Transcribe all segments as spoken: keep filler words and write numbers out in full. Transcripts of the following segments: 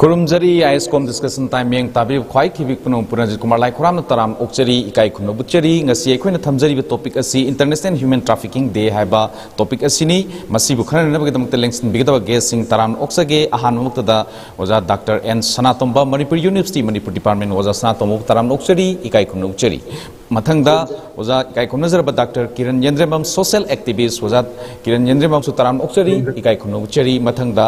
ꯈꯨꯔꯨꯝꯖꯔꯤ ꯑꯥꯏ S com discussion time ꯃꯤꯠꯌꯦꯡ ꯇꯥꯕꯤꯔꯤꯕ ꯈ꯭ꯋꯥꯏ ꯊꯤꯕꯤꯛ ꯄꯨꯝꯅꯃꯛꯄꯨ ꯔꯟꯖꯤꯠ ꯀꯨꯃꯥꯔ ꯂꯥꯏꯈꯨꯔꯥꯝꯅ ꯇꯔꯥꯝꯅ ꯑꯣꯛꯆꯔꯤ, ꯏꯀꯥꯏ ꯈꯨꯝꯅꯕ ꯎꯠꯆꯔꯤ꯫ ꯉꯁꯤ ꯑꯩꯈꯣꯏꯅ ꯊꯝꯖꯔꯤꯕ ꯇꯣꯄꯤꯛ ꯑꯁꯤ ꯏꯟꯇꯔꯅꯦꯁꯅꯦꯜ ꯍ꯭ꯌꯨꯃꯦꯟ ꯇ꯭ꯔꯥꯐꯤꯀꯤꯡ ꯗꯦ ꯍꯥꯏꯕ ꯇꯣꯄꯤꯛ ꯑꯁꯤꯅꯤ꯫ ꯃꯁꯤꯕꯨ ꯈꯟꯅꯅꯕꯒꯤꯗꯃꯛꯇ ꯂꯦꯡꯁꯤꯟꯕꯤꯒꯗꯕ ꯒꯦꯁꯁꯤꯡ ꯇꯔꯥꯝꯅ ꯑꯣꯛꯆꯒꯦ꯫ ꯑꯍꯥꯟꯕꯃꯛꯇꯗ ꯑꯣꯖꯥ doctor N Sanatomba, Manipur university Manipur department ꯑꯣꯖꯥ ꯁꯅꯥꯇꯣꯝꯕꯕꯨ ꯇꯔꯥꯝꯅ ꯑꯣꯛꯆꯔꯤ, ꯏꯀꯥꯏ ꯈꯨꯝꯅ ꯎꯠꯆꯔꯤ꯫ ꯃꯊꯪꯗ ꯑꯣꯖꯥ ꯏꯀꯥꯏ ꯈꯨꯝꯅꯖꯔꯕ ꯗꯥꯛꯇꯔ ꯀꯤꯔꯟ ꯌꯦꯟꯗ꯭ꯔꯦꯝꯕꯝ, ꯁꯣꯁꯤꯌꯦꯜ ꯑꯦꯛꯇꯤꯚꯤꯁ꯭ꯠ ꯑꯣꯖꯥ ꯀꯤꯔꯟ ꯌꯦꯟꯗ꯭ꯔꯦꯝꯕꯝꯁꯨ ꯇꯔꯥꯝꯅ ꯑꯣꯛꯆꯔꯤ, ꯏꯀꯥꯏ ꯈꯨꯝꯅ ꯎꯠꯆꯔꯤ꯫ ꯃꯊꯪꯗ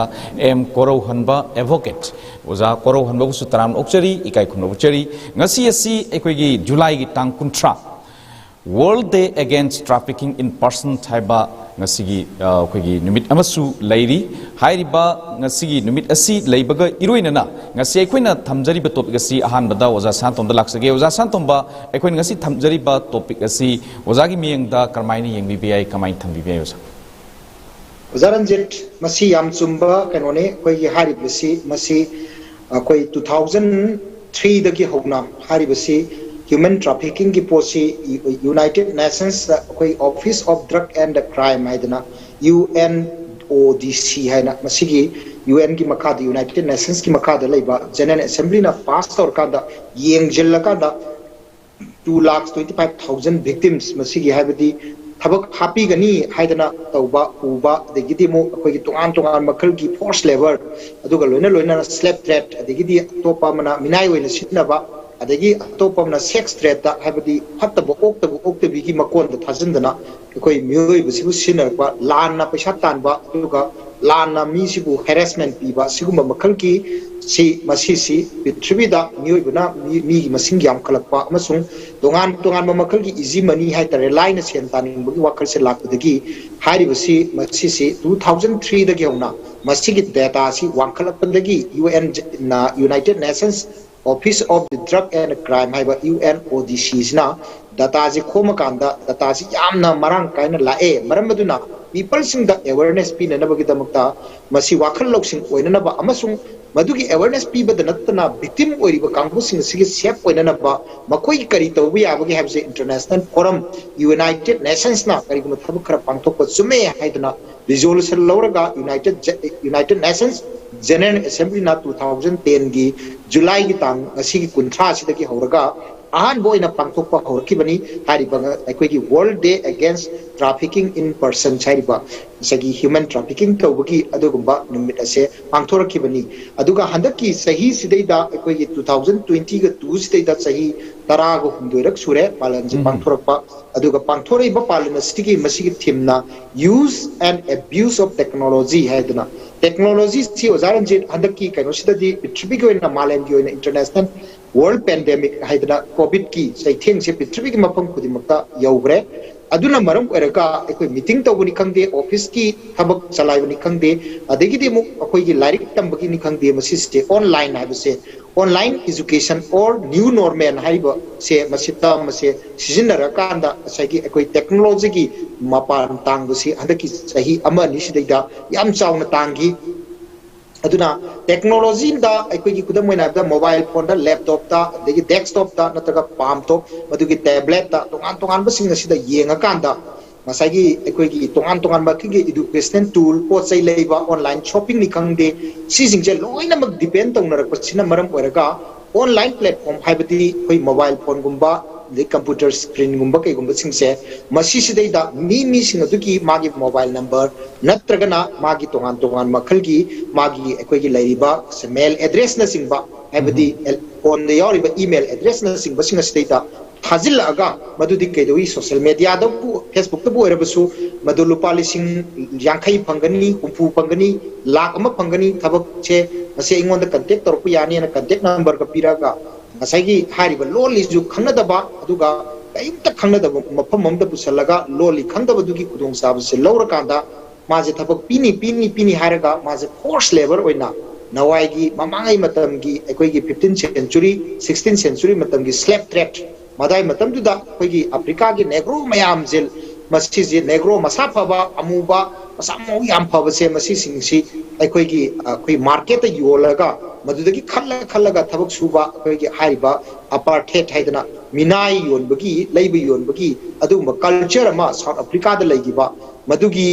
ꯑꯦꯝ ꯀꯣꯔꯧꯍꯟꯕ, ꯑꯦꯗꯚꯣꯀꯦꯠ ꯑꯣꯖꯥ ꯀꯣꯔꯧꯍꯟꯕꯕꯨꯁꯨ ꯇꯔꯥꯝꯅ ꯑꯣꯛꯆꯔꯤ, ꯏꯀꯥꯏ ꯈꯨꯝꯅ ꯎꯠꯆꯔꯤ꯫ ꯉꯁꯤ ꯑꯁꯤ ꯑꯩꯈꯣꯏꯒꯤ ꯖꯨꯂꯥꯏꯒꯤ ꯇꯥꯡ ꯀꯨꯟꯊ꯭ꯔꯥ, World Day Against Trafficking in Persons ꯍꯥꯏꯕ ꯉꯁꯤꯒꯤ, ꯑ, ꯑꯩꯈꯣꯏꯒꯤ ꯅꯨꯃꯤꯠ ꯑꯃꯁꯨ ꯂꯩꯔꯤ꯫ ꯍꯥꯏꯔꯤꯕ ꯉꯁꯤꯒꯤ ꯅꯨꯃꯤꯠ ꯑꯁꯤ ꯂꯩꯕꯒ ꯏꯔꯣꯏꯅꯅ ꯉꯁꯤ ꯑꯩꯈꯣꯏꯅ ꯊꯝꯖꯔꯤꯕ ꯇꯣꯄꯤꯛ ꯑꯁꯤ ꯑꯍꯥꯟꯕꯗ ꯑꯣꯖꯥ ꯁꯅꯥꯇꯣꯝꯕꯗ ꯂꯥꯛꯆꯒꯦ꯫ ꯑꯣꯖꯥ ꯁꯅꯥꯇꯣꯝꯕ, ꯑꯩꯈꯣꯏꯅ ꯉꯁꯤ ꯊꯝꯖꯔꯤꯕ ꯇꯣꯄꯤꯛ ꯑꯁꯤ ꯑꯣꯖꯥꯒꯤ ꯃꯤꯠꯌꯦꯡꯗ ꯀꯔꯝꯍꯥꯏꯅ ꯌꯦꯡꯕꯤꯕ ꯌꯥꯏ, ꯀꯃꯥꯏꯅ ꯊꯝꯕꯤꯕ ꯌꯥꯏ, ꯑꯣꯖꯥ? ꯑꯣꯖꯥ ꯔꯟꯖꯤꯠ, ꯃꯁꯤ ꯌꯥꯝ ꯆꯨꯝꯕ ꯀꯩꯅꯣꯅꯤ꯫ ꯑꯩꯈꯣꯏꯒꯤ ꯍꯥꯏꯔꯤꯕꯁꯤ, ꯃꯁꯤ ꯑꯩꯈꯣꯏ two thousand three ꯗꯒꯤ ꯍꯧꯅ ꯍꯥꯏꯔꯤꯕꯁꯤ ꯍ꯭ꯌꯨꯃꯦꯟ ꯇ꯭ꯔꯥꯐꯤꯀꯤꯡꯒꯤ ꯄꯣꯠꯁꯤ United Nations, ꯑꯩꯈꯣꯏ Office of Drug and Crime ꯍꯥꯏꯗꯅ, ꯌꯨ ꯑꯦꯟ ꯑꯣ ꯗꯤ ꯁꯤ ꯍꯥꯏꯅ, ꯃꯁꯤꯒꯤ ꯌꯨ ꯑꯦꯟꯒꯤ ꯃꯈꯥꯗ, ꯌꯨꯅꯥꯏꯇꯦꯗ ꯅꯦꯁꯟꯁꯀꯤ ꯃꯈꯥꯗ ꯂꯩꯕ ꯖꯦꯅꯔꯦꯜ ꯑꯦꯁꯦꯝꯕ꯭ꯂꯤꯅ ꯄꯥꯁ ꯇꯧꯔꯀꯥꯟꯗ, ꯌꯦꯡꯁꯤꯜꯂꯀꯥꯟꯗ, two lakh twenty five thousand victims, ꯃꯁꯤꯒꯤ ꯍꯥꯏꯕꯗꯤ ꯊꯕꯛ ꯍꯥꯞꯄꯤꯒꯅꯤ ꯍꯥꯏꯗꯅ ꯇꯧꯕ, ꯎꯕ, ꯑꯗꯒꯤꯗꯤ ꯑꯃꯨꯛ ꯑꯩꯈꯣꯏꯒꯤ ꯇꯣꯉꯥꯟ ꯇꯣꯉꯥꯟꯕ ꯃꯈꯜꯒꯤ forced labour, ꯑꯗꯨꯒ ꯂꯣꯏꯅ ꯂꯣꯏꯅꯅ slave trade, ꯑꯗꯒꯤꯗꯤ ꯑꯇꯣꯞꯄ ꯑꯃꯅ ꯃꯤꯅꯥꯏ ꯑꯣꯏꯅ ꯁꯤꯖꯤꯟꯅꯕ, ꯑꯗꯒꯤ ꯑꯇꯣꯞꯄ ꯑꯃꯅ sex trade ꯇ, ꯍꯥꯏꯕꯗꯤ ꯐꯠꯇꯕ ꯑꯣꯛꯇꯕ ꯑꯣꯛꯇꯕꯤꯒꯤ ꯃꯀꯣꯟꯗ ꯊꯥꯖꯤꯟꯗꯅ ꯑꯩꯈꯣꯏ ꯃꯤꯑꯣꯏꯕꯁꯤꯕꯨ ꯁꯤꯖꯤꯟꯅꯔꯛꯄ, ꯂꯥꯟꯅ ꯄꯩꯁꯥ ꯇꯥꯟꯕ, ꯑꯗꯨꯒ ꯂꯥꯟꯅ ꯃꯤꯁꯤꯕꯨ harassment ꯄꯤꯕ, ꯁꯤꯒꯨꯝꯕ ꯃꯈꯜꯒꯤ ꯁꯤ, ꯃꯁꯤꯁꯤ ꯄ꯭ꯔꯤꯊꯤꯕꯤꯗ ꯃꯤꯑꯣꯏꯕꯅ ꯃꯤ, ꯃꯤꯒꯤ ꯃꯁꯤꯡ ꯌꯥꯝꯈꯠꯂꯛꯄ ꯑꯃꯁꯨꯡ ꯇꯣꯉꯥꯟ ꯇꯣꯉꯥꯟꯕ ꯃꯈꯜꯒꯤ easy money ꯍꯥꯏꯇꯥꯔꯦ, ꯂꯥꯏꯅ ꯁꯦꯟ ꯇꯥꯅꯤꯡꯕꯒꯤ ꯋꯥꯈꯜꯁꯦ ꯂꯥꯛꯄꯗꯒꯤ ꯍꯥꯏꯔꯤꯕꯁꯤ, ꯃꯁꯤꯁꯤ two thousand three ꯗꯒꯤ ꯍꯧꯅ ꯃꯁꯤꯒꯤ data ꯁꯤ ꯋꯥꯡꯈꯠꯂꯛꯄꯗꯒꯤ ꯌꯨ ꯑꯦꯟ ꯅ, United Nations Office of the Drug and Crime ꯍꯥꯏꯕ, ꯌꯨ ꯑꯦꯟ ꯑꯣ ꯗꯤ ꯁꯤ ꯁꯤꯅ data ꯁꯤ ꯈꯣꯝꯃꯀꯥꯟꯗ data ꯁꯤ ꯌꯥꯝꯅ ꯃꯔꯥꯡ ꯀꯥꯏꯅ ꯂꯥꯛꯑꯦ꯫ ꯃꯔꯝ ꯑꯗꯨꯅ people ꯁꯤꯡꯗ awareness ꯄꯤꯅꯅꯕꯒꯤꯗꯃꯛꯇ, ꯃꯁꯤ ꯋꯥꯈꯜ ꯂꯧꯁꯤꯡ ꯑꯣꯏꯅꯅꯕ ꯑꯃꯁꯨꯡ ꯃꯗꯨꯒꯤ ꯑꯦꯋꯦꯔꯅꯦꯁ ꯄꯤꯕꯗ ꯅꯠꯇꯅ ꯚꯤꯛꯇꯤꯝ ꯑꯣꯏꯔꯤꯕ ꯀꯥꯡꯕꯨꯁꯤꯡ ꯑꯁꯤꯒꯤ ꯁꯦꯐ ꯑꯣꯏꯅꯅꯕ ꯃꯈꯣꯏꯒꯤ ꯀꯔꯤ ꯇꯧꯕ ꯌꯥꯕꯒꯦ ꯍꯥꯏꯕꯁꯦ ꯏꯟꯇꯔꯅꯦꯁꯅꯦꯜ ꯐꯣꯔꯝ, ꯌꯨꯅꯥꯏꯇꯦꯗ ꯅꯦꯁꯟꯁꯅ ꯀꯔꯤꯒꯨꯝꯕ ꯊꯕꯛ ꯈꯔ ꯄꯥꯡꯊꯣꯛꯄ ꯆꯨꯝꯃꯦ ꯍꯥꯏꯗꯅ ꯔꯤꯖꯣꯂꯨꯁꯟ ꯂꯧꯔꯒ ꯌꯨꯅꯥꯏꯇꯦꯗ ꯌꯨꯅꯥꯏꯇꯦꯗ ꯅꯦꯁꯟꯁ ꯖꯦꯅꯔꯦꯜ ꯑꯦꯁꯦꯝꯕ꯭ꯂꯤꯅ ꯇꯨ ꯊꯥꯎꯖꯟ ꯇꯦꯟꯒꯤ ꯖꯨꯂꯥꯏꯒꯤ ꯇꯥꯡ ꯉꯁꯤꯒꯤ ꯀꯨꯟꯊ꯭ꯔꯥꯁꯤꯗꯒꯤ ꯍꯧꯔꯒ ꯑꯍꯥꯟꯕ ꯑꯣꯏꯅ ꯄꯥꯡꯊꯣꯛꯄ ꯍꯧꯔꯛꯈꯤꯕꯅꯤ꯫ ꯍꯥꯏꯔꯤꯕ ꯑꯩꯈꯣꯏꯒꯤ ꯋꯥꯔꯜ ꯗꯦ ꯑꯦꯒꯦꯟꯁ ꯇ꯭ꯔꯥꯐꯤꯀꯤꯡ ꯏꯟ ꯄꯔꯁꯟꯁ ꯍꯥꯏꯔꯤꯕ ꯉꯁꯥꯏꯒꯤ ꯍ꯭ꯌꯨꯃꯦꯟ ꯇ꯭ꯔꯥꯐꯤꯀꯤꯡ ꯇꯧꯕꯒꯤ ꯑꯗꯨꯒꯨꯝꯕ ꯅꯨꯃꯤꯠ ꯑꯁꯦ ꯄꯥꯡꯊꯣꯔꯛꯈꯤꯕꯅꯤ꯫ ꯑꯗꯨꯒ ꯍꯟꯗꯛꯀꯤ ꯆꯍꯤꯁꯤꯗꯩꯗ ꯑꯩꯈꯣꯏꯒꯤ ꯇꯨ ꯊꯥꯎꯖꯟ ꯇ꯭ꯋꯦꯟꯇꯤꯒ ꯇꯨꯁꯤꯗꯩꯗ ꯆꯍꯤ ꯇꯔꯥꯒ ꯍꯨꯝꯗꯣꯏꯔꯛ ꯁꯨꯔꯦ ꯄꯥꯂꯟꯁꯦ ꯎꯝ꯫ ꯄꯥꯡꯊꯣꯔꯛꯄ꯫ ꯑꯗꯨꯒ ꯄꯥꯡꯊꯣꯔꯛꯏꯕ ꯄꯥꯂꯟ ꯑꯁꯤꯒꯤ ꯃꯁꯤꯒꯤ ꯊꯤꯝꯅ Use and Abuse of Technology ꯍꯥꯏꯗꯅ, ꯇꯦꯛꯅꯣꯂꯣꯖꯤꯁꯤ ꯑꯣꯖꯥ ꯔꯟꯖꯤꯠ ꯍꯟꯗꯛꯀꯤ ꯀꯩꯅꯣꯁꯤꯗꯗꯤ ꯄ꯭ꯔꯤꯊꯤꯕꯤꯒꯤ ꯑꯣꯏꯅ, ꯃꯥꯂꯦꯝꯒꯤ ꯑꯣꯏꯅ ꯏꯟꯇꯔꯅꯦꯁꯅꯦꯜ ꯋꯥꯔꯜ ꯄꯦꯟꯗꯦꯃꯤꯛ ꯍꯥꯏꯗꯅ ꯀꯣꯚꯤꯗꯀꯤ ꯆꯩꯊꯦꯡꯁꯦ ꯄ꯭ꯔꯤꯊꯤꯕꯤꯒꯤ ꯃꯐꯝ ꯈꯨꯗꯤꯡꯃꯛꯇ ꯌꯧꯈ꯭ꯔꯦ꯫ ꯑꯗꯨꯅ ꯃꯔꯝ ꯑꯣꯏꯔꯒ ꯑꯩꯈꯣꯏ ꯃꯤꯇꯤꯡ ꯇꯧꯕꯅꯤ ꯈꯪꯗꯦ, ꯑꯣꯐꯤꯁꯀꯤ ꯊꯕꯛ ꯆꯂꯥꯏꯕꯅꯤ ꯈꯪꯗꯦ, ꯑꯗꯒꯤꯗꯤ ꯑꯃꯨꯛ ꯑꯩꯈꯣꯏꯒꯤ ꯂꯥꯏꯔꯤꯛ ꯇꯝꯕꯒꯤꯅꯤ ꯈꯪꯗꯦ, ꯃꯁꯤꯁꯦ ꯑꯣꯟꯂꯥꯏꯟ ꯍꯥꯏꯕꯁꯦ, online education or new normal ꯍꯥꯏꯔꯤꯕꯁꯦ, ꯃꯁꯤ ꯇꯔꯝ ꯑꯁꯦ ꯁꯤꯖꯤꯟꯅꯔꯀꯥꯟꯗ ꯉꯁꯥꯏꯒꯤ ꯑꯩꯈꯣꯏ ꯇꯦꯛꯅꯣꯂꯣꯖꯤꯒꯤ ꯃꯄꯥꯟ ꯇꯥꯡꯕꯁꯤ ꯍꯟꯗꯛꯀꯤ ꯆꯍꯤ ꯑꯃ ꯑꯅꯤꯁꯤꯗꯩꯗ ꯌꯥꯝ ꯆꯥꯎꯅ ꯇꯥꯡꯈꯤ꯫ ꯑꯗꯨꯅ ꯇꯦꯛꯅꯣꯂꯣꯖꯤꯗ ꯑꯩꯈꯣꯏꯒꯤ ꯈꯨꯗꯝ ꯑꯣꯏꯅ ꯍꯥꯏꯔꯕꯗ ꯃꯣꯕꯥꯏꯜ ꯐꯣꯟꯗ, ꯂꯦꯞꯇꯣꯞꯇ, ꯑꯗꯒꯤ ꯗꯦꯁꯛꯇꯣꯞꯇ ꯅꯠꯇ꯭ꯔꯒ ꯄꯥꯝꯇꯣꯞ, ꯃꯗꯨꯒꯤ ꯇꯦꯕ꯭ꯂꯦꯠꯇ, ꯇꯣꯉꯥꯟ ꯇꯣꯉꯥꯟꯕꯁꯤꯡ ꯑꯁꯤꯗ ꯌꯦꯡꯉꯀꯥꯟꯗ ꯉꯁꯥꯏꯒꯤ ꯑꯩꯈꯣꯏꯒꯤ ꯇꯣꯉꯥꯟ ꯇꯣꯉꯥꯟꯕ ꯑꯩꯈꯣꯏꯒꯤ educational tool, ꯄꯣꯠ ꯆꯩ ꯂꯩꯕ, ꯑꯣꯟꯂꯥꯏꯟ ꯁꯣꯞꯄꯤꯡꯅꯤ ꯈꯪꯗꯦ, ꯁꯤꯁꯤꯡꯁꯦ ꯂꯣꯏꯅꯃꯛ ꯗꯤꯄꯦꯟ ꯇꯧꯅꯔꯛꯄꯁꯤꯅ ꯃꯔꯝ ꯑꯣꯏꯔꯒ online platform ꯍꯥꯏꯕꯗꯤ ꯑꯩꯈꯣꯏ ꯃꯣꯕꯥꯏꯜ ꯐꯣꯟꯒꯨꯝꯕ, ꯑꯗꯩ ꯀꯝꯄ꯭ꯌꯨꯇꯔ ꯁ꯭ꯀ꯭ꯔꯤꯟꯒꯨꯝꯕ ꯀꯩꯒꯨꯝꯕꯁꯤꯡꯁꯦ, ꯃꯁꯤꯁꯤꯗꯩꯗ ꯃꯤ ꯃꯤꯁꯤꯡ ꯑꯗꯨꯒꯤ ꯃꯥꯒꯤ ꯃꯣꯕꯥꯏꯜ ꯅꯝꯕꯔ ꯅꯠꯇ꯭ꯔꯒꯅ ꯃꯥꯒꯤ ꯇꯣꯉꯥꯟ ꯇꯣꯉꯥꯟꯕ ꯃꯈꯜꯒꯤ ꯃꯥꯒꯤ ꯑꯩꯈꯣꯏꯒꯤ ꯂꯩꯔꯤꯕ ꯃꯦꯜ ꯑꯦꯗ꯭ꯔꯦꯁꯅꯆꯤꯡꯕ, ꯍꯥꯏꯕꯗꯤ ꯎꯝ꯫ ꯑꯦꯜ-, ꯐꯣꯟꯗ ꯌꯥꯎꯔꯤꯕ ꯏꯃꯦꯜ ꯑꯦꯗ꯭ꯔꯦꯁꯅꯆꯤꯡꯕꯁꯤꯡ ꯑꯁꯤꯗꯩꯗ ꯊꯥꯖꯤꯜꯂꯛꯑꯒ ꯃꯗꯨꯗꯤ ꯀꯩꯗꯧꯏ, ꯁꯣꯁꯤꯌꯦꯜ ꯃꯦꯗꯤꯌꯥꯗꯕꯨ, ꯐꯦꯁꯕꯨꯛꯇꯕꯨ ꯑꯣꯏꯔꯕꯁꯨ ꯃꯗꯨ ꯂꯨꯄꯥ ꯂꯤꯁꯤꯡ ꯌꯥꯡꯈꯩ ꯐꯪꯒꯅꯤ, ꯍꯨꯝꯐꯨ ꯐꯪꯒꯅꯤ, ꯂꯥꯛ ꯑꯃ ꯐꯪꯒꯅꯤ, ꯊꯕꯛꯁꯦ ꯉꯁꯤ ꯑꯩꯉꯣꯟꯗ ꯀꯟꯇꯦꯛ ꯇꯧꯔꯛꯄ ꯌꯥꯅꯤꯅ ꯀꯟꯇꯦꯛ ꯅꯝꯕꯔꯒ ꯄꯤꯔꯛꯑꯒ ꯉꯁꯥꯏꯒꯤ ꯍꯥꯏꯔꯤꯕ ꯂꯣꯜꯂꯤꯁꯨ ꯈꯪꯅꯗꯕ, ꯑꯗꯨꯒ ꯀꯔꯤꯝꯇ ꯈꯪꯅꯗꯕ ꯃꯐꯝ ꯑꯃꯗ ꯄꯨꯁꯤꯜꯂꯒ ꯂꯣꯜꯂꯤ ꯈꯪꯗꯕꯗꯨꯒꯤ ꯈꯨꯗꯣꯡꯆꯥꯕꯁꯦ ꯂꯧꯔꯀꯥꯟꯗ ꯃꯥꯁꯦ ꯊꯕꯛ ꯄꯤꯅꯤ, ꯄꯤꯅꯤ, ꯄꯤꯅꯤ ꯍꯥꯏꯔꯒ ꯃꯥꯁꯦ ꯐꯣꯔꯁ ꯂꯦꯕꯔ ꯑꯣꯏꯅ ꯅꯋꯥꯏꯒꯤ ꯃꯃꯥꯡꯉꯩ ꯃꯇꯝꯒꯤ ꯑꯩꯈꯣꯏꯒꯤ ꯐꯤꯐꯇꯤꯟ ꯁꯦꯟꯆꯨꯔꯤ, ꯁꯤꯛꯁꯇꯤꯟ ꯁꯦꯟꯆꯨꯔꯤ ꯃꯇꯝꯒꯤ ꯁ꯭ꯂꯦꯕ ꯇ꯭ꯔꯦꯗ, ꯃꯗꯥꯏ ꯃꯇꯝꯗꯨꯗ ꯑꯩꯈꯣꯏꯒꯤ ꯑꯐ꯭ꯔꯤꯀꯥꯒꯤ ꯅꯦꯒ꯭ꯔꯣ ꯃꯌꯥꯝꯁꯦ ꯃꯁꯤꯁꯦ ꯅꯦꯒ꯭ꯔꯣ ꯃꯁꯥ ꯐꯕ, ꯑꯃꯨꯕ, ꯃꯁꯥ ꯃꯎ ꯌꯥꯝ ꯐꯕꯁꯦ, ꯃꯁꯤꯁꯤꯡꯁꯤ ꯑꯩꯈꯣꯏꯒꯤ ꯑꯩꯈꯣꯏ ꯃꯥꯔꯀꯦꯠꯇ ꯌꯣꯜꯂꯒ ꯃꯗꯨꯗꯒꯤ ꯈꯜꯂ ꯈꯜꯂꯒ ꯊꯕꯛ ꯁꯨꯕ ꯑꯩꯈꯣꯏꯒꯤ ꯍꯥꯏꯔꯤꯕ ꯑꯄꯥꯔꯊꯦꯠ ꯍꯥꯏꯗꯅ ꯃꯤꯅꯥꯏ ꯌꯣꯟꯕꯒꯤ, ꯂꯩꯕ ꯌꯣꯟꯕꯒꯤ ꯑꯗꯨꯒꯨꯝꯕ ꯀꯜꯆꯔ ꯑꯃ ꯁꯥꯎꯠ ꯑꯐ꯭ꯔꯤꯀꯥꯗ ꯂꯩꯈꯤꯕ, ꯃꯗꯨꯒꯤ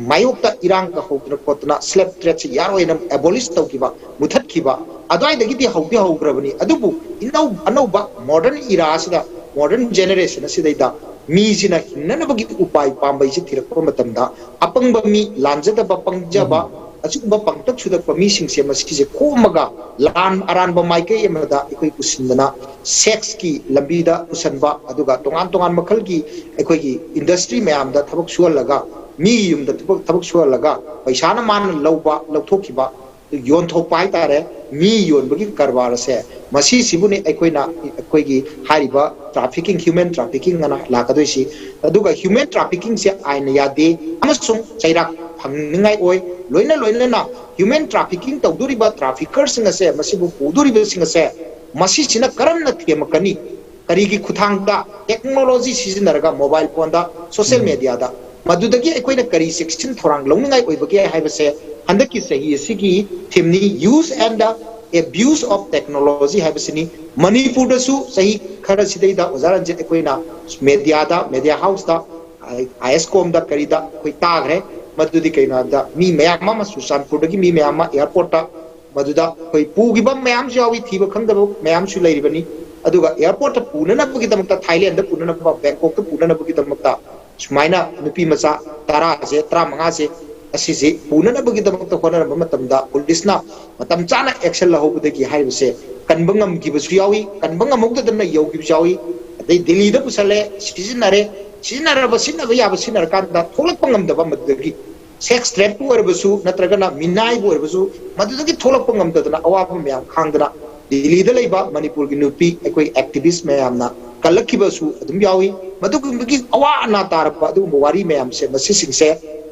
ꯃꯥꯌꯣꯛꯇ ꯏꯔꯥꯡ ꯀꯍꯧꯗꯅ ꯈꯣꯠꯇꯅ ꯁ꯭ꯂꯦꯞ ꯇ꯭ꯔꯦꯠꯁꯦ ꯌꯥꯔꯣꯏꯅ ꯑꯦꯕꯣꯂꯤꯁ ꯇꯧꯈꯤꯕ, ꯃꯨꯊꯠꯈꯤꯕ, ꯑꯗꯨꯋꯥꯏꯗꯒꯤꯗꯤ ꯍꯧꯗꯤ ꯍꯧꯈ꯭ꯔꯕꯅꯤ꯫ ꯑꯗꯨꯕꯨ ꯏꯅꯧ ꯑꯅꯧꯕ ꯃꯣꯗꯔꯟ ꯏꯔꯥ ꯑꯁꯤꯗ, ꯃꯣꯗꯔꯟ ꯖꯦꯅꯦꯔꯦꯁꯟ ꯑꯁꯤꯗꯩꯗ ꯃꯤꯁꯤꯅ ꯍꯤꯡꯅꯅꯕꯒꯤ ꯎꯄꯥꯏ ꯄꯥꯝꯕꯩꯁꯤ ꯊꯤꯔꯛꯄ ꯃꯇꯝꯗ, ꯑꯄꯪꯕ ꯃꯤ, ꯂꯥꯟꯖꯗꯕ, ꯄꯪꯖꯕ, ꯑꯁꯤꯒꯨꯝꯕ ꯄꯪꯇꯛ ꯁꯨꯗꯛꯄ ꯃꯤꯁꯤꯡꯁꯦ, ꯃꯁꯤꯁꯦ ꯈꯣꯝꯃꯒ ꯂꯥꯟ ꯑꯔꯥꯟꯕ ꯃꯥꯏꯀꯩ ꯑꯃꯗ ꯑꯩꯈꯣꯏ ꯄꯨꯁꯤꯟꯗꯅ, ꯁꯦꯛꯁꯀꯤ ꯂꯝꯕꯤꯗ ꯄꯨꯁꯟꯕ, ꯑꯗꯨꯒ ꯇꯣꯉꯥꯟ ꯇꯣꯉꯥꯟ ꯃꯈꯜꯒꯤ ꯑꯩꯈꯣꯏꯒꯤ ꯏꯟꯗꯁꯇ꯭ꯔꯤ ꯃꯌꯥꯝꯗ ꯊꯕꯛ ꯁꯨꯍꯜꯂꯒ, ꯃꯤꯒꯤ ꯌꯨꯝꯗ ꯊꯕꯛ ꯊꯕꯛ ꯁꯨꯍꯜꯂꯒ ꯄꯩꯁꯥꯅ ꯃꯥꯅ ꯂꯧꯕ, ꯂꯧꯊꯣꯛꯈꯤꯕ, ꯌꯣꯟꯊꯣꯛꯄ ꯍꯥꯏꯇꯥꯔꯦ꯫ ꯃꯤ ꯌꯣꯟꯕꯒꯤ ꯀꯔꯕꯥꯔ ꯑꯁꯦ, ꯃꯁꯤꯁꯤꯕꯨꯅꯤ ꯑꯩꯈꯣꯏꯅ ꯑꯩꯈꯣꯏꯒꯤ ꯍꯥꯏꯔꯤꯕ ꯇ꯭ꯔꯥꯐꯤꯀꯤꯡ, ꯍ꯭ꯌꯨꯃꯦꯟ ꯇ꯭ꯔꯥꯐꯤꯀꯤꯡ ꯑꯅ ꯂꯥꯛꯀꯗꯣꯏꯁꯤ꯫ ꯑꯗꯨꯒ ꯍ꯭ꯌꯨꯃꯦꯟ ꯇ꯭ꯔꯥꯐꯤꯀꯤꯡꯁꯦ ꯑꯥꯏꯟꯅ ꯌꯥꯗꯦ ꯑꯃꯁꯨꯡ ꯆꯩꯔꯥꯛ ꯐꯪꯅꯤꯡꯉꯥꯏ ꯑꯣꯏ꯫ ꯂꯣꯏꯅ ꯂꯣꯏꯅꯅ ꯍ꯭ꯌꯨꯃꯦꯟ ꯇ꯭ꯔꯥꯐꯤꯀꯤꯡ ꯇꯧꯗꯣꯔꯤꯕ ꯇ꯭ꯔꯥꯐꯤꯀꯔꯁꯤꯡ ꯑꯁꯦ, ꯃꯁꯤꯕꯨ ꯄꯨꯗꯣꯔꯤꯕꯁꯤꯡ ꯑꯁꯦ, ꯃꯁꯤꯁꯤꯅ ꯀꯔꯝꯅ ꯊꯦꯝꯃꯛꯀꯅꯤ? ꯀꯔꯤꯒꯤ ꯈꯨꯠꯊꯥꯡꯗ? ꯇꯦꯛꯅꯣꯂꯣꯖꯤ ꯁꯤꯖꯤꯟꯅꯔꯒ, ꯃꯣꯕꯥꯏꯜ ꯐꯣꯟꯗ, ꯁꯣꯁꯤꯌꯦꯜ ꯃꯦꯗꯤꯌꯥꯗ꯫ ꯃꯗꯨꯗꯒꯤ ꯑꯩꯈꯣꯏꯅ ꯀꯔꯤ ꯆꯦꯛꯁꯤꯟ ꯊꯧꯔꯥꯡ ꯂꯧꯅꯤꯡꯉꯥꯏ ꯑꯣꯏꯕꯒꯦ ꯍꯥꯏꯕꯁꯦ ꯍꯟꯗꯛꯀꯤ ꯆꯍꯤ ꯑꯁꯤꯒꯤ ꯊꯤꯝꯅꯤ, Use and the Abuse of Technology ꯍꯥꯏꯕꯁꯤꯅꯤ꯫ ꯃꯅꯤꯄꯨꯔꯗꯁꯨ ꯆꯍꯤ ꯈꯔꯁꯤꯗꯩꯗ ꯑꯣꯖꯥ ꯔꯟꯖꯤꯠ ꯑꯩꯈꯣꯏꯅ ꯃꯦꯗꯤꯌꯥꯗ, ꯃꯦꯗꯤꯌꯥ ꯍꯥꯎꯁꯇ, ꯑꯥꯏ ꯑꯦꯁ ꯀꯣꯝꯗ ꯀꯔꯤꯗ ꯑꯩꯈꯣꯏ ꯇꯥꯈ꯭ꯔꯦ꯫ ꯃꯗꯨꯗꯤ ꯀꯩꯅꯣ ꯍꯥꯏꯕꯗ, ꯃꯤ ꯃꯌꯥꯝ ꯑꯃ ꯆꯨꯔꯆꯥꯟꯄꯨꯔꯗꯒꯤ ꯃꯤ ꯃꯌꯥꯝ ꯑꯃ ꯑꯦꯌꯥꯔꯄꯣꯔꯠꯇ ꯃꯗꯨꯗ ꯑꯩꯈꯣꯏ ꯄꯨꯈꯤꯕ ꯃꯌꯥꯝꯁꯨ ꯌꯥꯎꯏ, ꯊꯤꯕ ꯈꯪꯗꯕ ꯃꯌꯥꯝꯁꯨ ꯂꯩꯔꯤꯕꯅꯤ꯫ ꯑꯗꯨꯒ ꯑꯦꯌꯥꯔꯄꯣꯔꯠꯇ ꯄꯨꯅꯅꯕꯒꯤꯗꯃꯛꯇ, ꯊꯥꯏꯂꯦꯟꯗ ꯄꯨꯅꯅꯕ, ꯕꯦꯡꯀꯣꯛꯇ ꯄꯨꯅꯅꯕꯒꯤꯗꯃꯛꯇ ꯁꯨꯃꯥꯏꯅ ꯅꯨꯄꯤ ꯃꯆꯥ ꯇꯔꯥꯁꯦ, ꯇꯔꯥꯃꯉꯥꯁꯦ ꯑꯁꯤꯁꯦ ꯄꯨꯅꯅꯕꯒꯤꯗꯃꯛꯇ ꯍꯣꯠꯅꯔꯝꯕ ꯃꯇꯝꯗ ꯄꯨꯂꯤꯁꯅ ꯃꯇꯝ ꯆꯥꯅ ꯑꯦꯛꯁꯟ ꯂꯧꯍꯧꯕꯗꯒꯤ ꯍꯥꯏꯔꯤꯕꯁꯦ ꯀꯟꯕ ꯉꯝꯈꯤꯕꯁꯨ ꯌꯥꯎꯏ, ꯀꯟꯕ ꯉꯝꯍꯧꯗꯗꯅ ꯌꯧꯈꯤꯕꯁꯨ ꯌꯥꯎꯏ꯫ ꯑꯗꯩ ꯗꯤꯜꯂꯤꯗ ꯄꯨꯁꯜꯂꯦ, ꯁꯤꯖꯤꯟꯅꯔꯦ, ꯁꯤꯖꯤꯟꯅꯔꯕ, ꯁꯤꯖꯤꯟꯅꯕ ꯌꯥꯕ ꯁꯤꯖꯤꯟꯅꯔꯀꯥꯟꯗ ꯊꯣꯛꯂꯛꯄ ꯉꯝꯗꯕ, ꯃꯗꯨꯗꯒꯤ ꯁꯦꯛꯁ ꯇ꯭ꯔꯦꯞꯄꯨ ꯑꯣꯏꯔꯕꯁꯨ ꯅꯠꯇ꯭ꯔꯒꯅ ꯃꯤꯅꯥꯏꯕꯨ ꯑꯣꯏꯔꯕꯁꯨ ꯃꯗꯨꯗꯒꯤ ꯊꯣꯛꯂꯛꯄ ꯉꯝꯗꯗꯅ ꯑꯋꯥꯕ ꯃꯌꯥꯝ ꯈꯥꯡꯗꯅ ꯗꯤꯜꯂꯤꯗ ꯂꯩꯕ ꯃꯅꯤꯄꯨꯔꯒꯤ ꯅꯨꯄꯤ ꯑꯩꯈꯣꯏ ꯑꯦꯛꯇꯤꯚꯤꯁ ꯃꯌꯥꯝꯅ ꯀꯜꯂꯛꯈꯤꯕꯁꯨ ꯑꯗꯨꯝ ꯌꯥꯎꯏ꯫ ꯃꯗꯨꯒꯨꯝꯕꯒꯤ ꯑꯋꯥ ꯑꯅꯥ ꯇꯥꯔꯛꯄ ꯑꯗꯨꯒꯨꯝꯕ ꯋꯥꯔꯤ ꯃꯌꯥꯝꯁꯦ, ꯃꯁꯤꯁꯤꯡꯁꯦ,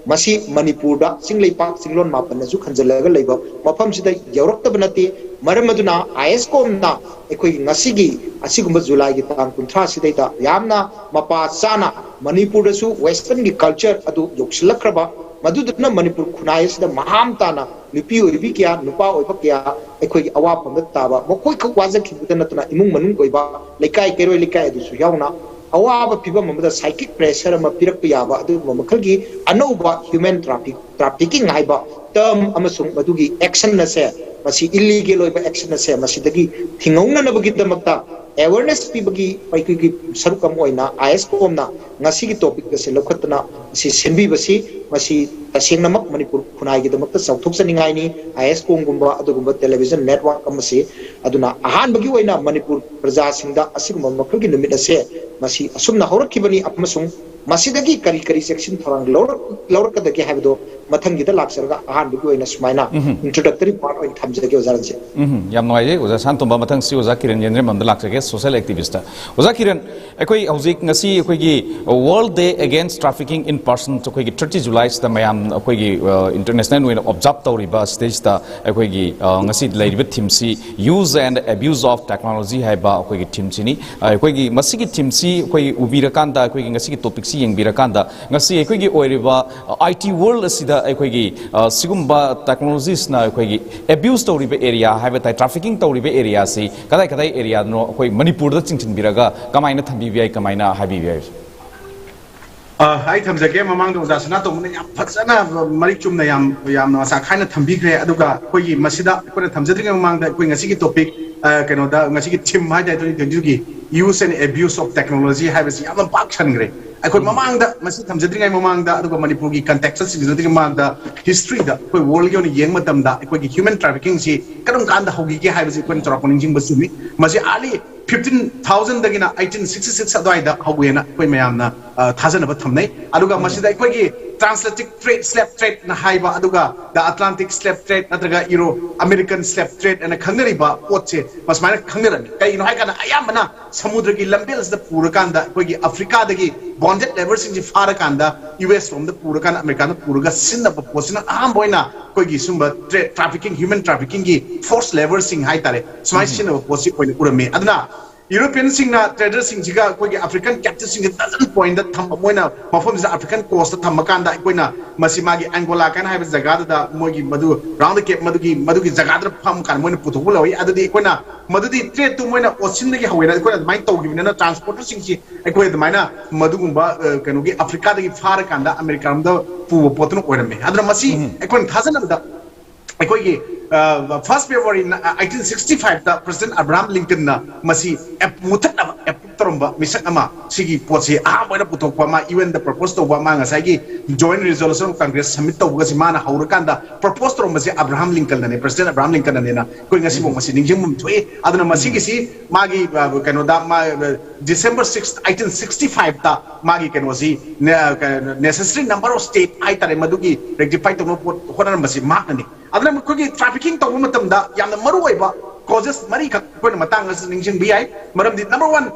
ꯃꯁꯤ ꯃꯅꯤꯄꯨꯔꯗ ꯆꯤꯡ ꯂꯩꯄꯥꯛ ꯆꯤꯡꯂꯣꯟ ꯃꯥꯄꯟꯅꯁꯨ ꯈꯟꯖꯜꯂꯒ ꯂꯩꯕ ꯃꯐꯝꯁꯤꯗ ꯌꯧꯔꯛꯇꯕ ꯅꯠꯇꯦ꯫ ꯃꯔꯝ ꯑꯗꯨꯅ ꯑꯥꯏ ꯑꯦꯁ ꯀꯣꯝꯅ ꯑꯩꯈꯣꯏꯒꯤ ꯉꯁꯤꯒꯤ ꯑꯁꯤꯒꯨꯝꯕ ꯖꯨꯂꯥꯏꯒꯤ ꯇꯥꯡ ꯀꯨꯟꯊ꯭ꯔꯥ ꯁꯤꯗꯩꯗ ꯌꯥꯝꯅ ꯃꯄꯥ ꯆꯥꯅ ꯃꯅꯤꯄꯨꯔꯗꯁꯨ westernꯒꯤ culture ꯑꯗꯨ ꯌꯧꯁꯤꯜꯂꯛꯈ꯭ꯔꯕ, ꯃꯗꯨꯗꯨꯅ ꯃꯅꯤꯄꯨꯔ ꯈꯨꯟꯅꯥꯏ ꯑꯁꯤꯗ ꯃꯍꯥꯝ ꯇꯥꯅ ꯅꯨꯄꯤ ꯑꯣꯏꯕꯤ ꯀꯌꯥ, ꯅꯨꯄꯥ ꯑꯣꯏꯕ ꯀꯌꯥ ꯑꯩꯈꯣꯏꯒꯤ ꯑꯋꯥꯐꯝꯗ ꯇꯥꯕ, ꯃꯈꯣꯏꯈꯛ ꯋꯥꯖꯈꯤꯕꯗ ꯅꯠꯇꯅ ꯏꯃꯨꯡ ꯃꯅꯨꯡ ꯑꯣꯏꯕ, ꯂꯩꯀꯥꯏ ꯀꯩꯔꯣꯏ ꯂꯩꯀꯥꯏ ꯑꯗꯨꯁꯨ ꯌꯥꯎꯅ ꯑꯋꯥꯕ ꯐꯤꯕꯝ ꯑꯃꯗ psychic pressure ꯑꯃ ꯄꯤꯔꯛꯄ ꯌꯥꯕ ꯑꯗꯨꯒꯨꯝꯕ ꯃꯈꯜꯒꯤ ꯑꯅꯧꯕ human traffic trafficking ꯍꯥꯏꯕ term ꯑꯃꯁꯨꯡ ꯃꯗꯨꯒꯤ action ꯑꯁꯦ, ꯃꯁꯤ illegal ꯑꯣꯏꯕ action ꯑꯁꯦ ꯃꯁꯤꯗꯒꯤ ꯊꯤꯡꯍꯧꯅꯅꯕꯒꯤꯗꯃꯛꯇ awareness ꯄꯤꯕꯒꯤ ꯑꯩꯈꯣꯏꯒꯤ ꯁꯔꯨꯛ ꯑꯃ ꯑꯣꯏꯅ ꯑꯥꯏ ꯑꯦꯁ ꯀꯣꯝꯅ ꯉꯁꯤꯒꯤ topic ꯑꯁꯤ ꯂꯧꯈꯠꯇꯨꯅ ꯃꯁꯤ ꯁꯦꯝꯕꯤꯕꯁꯤ, ꯃꯁꯤ ꯇꯁꯦꯡꯅꯃꯛ ꯃꯅꯤꯄꯨꯔ ꯈꯨꯟꯅꯥꯏꯒꯤꯗꯃꯛꯇ ꯆꯥꯎꯊꯣꯛꯆꯅꯤꯡꯉꯥꯏꯅꯤ꯫ ꯑꯥꯏ ꯑꯦꯁ ꯀꯣꯝꯒꯨꯝꯕ ꯑꯗꯨꯒꯨꯝꯕ television network ꯑꯃꯁꯤ, ꯑꯗꯨꯅ ꯑꯍꯥꯟꯕꯒꯤ ꯑꯣꯏꯅ ꯃꯅꯤꯄꯨꯔ ꯄ꯭ꯔꯖꯥꯁꯤꯡꯗ ꯑꯁꯤꯒꯨꯝꯕ ꯃꯈꯜꯒꯤ ꯅꯨꯃꯤꯠ ꯑꯁꯦ ꯃꯁꯤ ꯑꯁꯨꯝꯅ ꯍꯧꯔꯛꯈꯤꯕꯅꯤ ꯑꯃꯁꯨꯡ ꯃꯁꯤꯗꯒꯤ ꯀꯔꯤ ꯀꯔꯤ ꯆꯦꯛꯁꯤꯟ ꯊꯧꯔꯥꯡ ꯂꯧꯔꯛ-, ꯂꯧꯔꯛꯀꯗꯒꯦ ꯍꯥꯏꯕꯗꯣ ꯃꯊꯪꯒꯤꯗ ꯂꯥꯛꯆꯔꯒ ꯑꯍꯥꯟꯕꯒꯤ ꯑꯣꯏꯅ ꯁꯨꯃꯥꯏꯅ introductory part ꯑꯣꯏꯅ ꯊꯝꯖꯒꯦ ꯑꯣꯖꯥ ꯔꯟꯖꯤꯠ꯫ ꯎꯝ, ꯌꯥꯝ ꯅꯨꯡꯉꯥꯏꯖꯩ ꯑꯣꯖꯥ ꯁꯥꯟꯇꯣꯝꯕ꯫ ꯃꯊꯪꯁꯤ ꯑꯣꯖꯥ ꯀꯤꯔꯟ ꯌꯦꯟꯗ꯭ꯔꯦꯝꯕꯝꯗ ꯂꯥꯛꯆꯒꯦ, social activist꯫ ꯑꯣꯖꯥ ꯀꯤꯔꯟ, ꯑꯩꯈꯣꯏ ꯍꯧꯖꯤꯛ ꯉꯁꯤ ꯑꯩꯈꯣꯏꯒꯤ World Day Against Trafficking in Persons, ꯑꯩꯈꯣꯏꯒꯤ thirty July ꯁꯤꯗ ꯃꯌꯥꯝ ꯑꯩꯈꯣꯏꯒꯤ, ꯑ, international ꯑꯣꯏꯅ observe ꯇꯧꯔꯤꯕ ꯁꯤꯗꯩꯁꯤꯗ ꯑꯩꯈꯣꯏꯒꯤ, ꯑ, ꯉꯁꯤ ꯂꯩꯔꯤꯕ theme ꯁꯤ Use and Abuse of Technology ꯍꯥꯏꯕ ꯑꯩꯈꯣꯏꯒꯤ theme ꯁꯤꯅꯤ꯫ ꯑ, ꯑꯩꯈꯣꯏꯒꯤ ꯃꯁꯤꯒꯤ theme ꯁꯤ ꯑꯩꯈꯣꯏ ꯎꯕꯤꯔꯀꯥꯟꯗ, ꯑꯩꯈꯣꯏꯒꯤ ꯉꯁꯤꯒꯤ topic ꯁꯤ ꯌꯦꯡꯕꯤꯔꯀꯥꯟꯗ, ꯉꯁꯤ ꯑꯩꯈꯣꯏꯒꯤ ꯑꯣꯏꯔꯤꯕ, ꯑ, I T world ꯑꯁꯤꯗ ꯑꯩꯈꯣꯏꯒꯤ, ꯑ, ꯁꯤꯒꯨꯝꯕ technologies ꯅ ꯑꯩꯈꯣꯏꯒꯤ abuse ꯇꯧꯔꯤꯕ area ꯍꯥꯏꯕ ꯇꯥꯏ, trafficking ꯇꯧꯔꯤꯕ area ꯁꯤ ꯀꯗꯥꯏ ꯀꯗꯥꯏ area ꯅꯣ ꯑꯩꯈꯣꯏ ꯃꯅꯤꯄꯨꯔꯗ ꯆꯤꯡꯁꯤꯟꯕꯤꯔꯒ ꯀꯃꯥꯏꯅ ꯊꯝꯕꯤꯕ ꯌꯥꯏ, ꯀꯃꯥꯏꯅ ꯍꯥꯏꯕꯤꯕ ꯌꯥꯏ? ꯑ, ꯑꯩ ꯊꯝꯖꯒꯦ꯫ ꯃꯃꯥꯡꯗ ꯑꯣꯖꯥ ꯁꯅꯥꯇꯣꯝꯕꯅ ꯌꯥꯝ ꯐꯖꯅ, ꯃꯔꯤꯛ ꯆꯨꯝꯅ, ꯌꯥꯝ, ꯌꯥꯝꯅ ꯃꯆꯥ ꯈꯥꯏꯅ ꯊꯝꯕꯤꯈ꯭ꯔꯦ꯫ ꯑꯗꯨꯒ ꯑꯩꯈꯣꯏꯒꯤ ꯃꯁꯤꯗ ꯑꯩꯈꯣꯏꯅ ꯊꯝꯖꯗ꯭ꯔꯤꯉꯩ ꯃꯃꯥꯡꯗ ꯑꯩꯈꯣꯏ ꯉꯁꯤꯒꯤ topic, ꯑ, ꯀꯩꯅꯣꯗ, ꯉꯁꯤꯒꯤ theme ꯍꯥꯏ ꯇꯥꯔꯦ, twenty twenty two ꯒꯤ Use and Abuse of Technology ꯍꯥꯏꯕꯁꯤ ꯌꯥꯝꯅ ꯄꯥꯛ ꯁꯟꯈ꯭ꯔꯦ꯫ ꯑꯩꯈꯣꯏ ꯃꯃꯥꯡꯗ ꯃꯁꯤ ꯊꯝꯖꯗ꯭ꯔꯤꯉꯩ ꯃꯃꯥꯡꯗ, ꯑꯗꯨꯒ ꯃꯅꯤꯄꯨꯔꯒꯤ context ꯁꯤꯡ ꯊꯝꯖꯗ꯭ꯔꯤꯉꯩ ꯃꯃꯥꯡꯗ, history ꯗ ꯑꯩꯈꯣꯏ world ꯒꯤ ꯑꯣꯏꯅ ꯌꯦꯡꯕ ꯃꯇꯝꯗ ꯑꯩꯈꯣꯏꯒꯤ human trafficking ꯁꯤ ꯀꯔꯝ ꯀꯥꯟꯗ ꯍꯧꯈꯤꯒꯦ ꯍꯥꯏꯕꯁꯤ ꯑꯩꯈꯣꯏꯅ ꯆꯥꯎꯔꯥꯛꯄ ꯅꯤꯡꯁꯤꯡꯕ ꯆꯨꯝꯃꯤ꯫ ꯃꯁꯤ early ꯐꯤꯐꯇꯤꯟ ꯊꯥꯎꯖꯟꯗꯒꯤꯅ ꯑꯩꯠꯇꯤꯟ ꯁꯤꯛꯁꯇꯤ ꯁꯤꯛꯁ ꯑꯗꯨꯋꯥꯏꯗ ꯍꯧꯋꯦꯅ ꯑꯩꯈꯣꯏ ꯃꯌꯥꯝꯅ ꯑ, ꯊꯥꯖꯅꯕ ꯊꯝꯅꯩ꯫ ꯑꯗꯨꯒ ꯃꯁꯤꯗ ꯑꯩꯈꯣꯏꯒꯤ transatlantic trade, slave trade ꯅ ꯍꯥꯏꯕ, ꯑꯗꯨꯒ the Atlantic slave trade ꯅꯠꯇ꯭ꯔꯒ Euro American slave trade ꯑꯅ ꯈꯪꯅꯔꯤꯕ ꯄꯣꯠꯁꯦ ꯃꯁꯨꯃꯥꯏꯅ ꯈꯪꯅꯔꯝꯃꯤ꯫ ꯀꯩꯒꯤꯅꯣ ꯍꯥꯏꯀꯥꯟꯗ ꯑꯌꯥꯝꯕꯅ ꯁꯃꯨꯗ꯭ꯔꯒꯤ ꯂꯝꯕꯦꯜꯁꯤꯗ ꯄꯨꯔꯀꯥꯟꯗ ꯑꯩꯈꯣꯏꯒꯤ ꯑꯐ꯭ꯔꯤꯀꯥꯗꯒꯤ bonded labour ꯁꯤꯡꯁꯤ ꯐꯥꯔꯀꯥꯟꯗ ꯌꯨ ꯑꯦꯁ ꯂꯣꯝꯗ ꯄꯨꯔꯀꯥꯟꯗ ꯑꯃꯦꯔꯤꯀꯥꯗ ꯄꯨꯔꯒ ꯁꯤꯖꯤꯟꯅꯕ ꯄꯣꯠꯁꯤꯅ ꯑꯍꯥꯟꯕ ꯑꯣꯏꯅ ꯑꯩꯈꯣꯏꯒꯤ ꯁꯨꯝꯕ trade trafficking, human trafficking ꯒꯤ forced labour ꯁꯤꯡ ꯍꯥꯏꯇꯥꯔꯦ, ꯁꯨꯃꯥꯏꯅ ꯁꯤꯖꯤꯟꯅꯕ ꯄꯣꯠꯁꯤ ꯑꯣꯏꯅ ꯎꯔꯝꯃꯤ꯫ ꯑꯗꯨꯅ ꯌꯨꯔꯣꯄꯤꯌꯟꯁꯤꯡꯅ ꯇ꯭ꯔꯦꯗꯔꯁꯤꯡꯁꯤꯒ ꯑꯩꯈꯣꯏꯒꯤ ꯑꯐ꯭ꯔꯤꯀꯥꯟ ꯀꯦꯞꯇꯤꯞꯁꯤꯡꯁꯦ ꯗꯖꯟ ꯄꯣꯏꯟꯗ ꯊꯝꯕ, ꯃꯣꯏꯅ ꯃꯐꯝꯁꯤꯗ ꯑꯐ꯭ꯔꯤꯀꯥꯟ ꯀꯣꯁꯇ ꯊꯝꯕ ꯀꯥꯟꯗ ꯑꯩꯈꯣꯏꯅ ꯃꯁꯤ ꯃꯥꯒꯤ ꯑꯦꯡꯒꯣꯂꯥ ꯀꯥꯏꯅ ꯍꯥꯏꯕ ꯖꯒꯥꯗꯨꯗ ꯃꯣꯏꯒꯤ ꯃꯗꯨ round the Cape ꯃꯗꯨꯒꯤ ꯃꯗꯨꯒꯤ ꯖꯒꯥꯗꯨꯗ ꯐꯝ ꯀꯥꯟꯗ ꯃꯣꯏꯅ ꯄꯨꯊꯣꯛꯄ ꯂꯧꯏ꯫ ꯑꯗꯨꯗꯤ ꯑꯩꯈꯣꯏꯅ ꯃꯗꯨꯗꯤ ꯇ꯭ꯔꯦꯗꯇꯨ ꯃꯣꯏꯅ ꯑꯣꯁꯤꯟꯗꯒꯤ ꯍꯧꯋꯦꯅ ꯑꯩꯈꯣꯏꯅ ꯑꯗꯨꯃꯥꯏꯅ ꯇꯧꯈꯤꯕꯅꯤꯅ ꯇ꯭ꯔꯥꯟꯁꯄꯣꯔꯇꯔꯁꯤꯡꯁꯤ ꯑꯩꯈꯣꯏ ꯑꯗꯨꯃꯥꯏꯅ ꯃꯗꯨꯒꯨꯝꯕ ꯑ, ꯀꯩꯅꯣꯒꯤ ꯑꯐ꯭ꯔꯤꯀꯥꯗꯒꯤ ꯐꯥꯔꯀꯥꯟꯗ ꯑꯃꯦꯔꯤꯀꯥꯔꯣꯝꯗ ꯄꯨꯕ ꯄꯣꯠꯇꯨꯅ ꯑꯣꯏꯔꯝꯃꯦ꯫ ꯑꯗꯨꯅ ꯃꯁꯤ ꯑꯩꯈꯣꯏꯅ ꯊꯥꯖꯅꯕꯗ ꯑꯩꯈꯣꯏꯒꯤ ꯐꯥꯔꯁ ꯐꯦꯕ꯭ꯔꯨꯋꯥꯔꯤ ꯑꯩꯠꯇꯤꯟ ꯁꯤꯛꯁꯇꯤ ꯐꯥꯏꯚꯇ ꯄ꯭ꯔꯦꯁꯤꯗꯦꯟ ꯑꯕ꯭ꯔꯥꯍꯥꯝ ꯂꯤꯡꯀꯟꯅ ꯃꯁꯤ ꯑꯦꯞ- ꯃꯨꯊꯠꯅꯕ ꯑꯦꯄ꯭ꯔꯨꯞ ꯇꯧꯔꯝꯕ ꯃꯤꯁꯛ ꯑꯃ, ꯁꯤꯒꯤ ꯄꯣꯠꯁꯤ ꯑꯍꯥꯟꯕ ꯑꯣꯏꯅ ꯄꯨꯊꯣꯛꯄ, ꯃꯥ ꯌꯨ ꯑꯦꯟꯗ ꯄ꯭ꯔꯄꯣꯁ ꯇꯧꯕ, ꯃꯥ ꯉꯁꯥꯏꯒꯤ Joint Resolution of Congress submit ꯇꯧꯕꯒꯁꯤ ꯃꯥꯅ ꯍꯧꯔꯀꯥꯟꯗ ꯄ꯭ꯔꯄꯣꯁ ꯇꯧꯔꯝꯕꯁꯤ ꯑꯕ꯭ꯔꯥꯍꯥꯝ ꯂꯤꯡꯀꯟꯅꯅꯦ, ꯄ꯭ꯔꯦꯁꯤꯗꯦꯟ ꯑꯕ꯭ꯔꯥꯍꯥꯝ ꯂꯤꯡꯀꯟꯅꯅꯦꯅ ꯑꯩꯈꯣꯏ ꯉꯁꯤꯐꯥꯎ ꯃꯁꯤ ꯅꯤꯡꯁꯤꯡꯐꯝ ꯊꯣꯛꯏ꯫ ꯑꯗꯨꯅ ꯃꯁꯤꯒꯤꯁꯤ ꯃꯥꯒꯤ ꯑ, ꯀꯩꯅꯣꯗ ꯃꯥ December sixth, eighteen sixty five ꯇ ꯃꯥꯒꯤ ꯀꯩꯅꯣꯁꯤ necessary number of state ꯍꯥꯏꯇꯥꯔꯦ, ꯃꯗꯨꯒꯤ ꯔꯦꯛꯇꯤꯐꯥꯏ ꯇꯧꯅꯕ ꯄꯣꯠ ꯍꯣꯠꯅꯔꯝꯕꯁꯤ ꯃꯍꯥꯛꯅꯅꯤ꯫ ꯑꯗꯨꯅ ꯑꯩꯈꯣꯏꯒꯤ trafficking ꯇꯧꯕ ꯃꯇꯝꯗ ꯌꯥꯝꯅ ꯃꯔꯨ ꯑꯣꯏꯕ ꯀꯣꯖꯦꯁ ꯃꯔꯤꯈꯛ ꯑꯩꯈꯣꯏꯅ ꯃꯇꯥꯡ ꯑꯁꯤꯗ ꯅꯤꯡꯁꯤꯡꯕ ꯌꯥꯏ꯫ ꯃꯔꯝꯗꯤ number one,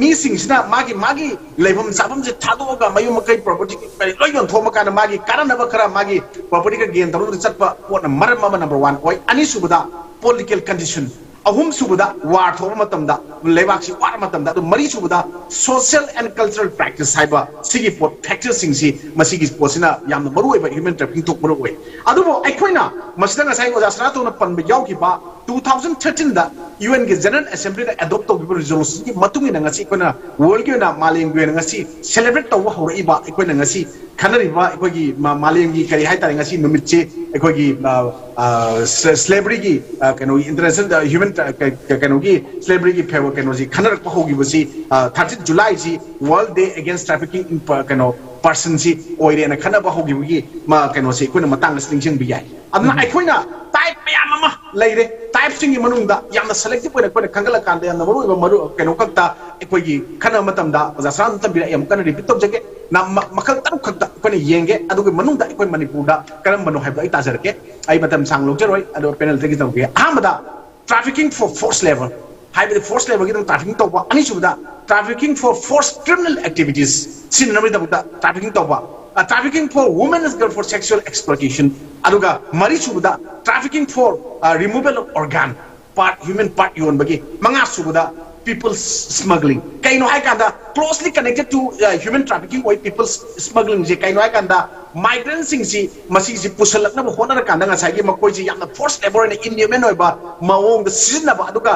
ꯃꯤꯁꯤꯡꯁꯤꯅ ꯃꯥꯒꯤ ꯃꯥꯒꯤ ꯂꯩꯐꯝ ꯆꯥꯐꯝꯁꯦ ꯊꯥꯗꯣꯛꯑꯒ ꯃꯌꯨꯝ ꯃꯀꯩ ꯄ꯭ꯔꯣꯄꯔꯇꯤ ꯀꯔꯤ ꯂꯣꯏ ꯌꯣꯟꯊꯣꯛꯑ ꯀꯥꯟꯗ ꯃꯥꯒꯤ ꯀꯥꯟꯅꯅꯕ ꯈꯔ ꯃꯥꯒꯤ ꯄ꯭ꯔꯣꯄꯔꯇꯤ ꯈꯔ ꯒꯦꯟ ꯇꯧꯅꯕ ꯆꯠꯄ ꯄꯣꯠꯅ ꯃꯔꯝ ꯑꯃ number one ꯑꯣꯏ꯫ ꯑꯅꯤꯁꯨꯕꯗ political condition, ꯑꯍꯨꯝꯁꯨꯕꯗ ꯋꯥꯔ ꯊꯣꯛꯄ ꯃꯇꯝꯗ, ꯂꯩꯕꯥꯛꯁꯤ ꯋꯥꯔ ꯃꯇꯝꯗ, ꯑꯗꯨ ꯃꯔꯤꯁꯨꯕꯗ social and cultural practice ꯍꯥꯏꯕ ꯁꯤꯒꯤ ꯄꯣꯠ ꯐꯦꯛꯇꯔꯁꯤꯡꯁꯤ, ꯃꯁꯤꯒꯤ ꯄꯣꯠꯁꯤꯅ ꯌꯥꯝꯅ ꯃꯔꯨ ꯑꯣꯏꯕ ꯍ꯭ꯌꯨꯃꯦꯟ ꯇ꯭ꯔꯥꯐꯤꯀꯤꯡ ꯊꯣꯛꯄ ꯃꯔꯨ ꯑꯣꯏ꯫ ꯑꯗꯨꯕꯨ ꯑꯩꯈꯣꯏꯅ ꯃꯁꯤꯗ ꯉꯁꯥꯏ ꯑꯣꯖꯥ ꯁꯅꯥꯇꯣꯟꯅ ꯄꯟꯕ ꯌꯥꯎꯈꯤꯕ two thousand thirteen ꯗ ꯌꯨ ꯑꯦꯟꯒꯤ ꯖꯦꯅꯔꯦꯜ ꯑꯦꯁꯦꯝꯕ꯭ꯂꯤꯗ ꯑꯦꯗꯣꯞ ꯇꯧꯈꯤꯕ ꯔꯤꯖꯣꯂꯨꯁꯟꯒꯤ ꯃꯇꯨꯡ ꯏꯟꯅ ꯉꯁꯤ ꯑꯩꯈꯣꯏꯅ ꯋꯥꯔꯜꯒꯤ ꯑꯣꯏꯅ, ꯃꯥꯂꯦꯝꯒꯤ ꯑꯣꯏꯅ ꯉꯁꯤ ꯁꯦꯂꯦꯕ꯭ꯔꯦꯠ ꯇꯧꯕ ꯍꯧꯔꯛꯏꯕ, ꯑꯩꯈꯣꯏꯅ ꯉꯁꯤ ꯈꯟꯅꯔꯤꯕ ꯑꯩꯈꯣꯏꯒꯤ ꯃꯥ- ꯃꯥꯂꯦꯝꯒꯤ ꯀꯔꯤ ꯍꯥꯏꯇꯥꯔꯦ, ꯉꯁꯤ ꯅꯨꯃꯤꯠꯁꯦ ꯑꯩꯈꯣꯏꯒꯤ ꯁ꯭ꯂꯦꯕꯔꯤꯒꯤ ꯀꯩꯅꯣꯒꯤ ꯏꯟꯇꯔꯅꯦꯁꯅꯦꯜ ꯍ꯭ꯌꯨꯃꯦꯟ ꯀꯩꯅꯣꯒꯤ ꯁ꯭ꯂꯦꯕꯔꯤꯒꯤ ꯐꯦꯕꯔ ꯀꯩꯅꯣꯁꯤ ꯈꯟꯅꯔꯛꯄ ꯍꯧꯈꯤꯕꯁꯤ thirteen ꯖꯨꯂꯥꯏꯁꯤ World Day Against Trafficking in Per- ꯀꯩꯅꯣ ꯄꯔꯁꯟꯁꯤ ꯑꯣꯏꯔꯦꯅ ꯈꯟꯅꯕ ꯍꯧꯈꯤꯕꯒꯤ ꯃꯥ ꯀꯩꯅꯣꯁꯤ ꯑꯩꯈꯣꯏꯅ ꯃꯇꯥꯡ ꯑꯁꯤ ꯅꯤꯡꯁꯤꯡꯕ ꯌꯥꯏ꯫ ꯑꯗꯨꯅ ꯑꯩꯈꯣꯏꯅ ꯇꯥꯏꯞ ꯃꯌꯥꯝ ꯑꯃ ꯂꯩꯔꯦ꯫ ꯇ꯭ꯔꯥꯏꯕꯁꯤꯡꯒꯤ ꯃꯅꯨꯡꯗ ꯌꯥꯝꯅ ꯁꯦꯂꯦꯛꯇꯤꯚ ꯑꯣꯏꯅ ꯑꯩꯈꯣꯏꯅ ꯈꯟꯒꯠꯂꯀꯥꯟꯗ ꯌꯥꯝꯅ ꯃꯔꯨ ꯑꯣꯏꯕ ꯃꯔꯨ ꯀꯩꯅꯣ ꯈꯛꯇ ꯑꯩꯈꯣꯏꯒꯤ ꯈꯟꯅꯕ ꯃꯇꯝꯗ ꯑꯣꯖꯥ ꯁꯅꯥꯇꯣꯟ ꯇꯝꯕꯤꯔꯛꯑꯦ, ꯑꯃꯨꯛ ꯀꯟꯅ ꯔꯤꯄꯤꯠ ꯇꯧꯖꯒꯦ꯫ ꯅ-, ꯃ-, ꯃꯈꯜ ꯇꯔꯨꯛ ꯈꯛꯇ ꯑꯩꯈꯣꯏꯅ ꯌꯦꯡꯒꯦ꯫ ꯑꯗꯨꯒꯤ ꯃꯅꯨꯡꯗ ꯑꯩꯈꯣꯏ ꯃꯅꯤꯄꯨꯔꯗ ꯀꯔꯝꯕꯅꯣ ꯍꯥꯏꯕꯗꯣ ꯑꯩ ꯇꯥꯖꯔꯛꯀꯦ꯫ ꯑꯩ ꯃꯇꯝ ꯁꯥꯡ ꯂꯧꯖꯔꯣꯏ, ꯑꯗꯣ ꯄꯦꯅꯦꯜꯗꯒꯤ ꯇꯧꯒꯦ꯫ ꯑꯍꯥꯟꯕꯗ, trafficking for forced labour, ꯍꯥꯏꯕꯗꯤ ꯐꯣꯔꯁ ꯂꯦꯕꯔꯒꯤꯗꯃꯛ ꯇ꯭ꯔꯥꯐꯤꯀꯤꯡ ꯇꯧꯕ꯫ ꯑꯅꯤꯁꯨꯕꯗ, trafficking for forced criminal activities, ꯁꯤꯖꯤꯟꯅꯅꯕꯒꯤꯗꯃꯛꯇ ꯇ꯭ꯔꯥꯐꯤꯀꯤꯡ ꯇꯧꯕ꯫ Trafficking for women as girl for sexual exploitation꯫ ꯑꯗꯨꯒ ꯃꯔꯤꯁꯨꯕꯗ, trafficking for removal of organ, part, human part ꯌꯣꯟꯕꯒꯤ꯫ ꯃꯉꯥꯁꯨꯕꯗ, people smuggling꯫ ꯀꯩꯅꯣ ꯍꯥꯏꯀꯥꯟꯗ, closely connected to human trafficking ꯑꯣꯏ people smugglingꯁꯦ꯫ ꯀꯩꯅꯣ ꯍꯥꯏꯀꯥꯟꯗ, ꯃꯥꯏꯒ꯭ꯔꯦꯟꯁꯤꯡꯁꯤ, ꯃꯁꯤꯁꯤ ꯄꯨꯁꯜꯂꯛꯅꯕ ꯍꯣꯠꯅꯔꯀꯥꯟꯗ ꯉꯁꯥꯏꯒꯤ ꯃꯈꯣꯏꯁꯤ ꯌꯥꯝꯅ ꯐꯣꯔꯁ ꯂꯦꯕꯔ ꯑꯣꯏꯅ ꯏꯟꯍ꯭ꯌꯨꯃꯦꯟ ꯑꯣꯏꯕ ꯃꯑꯣꯡꯗ ꯁꯤꯖꯤꯟꯅꯕ, ꯑꯗꯨꯒ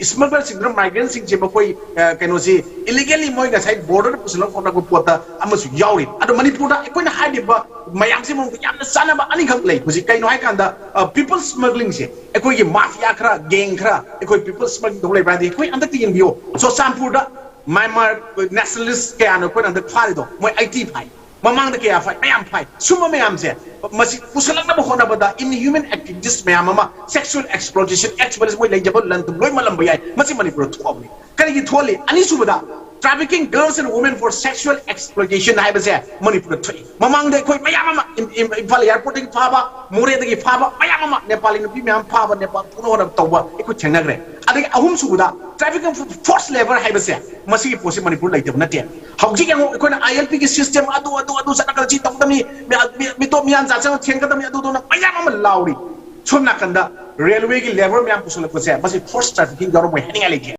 ꯏꯁꯃꯒꯂꯔꯁꯤꯡꯗꯨꯅ ꯃꯥꯏꯒ꯭ꯔꯦꯟꯁꯤꯡꯁꯦ ꯃꯈꯣꯏ, ꯑ, ꯀꯩꯅꯣꯁꯤ, ꯏꯂꯤꯒꯦꯜꯂꯤ ꯃꯣꯏ ꯉꯁꯥꯏ ꯕꯣꯔꯗꯔꯗ ꯄꯨꯁꯤꯜꯂꯒ ꯈꯣꯠꯂꯛꯄ ꯄꯣꯠꯇ ꯑꯃꯁꯨ ꯌꯥꯎꯔꯤ꯫ ꯑꯗꯣ ꯃꯅꯤꯄꯨꯔꯗ ꯑꯩꯈꯣꯏꯅ ꯍꯥꯏꯔꯤꯕ ꯃꯌꯥꯝꯁꯤ ꯃꯑꯣꯡꯗ ꯌꯥꯝꯅ ꯆꯥꯟꯅꯕ ꯑꯅꯤꯈꯛ ꯂꯩ꯫ ꯍꯧꯖꯤꯛ ꯀꯩꯅꯣ ꯍꯥꯏꯀꯥꯟꯗ, ꯑ, ꯄꯤꯄꯜ ꯁ꯭ꯃꯒ꯭ꯂꯤꯡꯁꯦ ꯑꯩꯈꯣꯏꯒꯤ ꯃꯥꯐꯤꯌꯥ ꯈꯔ, ꯒꯦꯡ ꯈꯔ ꯑꯩꯈꯣꯏ ꯄꯤꯄꯜ ꯁ꯭ꯃꯒ꯭ꯂꯤꯡ ꯇꯧ ꯂꯩꯕ꯭ꯔꯥ ꯍꯥꯏꯗꯤ ꯑꯩꯈꯣꯏ ꯍꯟꯗꯛꯇ ꯌꯦꯡꯕꯤꯌꯣ, ꯆꯨꯔꯆꯥꯟꯄꯨꯔꯗ ꯃ꯭ꯌꯥꯟꯃꯥꯔ ꯅꯦꯁꯅꯦꯂꯤꯁ ꯀꯌꯥꯅ ꯑꯩꯈꯣꯏꯅ ꯍꯟꯗꯛ ꯐꯥꯔꯤꯗꯣ, ꯃꯣꯏ ꯑꯩꯇꯤ ꯐꯥꯏ꯫ ꯃꯃꯥꯡꯗ ꯀꯌꯥ ꯐꯥꯏ? ꯃꯌꯥꯝ ꯐꯥꯏ꯫ ꯁꯨꯝꯕ ꯃꯌꯥꯝꯁꯦ ꯃꯁꯤ ꯄꯨꯁꯜꯂꯛꯅꯕ ꯍꯣꯠꯅꯕꯗ ꯏꯟꯍ꯭ꯌꯨꯃꯦꯟ ꯑꯦꯛꯇꯤꯚꯤꯇꯤꯁ ꯃꯌꯥꯝ ꯑꯃ, ꯁꯦꯛꯁꯨꯑꯦꯜ ꯑꯦꯛꯁꯄ꯭ꯂꯣꯏꯇꯦꯁꯟ, ꯑꯦꯛꯁꯄ꯭ꯂꯣꯏꯇꯦꯁꯟ, ꯃꯣꯏ ꯂꯩꯖꯕ ꯂꯟ ꯊꯨꯝ ꯂꯣꯏ ꯃꯥꯜꯂꯝꯕ ꯌꯥꯏ꯫ ꯃꯁꯤ ꯃꯅꯤꯄꯨꯔꯗ ꯊꯣꯛꯑꯕꯅꯤ꯫ ꯀꯔꯤꯒꯤ ꯊꯣꯛꯍꯜꯂꯤ? ꯑꯅꯤꯁꯨꯕꯗ, trafficking girls and women for sexual exploitation ꯍꯥꯏꯕꯁꯦ ꯃꯅꯤꯄꯨꯔꯗ ꯊꯣꯛꯏ꯫ ꯃꯃꯥꯡꯗ ꯑꯩꯈꯣꯏ ꯃꯌꯥꯝ ꯑꯃ ꯏꯝ-, ꯏꯝ-, ꯏꯝꯐꯥꯜ ꯑꯦꯌꯥꯔꯄꯣꯔꯠꯇꯒꯤ ꯐꯥꯕ, ꯃꯣꯔꯦꯗꯒꯤ ꯐꯥꯕ ꯃꯌꯥꯝ ꯑꯃ, ꯅꯦꯄꯥꯂꯤ ꯅꯨꯄꯤ ꯃꯌꯥꯝ ꯐꯥꯕ, ꯅꯦꯄꯥꯜ ꯄꯨꯅ ꯍꯣꯠꯅꯕ ꯇꯧꯕ ꯑꯩꯈꯣꯏ ꯊꯦꯡꯅꯈ꯭ꯔꯦ꯫ ꯑꯗꯒꯤ ꯑꯍꯨꯝꯁꯨꯕꯗ, trafficking for forced labour ꯍꯥꯏꯕꯁꯦ, ꯃꯁꯤꯒꯤ ꯄꯣꯠꯁꯤ ꯃꯅꯤꯄꯨꯔ ꯂꯩꯇꯕ ꯅꯠꯇꯦ꯫ ꯍꯧꯖꯤꯛ ꯌꯦꯡꯉꯨ, ꯑꯩꯈꯣꯏꯅ ꯑꯥꯏ ꯑꯦꯜ ꯄꯤꯒꯤ ꯁꯤꯁꯇꯦꯝ ꯑꯗꯨ, ꯑꯗꯨ, ꯑꯗꯨ ꯆꯠꯅꯒ ꯁꯤ ꯇꯧꯒꯗꯕꯅꯤ, ꯃꯤ-, ꯃꯤ-, ꯃꯤꯇꯣꯞ ꯃꯤꯌꯥꯟ ꯆꯥꯁꯤꯟ ꯊꯦꯡꯒꯗꯕꯅꯤ, ꯑꯗꯨꯗꯨꯅ ꯃꯌꯥꯝ ꯑꯃ ꯂꯥꯎꯔꯤ꯫ ꯁꯣꯝ ꯅꯥꯀꯟꯗ ꯔꯦꯜꯋꯦꯒꯤ ꯂꯦꯕꯔ ꯃꯌꯥꯝ ꯄꯨꯁꯜꯂꯛꯄꯁꯦ, ꯃꯁꯤ ꯐꯣꯔꯁ ꯇ꯭ꯔꯥꯐꯤꯀꯤꯡ ꯌꯥꯎꯔꯝꯃꯣꯏ ꯍꯥꯏꯅꯤꯡꯉꯥꯏ ꯂꯩꯇꯦ꯫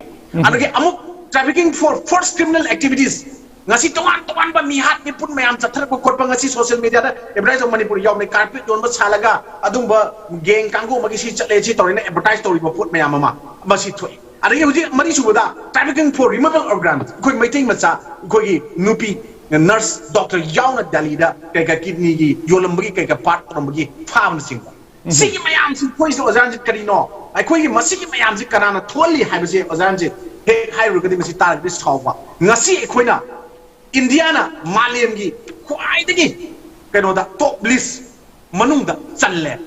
ꯑꯗꯒꯤ ꯑꯃꯨꯛ trafficking for forced criminal activities, ꯉꯁꯤ ꯇꯣꯉꯥꯟ ꯇꯣꯉꯥꯟꯕ ꯃꯤꯍꯥꯠ ꯃꯤꯄꯨꯟ ꯃꯌꯥꯝ ꯆꯠꯊꯔꯛꯄ ꯈꯣꯠꯄ, ꯉꯁꯤ ꯁꯣꯁꯤꯌꯦꯜ ꯃꯦꯗꯤꯌꯥꯗ ꯑꯦꯗꯚꯔꯇꯥꯏꯁ ꯇꯧꯕ, ꯃꯅꯤꯄꯨꯔ ꯌꯥꯎꯕꯅꯤ, ꯀꯥꯔꯄꯦꯠ ꯌꯣꯟꯕ ꯁꯥꯜꯂꯒ ꯑꯗꯨꯝꯕ ꯒꯦꯡ ꯀꯥꯡꯕꯨ ꯑꯃꯒꯤ ꯁꯤ ꯆꯠꯂꯦ, ꯁꯤ ꯇꯧꯔꯦꯅ ꯑꯦꯗꯚꯔꯇꯥꯏꯁ ꯇꯧꯔꯤꯕ ꯄꯣꯠ ꯃꯌꯥꯝ ꯑꯃ ꯃꯁꯤ ꯊꯣꯛꯏ꯫ ꯑꯗꯒꯤ ꯍꯧꯖꯤꯛ ꯃꯔꯤꯁꯨꯕꯗ, trafficking for removal organs, ꯑꯩꯈꯣꯏ ꯃꯩꯇꯩ ꯃꯆꯥ, ꯑꯩꯈꯣꯏꯒꯤ ꯅꯨꯄꯤ ꯅꯔꯁ ꯗꯣꯛꯇꯔ ꯌꯥꯎꯅ ꯗꯦꯜꯂꯤꯗ ꯀꯩꯀꯥ ꯀꯤꯗꯅꯤꯒꯤ ꯌꯣꯜꯂꯝꯕꯒꯤ, ꯀꯩꯀꯥ ꯄꯥꯔꯠ ꯇꯧꯔꯝꯕꯒꯤ ꯐꯥꯕꯅꯆꯤꯡꯕ꯫ ꯁꯤꯒꯤ ꯃꯌꯥꯝꯁꯤ ꯊꯣꯛꯏꯁꯦ ꯑꯣꯖꯥ ꯔꯟꯖꯤꯠ ꯀꯔꯤꯅꯣ? ꯑꯩꯈꯣꯏꯒꯤ ꯃꯁꯤꯒꯤ ꯃꯌꯥꯝꯁꯤ ꯀꯅꯥꯅ ꯊꯣꯛꯍꯜꯂꯤ ꯍꯥꯏꯕꯁꯦ ꯑꯣꯖꯥ ꯔꯟꯖꯤꯠ ꯍꯦꯛ ꯍꯥꯏꯔꯨꯔꯒꯗꯤ ꯃꯁꯤ ꯇꯥꯔꯒꯗꯤ ꯁꯥꯎꯕ꯫ ꯉꯁꯤ ꯑꯩꯈꯣꯏꯅ ꯏꯟꯗꯤꯌꯥꯅ ꯃꯥꯂꯦꯝꯒꯤ ꯈ꯭ꯋꯥꯏꯗꯒꯤ ꯀꯩꯅꯣꯗ ꯇꯣꯞ ꯂꯤꯁ ꯃꯅꯨꯡꯗ ꯆꯜꯂꯦ꯫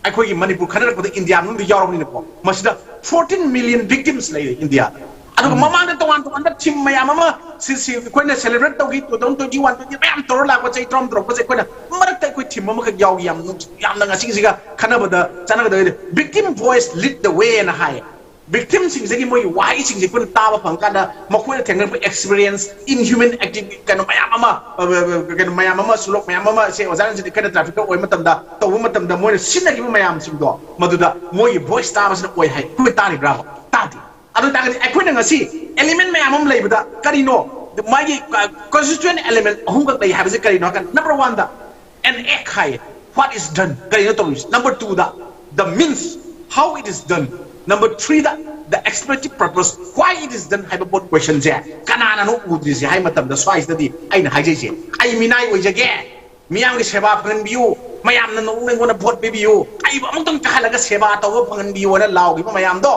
ꯑꯩꯈꯣꯏꯒꯤ ꯃꯅꯤꯄꯨꯔ ꯈꯟꯅꯔꯛꯄꯗ ꯏꯟꯗꯤꯌꯥ ꯃꯅꯨꯡꯗ ꯌꯥꯎꯔꯕꯅꯤꯅꯀꯣ, ꯃꯁꯤꯗ fourteen million victims ꯂꯩꯔꯦ ꯏꯟꯗꯤꯌꯥꯗ꯫ ꯑꯗꯨꯒ ꯃꯃꯥꯡꯗ ꯇꯣꯉꯥꯟ ꯇꯣꯉꯥꯟꯕ theme ꯃꯌꯥꯝ ꯑꯃ ꯁꯤ ꯁꯤ ꯑꯩꯈꯣꯏꯅ celebrate ꯇꯧꯈꯤ, two thousand twenty one twenty ꯃꯌꯥꯝ ꯇꯧꯔ ꯂꯥꯛꯄ, ꯆꯍꯤ ꯇꯔꯥꯃꯨꯛ ꯇꯧꯔꯛꯄꯁꯦ, ꯑꯩꯈꯣꯏꯅ ꯃꯔꯛꯇ ꯑꯩꯈꯣꯏ theme ꯑꯃꯈꯛ ꯌꯥꯎꯏ, ꯌꯥꯝ ꯅꯨꯡ- ꯌꯥꯝꯅ ꯉꯁꯤꯒꯤꯁꯤꯒ ꯈꯟꯅꯕꯗ ꯆꯥꯟꯅꯒꯗꯕ꯫ Victim voice lead the way ꯅ ꯍꯥꯏꯌꯦ꯫ Victim ꯁꯤꯡꯁꯤꯒꯤ ꯃꯣꯏꯒꯤ ꯋꯥꯍꯩꯁꯤꯡꯁꯦ ꯑꯩꯈꯣꯏꯅ ꯇꯥꯕ ꯐꯪꯀꯥꯟꯗ ꯃꯈꯣꯏꯅ ꯊꯦꯡꯅꯔꯛꯄ experience, inhuman activity, ꯀꯩꯅꯣ ꯃꯌꯥꯝ ꯑꯃ, ꯑ, ꯑ, ꯑ, ꯀꯩꯅꯣ ꯃꯌꯥꯝ ꯑꯃ, ꯁꯨꯂꯣꯛ ꯃꯌꯥꯝ ꯑꯃ ꯁꯦ ꯑꯣꯖꯥ ꯔꯟꯖꯤꯠ ꯑꯩꯈꯣꯏꯅ trafficker ꯑꯣꯏꯕ ꯃꯇꯝꯗ, ꯇꯧꯕ ꯃꯇꯝꯗ ꯃꯣꯏꯅ ꯁꯤꯖꯤꯟꯅꯈꯤꯕ ꯃꯌꯥꯝꯁꯤꯡꯗꯣ, ꯃꯗꯨꯗ ꯃꯣꯏꯒꯤ voice ꯇꯥꯕꯁꯤꯅ ꯑꯣꯏ ꯍꯥꯏ꯫ ꯑꯩꯈꯣꯏ ꯇꯥꯔꯤꯕ꯭ꯔꯥꯕ? ꯇꯥꯗꯦ꯫ ꯑꯗꯨ ꯑꯣꯏꯇꯥꯔꯒꯗꯤ ꯑꯩꯈꯣꯏꯅ ꯉꯁꯤ element ꯃꯌꯥꯝ ꯑꯃ ꯂꯩꯕꯗ ꯀꯔꯤꯅꯣ ꯃꯥꯒꯤ, ꯑ, constituent element ꯑꯍꯨꯝꯈꯛ ꯂꯩ ꯍꯥꯏꯕꯁꯦ ꯀꯔꯤꯅꯣ ꯍꯥꯏ ꯀꯥꯟꯗ, number one the an act ꯍꯥꯏꯌꯦ꯫ What is done? ꯀꯔꯤꯅꯣ ꯇꯧꯔꯤꯁꯦ? Number two the the means, how it is done. Number three the the explicit purpose, why it is done ꯍꯥꯏꯕ ꯄꯣꯠ question ꯁꯦ ꯀꯅꯥꯅꯅꯣ ꯎꯗ꯭ꯔꯤꯁꯦ ꯍꯥꯏ ꯃꯇꯝꯗ, ꯁ꯭ꯋꯥꯏꯁꯤꯗꯗꯤ ꯑꯩꯅ ꯍꯥꯏꯖꯩꯁꯦ, "ꯑꯩ ꯃꯤꯅꯥꯏ ꯑꯣꯏꯖꯒꯦ, ꯃꯤꯌꯥꯝꯒꯤ ꯁꯦꯕꯥ ꯐꯪꯍꯟꯕꯤꯌꯨ, ꯃꯌꯥꯝꯅ ꯅꯣꯡꯃ ꯑꯩꯉꯣꯟꯗ vote ꯄꯤꯕꯤꯌꯨ, ꯑꯩꯕꯨ ꯑꯃꯨꯛꯇꯪ ꯀꯥꯍꯜꯂꯒ ꯁꯦꯕꯥ ꯇꯧꯕ ꯐꯪꯍꯟꯕꯤꯌꯨ" ꯍꯥꯏꯅ ꯂꯥꯎꯈꯤꯕ ꯃꯌꯥꯝꯗꯣ,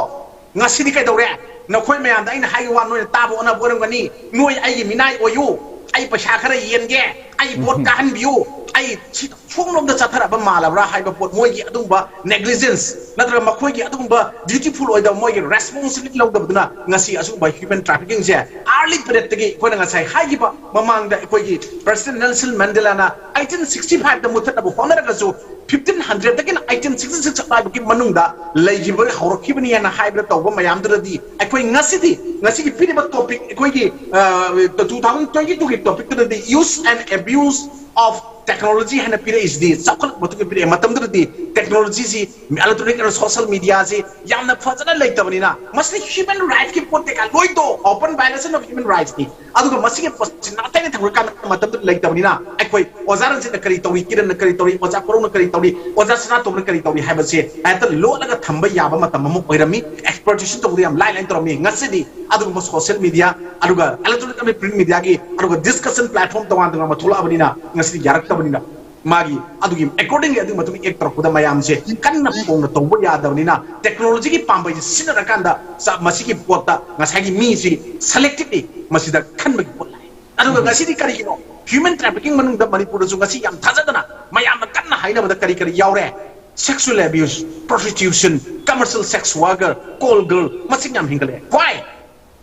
ꯉꯁꯤꯗꯤ ꯀꯩꯗꯧꯔꯦ? ꯅꯈꯣꯏ ꯃꯌꯥꯝꯗ ꯑꯩꯅ ꯍꯥꯏꯒꯤ ꯋꯥ ꯅꯣꯏꯅ ꯇꯥꯕ ꯑꯣꯟꯅꯕ ꯑꯣꯏꯔꯝꯒꯅꯤ꯫ "ꯅꯣꯏ ꯑꯩꯒꯤ ꯃꯤꯅꯥꯏ ꯑꯣꯏꯌꯨ, ꯑꯩ ꯄꯩꯁꯥ ꯈꯔ ꯌꯦꯟꯒꯦ, ꯑꯩ vote ꯀꯥꯍꯟꯕꯤꯌꯨ, ꯑꯩ ꯁꯤ ꯁꯣꯝꯂꯣꯝꯗ ꯆꯠꯊꯔꯛꯄ ꯃꯥꯜꯂꯕ꯭ꯔꯥ" ꯍꯥꯏꯕ ꯄꯣꯠ, ꯃꯣꯏꯒꯤ ꯑꯗꯨꯒꯨꯝꯕ negligence ꯅꯠꯇ꯭ꯔꯒ ꯃꯈꯣꯏꯒꯤ ꯑꯗꯨꯒꯨꯝꯕ dutiful ꯑꯣꯏꯗꯕ, ꯃꯣꯏꯒꯤ responsibility ꯂꯧꯗꯕꯗꯨꯅ ꯉꯁꯤ ꯑꯁꯤꯒꯨꯝꯕ human trafficking ꯁꯦ early period ꯇꯒꯤ, ꯑꯩꯈꯣꯏꯅ ꯉꯁꯥꯏ ꯍꯥꯏꯈꯤꯕ ꯃꯃꯥꯡꯗ ꯑꯩꯈꯣꯏꯒꯤ President Nelson Mandela ꯅ eighteen sixty five ꯗ ꯃꯨꯊꯠꯅꯕ ꯍꯣꯠꯅꯔꯒꯁꯨ, fifteen hundred ꯗꯒꯤꯅ eighteen sixty six ꯑꯗꯨꯋꯥꯏꯕꯨꯛꯀꯤ ꯃꯅꯨꯡꯗ ꯂꯩꯈꯤꯕ ꯍꯧꯔꯛꯈꯤꯕꯅꯤ ꯍꯥꯏꯅ ꯍꯥꯏꯕꯗ ꯇꯧꯕ ꯃꯌꯥꯝꯗꯨꯗꯗꯤ, ꯑꯩꯈꯣꯏ ꯉꯁꯤꯗꯤ, ꯉꯁꯤꯒꯤ ꯄꯤꯔꯤꯕ topic, ꯑꯩꯈꯣꯏꯒꯤ, ꯑ, two thousand twenty two ꯒꯤ topic ꯇꯨꯗꯗꯤ use and abuse of technology ꯍꯥꯏꯅ ꯄꯤꯔꯛꯏꯁꯤꯗꯤ, ꯆꯥꯎꯈꯠꯂꯛꯄ ꯃꯇꯨꯡ ꯏꯟꯅ ꯄꯤꯔꯛꯑꯦ꯫ ꯃꯇꯝꯗꯨꯗꯗꯤ technology ꯁꯤ, electronic and social media ꯁꯤ ꯌꯥꯝꯅ ꯐꯖꯅ ꯂꯩꯇꯕꯅꯤꯅ, ꯃꯁꯤ human right ꯀꯤ ꯄꯣꯠ ꯀꯩꯀꯥ ꯂꯣꯏ ꯇꯣ, open violation of human rights ꯅꯤ꯫ ꯑꯗꯨꯒ ꯃꯁꯤꯒꯤ ꯄꯣꯠꯁꯤ ꯅꯥꯊꯩꯅ ꯊꯝꯈ꯭ꯔꯀꯥꯟꯗ ꯃꯇꯝꯗꯨꯗ ꯂꯩꯇꯕꯅꯤꯅ, ꯑꯩꯈꯣꯏ ꯑꯣꯖꯥ ꯔꯟꯖꯤꯠꯅ ꯀꯔꯤ ꯇꯧꯔꯤ, ꯀꯤꯔꯟꯅ ꯀꯔꯤ ꯇꯧꯔꯤ, ꯑꯣꯖꯥ ꯀꯣꯔꯧꯅ ꯀꯔꯤ ꯇꯧꯔꯤ, ꯑꯣꯖꯥ ꯁꯅꯥꯇꯣꯝꯕꯅ ꯀꯔꯤ ꯇꯧꯔꯤ ꯍꯥꯏꯕꯁꯦ ꯍꯦꯛꯇ ꯂꯣꯠꯂꯒ ꯊꯝꯕ ꯌꯥꯕ ꯃꯇꯝ ꯑꯃ ꯑꯣꯏꯔꯝꯃꯤ꯫ Exploitation ꯇꯧꯕꯗ ꯌꯥꯝ ꯂꯥꯏ ꯂꯥꯏꯅ ꯇꯧꯔꯝꯃꯤ꯫ ꯉꯁꯤꯗꯤ ꯑꯗꯨꯒꯨꯝꯕ social media, ꯑꯗꯨꯒ electronic ꯑꯃꯗꯤ print media ꯒꯤ, ꯑꯗꯨꯒ discussion platform ꯇꯣꯉꯥꯟ ꯇꯣꯉꯥꯟꯕ ꯊꯣꯛꯂꯛꯑꯕꯅꯤꯅ, ꯉꯁꯤꯗꯤ ꯌꯥꯔꯛꯇꯕꯅꯤꯅ, ꯃꯥꯒꯤ ꯑꯗꯨꯒꯤ accordingly ꯑꯗꯨꯒꯤ ꯃꯇꯨꯡ act ꯇꯧꯔꯛꯄꯗ ꯃꯌꯥꯝꯁꯦ ꯀꯟꯅ ꯐꯣꯡꯅ ꯇꯧꯕ ꯌꯥꯗꯕꯅꯤꯅ, technology ꯒꯤ ꯄꯥꯝꯕꯩꯁꯦ ꯁꯤꯖꯤꯟꯅꯔꯀꯥꯟꯗ ꯆ-, ꯃꯁꯤꯒꯤ ꯄꯣꯠꯇ ꯉꯁꯥꯏꯒꯤ ꯃꯤꯁꯤ selectively ꯃꯁꯤꯗ ꯈꯟꯕꯒꯤ ꯄꯣꯠ ꯂꯥꯛꯑꯦ꯫ ꯑꯗꯨꯒ ꯉꯁꯤꯗꯤ ꯀꯔꯤꯒꯤꯅꯣ human trafficking ꯃꯅꯨꯡꯗ ꯃꯅꯤꯄꯨꯔꯗꯁꯨ ꯉꯁꯤ ꯌꯥꯝ ꯊꯥꯖꯗꯅ ꯃꯌꯥꯝꯅ ꯀꯟꯅ ꯍꯥꯏꯅꯕꯗ ꯀꯔꯤ ꯀꯔꯤ ꯌꯥꯎꯔꯦ? Sexual abuse, prostitution, commercial sex worker, call girl, ꯃꯁꯤꯡ ꯌꯥꯝ ꯍꯦꯟꯒꯠꯂꯛꯑꯦ꯫ Why?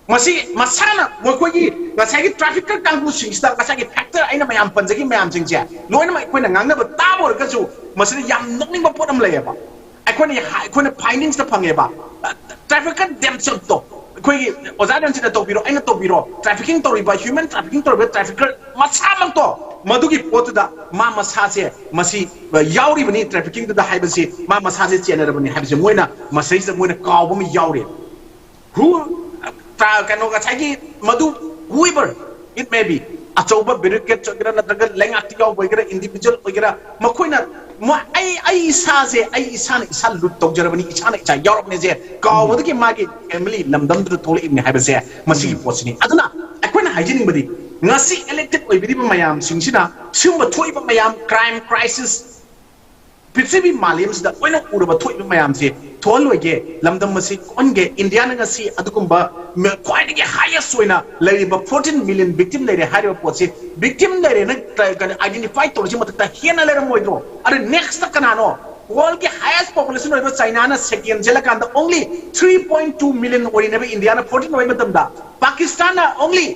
ꯃꯁꯤ ꯃꯁꯥꯅ ꯃꯈꯣꯏꯒꯤ ꯉꯁꯥꯏꯒꯤ trafficker ꯀꯥꯡꯕꯨꯁꯤꯡꯁꯤꯗ ꯉꯁꯥꯏꯒꯤ factor ꯑꯩꯅ ꯃꯌꯥꯝ ꯄꯟꯖꯈꯤꯕ ꯃꯌꯥꯝꯁꯤꯡꯁꯦ ꯂꯣꯏꯅꯃꯛ ꯑꯩꯈꯣꯏꯅ ꯉꯥꯡꯅꯕ ꯇꯥꯕ ꯑꯣꯏꯔꯒꯁꯨ, ꯃꯁꯤꯗ ꯌꯥꯝ ꯅꯣꯛꯅꯤꯡꯕ ꯄꯣꯠ ꯑꯃ ꯂꯩꯌꯦꯕ꯫ ꯑꯩꯈꯣꯏꯅ ꯑꯩꯈꯣꯏꯅ findings ꯇ ꯐꯪꯉꯦꯕ꯫ Trafficker themselves ꯇꯣ, ꯑꯩꯈꯣꯏꯒꯤ ꯑꯣꯖꯥ ꯔꯟꯖꯤꯠꯅ ꯇꯧꯕꯤꯔꯣ, ꯑꯩꯅ ꯇꯧꯕꯤꯔꯣ, trafficking ꯇꯧꯔꯤꯕ, human trafficking ꯇꯧꯔꯤꯕ trafficker ꯃꯁꯥꯃꯛꯇꯣ, ꯃꯗꯨꯒꯤ ꯄꯣꯠꯇꯨꯗ ꯃꯥ ꯃꯁꯥꯁꯦ ꯃꯁꯤ ꯌꯥꯎꯔꯤꯕꯅꯤ, trafficking ꯗꯨꯗ ꯍꯥꯏꯕꯁꯤ ꯃꯥ ꯃꯁꯥꯁꯦ ꯆꯦꯟꯅꯔꯕꯅꯤ ꯍꯥꯏꯕꯁꯦ ꯃꯣꯏꯅ ꯃꯁꯤꯗꯩꯁꯤꯗ ꯃꯣꯏꯅ ꯀꯥꯎꯕ ꯑꯃ ꯌꯥꯎꯔꯤ꯫ Who, ꯇ꯭ꯔꯥ-, ꯀꯩꯅꯣ, ꯉꯁꯥꯏꯒꯤ ꯃꯗꯨ, whoever it may be, ꯑꯆꯧꯕ bureaucrat ꯑꯣꯏꯒꯦꯔꯥ, ꯅꯠꯇ꯭ꯔꯒ ꯂꯩꯉꯥꯛꯇ ꯌꯥꯎꯕ ꯑꯣꯏꯒꯦꯔꯥ, individual ꯑꯣꯏꯒꯦꯔꯥ, ꯃꯈꯣꯏꯅ ꯃ-, ꯑꯩ, ꯑꯩ ꯏꯁꯥꯁꯦ, ꯑꯩ ꯏꯁꯥꯅ ꯏꯁꯥ ꯂꯨꯠ ꯇꯧꯖꯔꯕꯅꯤ, ꯏꯁꯥꯅ ꯏꯁꯥ ꯌꯥꯎꯔꯕꯅꯦꯁꯦ ꯀꯥꯎꯕꯗꯒꯤ ꯃꯥꯒꯤ family ꯂꯝꯗꯝꯗꯨꯗ ꯊꯣꯛꯂꯛꯏꯕꯅꯤ ꯍꯥꯏꯕꯁꯦ ꯃꯁꯤꯒꯤ ꯄꯣꯠꯁꯤꯅꯤ꯫ ꯑꯗꯨꯅ ꯑꯩꯈꯣꯏꯅ ꯍꯥꯏꯖꯅꯤꯡꯕꯗꯤ, ꯉꯁꯤ elected ꯑꯣꯏꯕꯤꯔꯤꯕ ꯃꯌꯥꯝꯁꯤꯡꯁꯤꯅ ꯁꯤꯒꯨꯝꯕ ꯊꯣꯛꯏꯕ ꯃꯌꯥꯝ, crime crisis, ꯄ꯭ꯔꯤꯊꯤꯕꯤ ꯃꯥꯂꯦꯝꯁꯤꯗ ꯂꯣꯏꯅ ꯎꯔꯕ ꯊꯣꯛꯏꯕ ꯃꯌꯥꯝꯁꯦ ꯊꯣꯛꯍꯜꯂꯣꯏꯒꯦ, ꯂꯝꯗꯝ ꯑꯁꯤ ꯀꯣꯟꯒꯦ, ꯏꯟꯗꯤꯌꯥꯅ ꯉꯁꯤ ꯑꯗꯨꯒꯨꯝꯕ ꯃ-, ꯈ꯭ꯋꯥꯏꯗꯒꯤ highest ꯑꯣꯏꯅ ꯂꯩꯔꯤꯕ fourteen million victim ꯂꯩꯔꯦ ꯍꯥꯏꯔꯤꯕ ꯄꯣꯠꯁꯤ, victim ꯂꯩꯔꯦꯅ ꯀ-, ꯀꯩꯅꯣ identify ꯇꯧꯔꯤꯁꯤ ꯃꯊꯛꯇ ꯍꯦꯟꯅ ꯂꯩꯔꯝꯃꯣꯏꯗ꯭ꯔꯣ? ꯑꯗꯨ next ꯀꯅꯥꯅꯣ? World ꯀꯤ highest population ꯑꯣꯏꯕ ꯆꯥꯏꯅꯥꯅ second ꯆꯦꯜꯂꯀꯥꯟꯗ only three point two million ꯑꯣꯏꯔꯤꯅꯦꯕ, ꯏꯟꯗꯤꯌꯥꯅ fourteen ꯑꯣꯏꯕ ꯃꯇꯝꯗ꯫ ꯄꯥꯀꯤꯁꯇꯥꯟꯅ only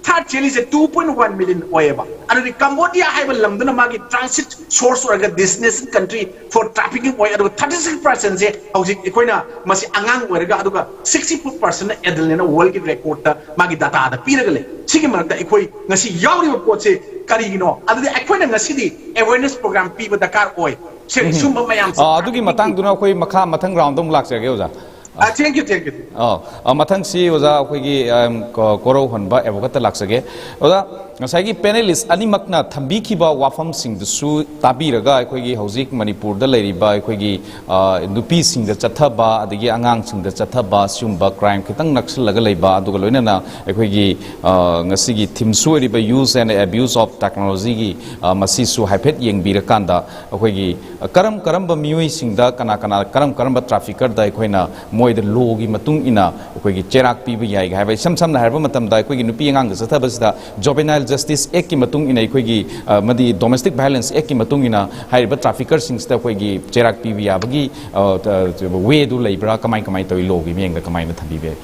third ꯆꯦꯜꯂꯤꯁꯦ two point one million ꯑꯣꯏꯌꯦꯕ꯫ ꯑꯗꯨꯗꯤ ꯀꯝꯕꯣꯗꯤꯌꯥ ꯍꯥꯏꯕ ꯂꯝꯗꯨꯅ ꯃꯥꯒꯤ transit source ꯑꯣꯏꯔꯒ destination country for trafficking ꯑꯣꯏ, ꯑꯗꯨꯒ thirty six percent ꯁꯦ ꯍꯧꯖꯤꯛ ꯑꯩꯈꯣꯏꯅ ꯃꯁꯤ ꯑꯉꯥꯡ ꯑꯣꯏꯔꯒ, ꯑꯗꯨꯒ sixty four percent ꯅ adult ꯅꯦꯅ world ꯀꯤ record ꯇ ꯃꯥꯒꯤ data ꯗ ꯄꯤꯔꯒ ꯂꯩ꯫ ꯁꯤꯒꯤ ꯃꯔꯛꯇ ꯑꯩꯈꯣꯏ ꯉꯁꯤ ꯌꯥꯎꯔꯤꯕ ꯄꯣꯠꯁꯦ ꯀꯔꯤꯒꯤꯅꯣ? ꯑꯗꯨꯗꯤ ꯑꯩꯈꯣꯏꯅ ꯉꯁꯤꯗꯤ awareness program ꯄꯤꯕ ꯗꯔꯀꯥꯔ ꯑꯣꯏ꯫ ꯁꯤ-, ꯁꯤꯒꯨꯝꯕ ꯃꯌꯥꯝꯁꯦ ꯑꯥ, ꯑꯗꯨꯒꯤ ꯃꯇꯥꯡꯗꯨꯅ ꯑꯩꯈꯣꯏ ꯃꯈꯥ ꯃꯊꯪ round ꯗ ꯑꯃꯨꯛ ꯂꯥꯛꯆꯔꯒꯦ, ꯑꯣꯖꯥ꯫ ꯑꯥ, thank you, thank you꯫ ꯑꯣ, ꯑ, ꯃꯊꯪꯁꯤ ꯑꯣꯖꯥ ꯑꯩꯈꯣꯏꯒꯤ, ꯑꯝ, ꯀꯣ-, ꯀꯣꯔꯧꯍꯟꯕ advocate ꯇ ꯂꯥꯛꯆꯒꯦ꯫ ꯑꯣꯖꯥ, ꯉꯁꯥꯏꯒꯤ panelist ꯑꯅꯤꯃꯛꯅ ꯊꯝꯕꯤꯈꯤꯕ ꯋꯥꯐꯝꯁꯤꯡꯗꯨꯁꯨ ꯇꯥꯕꯤꯔꯒ, ꯑꯩꯈꯣꯏꯒꯤ ꯍꯧꯖꯤꯛ ꯃꯅꯤꯄꯨꯔꯗ ꯂꯩꯔꯤꯕ ꯑꯩꯈꯣꯏꯒꯤ, ꯑ, ꯅꯨꯄꯤꯁꯤꯡꯗ ꯆꯠꯊꯕ, ꯑꯗꯒꯤ ꯑꯉꯥꯡꯁꯤꯡꯗ ꯆꯠꯊꯕ, ꯁꯤꯒꯨꯝꯕ crime ꯈꯤꯇꯪ ꯅꯛꯁꯤꯜꯂꯒ ꯂꯩꯕ, ꯑꯗꯨꯒ ꯂꯣꯏꯅꯅ ꯑꯩꯈꯣꯏꯒꯤ, ꯑ, ꯉꯁꯤꯒꯤ theme ꯁꯨ ꯑꯣꯏꯔꯤꯕ use and abuse of technology ꯒꯤ, ꯑ, ꯃꯁꯤꯁꯨ ꯍꯥꯏꯐꯦꯠ ꯌꯦꯡꯕꯤꯔꯀꯥꯟꯗ, ꯑꯩꯈꯣꯏꯒꯤ, ꯑ, ꯀꯔꯝ ꯀꯔꯝꯕ ꯃꯤꯑꯣꯏꯁꯤꯡꯗ, ꯀꯅꯥ ꯀꯅꯥ, ꯀꯔꯝ ꯀꯔꯝꯕ trafficker ꯗ ꯑꯩꯈꯣꯏꯅ ꯃꯣꯏꯗ ꯂꯣꯒꯤ ꯃꯇꯨꯡ ꯏꯟꯅ ꯑꯩꯈꯣꯏꯒꯤ ꯆꯩꯔꯥꯛ ꯄꯤꯕ ꯌꯥꯏꯒ ꯍꯥꯏꯕ, ꯏꯁꯝ ꯁꯝꯅ ꯍꯥꯏꯔꯕ ꯃꯇꯝꯗ, ꯑꯩꯈꯣꯏꯒꯤ ꯅꯨꯄꯤ ꯑꯉꯥꯡꯗ ꯆꯠꯊꯕꯁꯤꯗ ꯖꯣꯕꯦꯅꯥꯏꯜ ꯖꯁꯇꯤꯁ ꯑꯦꯛꯀꯤ ꯃꯇꯨꯡ ꯏꯟꯅ, ꯑꯩꯈꯣꯏꯒꯤ ꯑ, ꯑꯃꯗꯤ ꯗꯣꯃꯦꯁꯇꯤꯛ ꯚꯥꯏꯂꯦꯟꯁ ꯑꯦꯛꯀꯤ ꯃꯇꯨꯡ ꯏꯟꯅ ꯍꯥꯏꯔꯤꯕ ꯇ꯭ꯔꯥꯐꯤꯀꯔꯁꯤꯡꯁꯤꯗ ꯑꯩꯈꯣꯏꯒꯤ ꯆꯩꯔꯥꯛ ꯄꯤꯕ ꯌꯥꯕꯒꯤ ꯑ, ꯑ, ꯋꯦꯗꯨ ꯂꯩꯕ꯭ꯔꯥ? ꯀꯃꯥꯏ ꯀꯃꯥꯏ ꯇꯧꯏ? ꯂꯣꯒꯤ ꯃꯤꯠꯌꯦꯡꯗ ꯀꯃꯥꯏꯅ ꯊꯝꯕꯤꯕ ꯌꯥꯏ?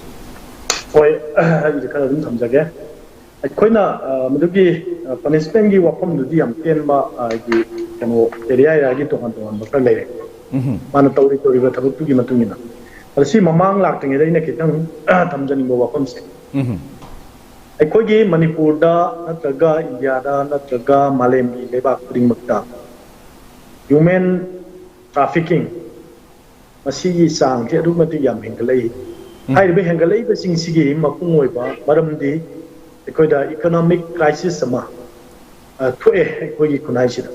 ꯍꯣꯏ, ꯑꯩꯁꯦ ꯈꯔ ꯑꯗꯨꯝ ꯊꯝꯖꯒꯦ꯫ ꯑꯩꯈꯣꯏꯅ ꯑ, ꯃꯗꯨꯒꯤ ꯄꯅꯤꯁꯃꯦꯟꯒꯤ ꯋꯥꯐꯝꯗꯨꯗꯤ ꯌꯥꯝ ꯇꯦꯟꯕ, ꯑ, ꯍꯥꯏꯗꯤ ꯀꯩꯅꯣ, ꯑꯦꯔꯤꯌꯥ ꯑꯦꯔꯤꯌꯥꯒꯤ ꯇꯣꯉꯥꯟ ꯇꯣꯉꯥꯟꯕ ꯈꯔ ꯂꯩꯔꯦ꯫ ꯎꯝ ꯃꯥꯅ ꯇꯧꯔꯤ ꯇꯧꯔꯤꯕ ꯊꯕꯛꯇꯨꯒꯤ ꯃꯇꯨꯡ ꯏꯟꯅ꯫ ꯑꯗꯣ ꯁꯤ ꯃꯃꯥꯡ ꯂꯥꯛꯇ꯭ꯔꯤꯉꯩꯗ ꯑꯩꯅ ꯈꯤꯇꯪ ꯑ, ꯊꯝꯖꯅꯤꯡꯕ ꯋꯥꯐꯝꯁꯦ, ꯎꯝ ꯑꯩꯈꯣꯏꯒꯤ ꯃꯅꯤꯄꯨꯔꯗ ꯅꯠꯇ꯭ꯔꯒ ꯏꯟꯗꯤꯌꯥꯗ ꯅꯠꯇ꯭ꯔꯒ ꯃꯥꯂꯦꯝꯒꯤ ꯂꯩꯕꯥꯛ ꯈꯨꯗꯤꯡꯃꯛꯇ ꯍ꯭ꯌꯨꯃꯦꯟ ꯇ꯭ꯔꯥꯐꯤꯀꯤꯡ ꯃꯁꯤꯒꯤ ꯆꯥꯡꯁꯤ ꯑꯗꯨꯛꯀꯤ ꯃꯇꯤꯛ ꯌꯥꯝ ꯍꯦꯟꯒꯠꯂꯛꯏ꯫ ꯎꯝ꯫ ꯍꯥꯏꯔꯤꯕ ꯍꯦꯟꯒꯠꯂꯛꯏꯕꯁꯤꯡꯁꯤꯒꯤ ꯃꯄꯨꯡ ꯑꯣꯏꯕ ꯃꯔꯝꯗꯤ ꯑꯩꯈꯣꯏꯗ ꯏꯀꯣꯅꯣꯃꯤꯛ ꯀ꯭ꯔꯥꯏꯁꯤꯁ ꯑꯃ ꯑ, ꯊꯣꯛꯑꯦ ꯑꯩꯈꯣꯏꯒꯤ ꯈꯨꯟꯅꯥꯏꯁꯤꯗ꯫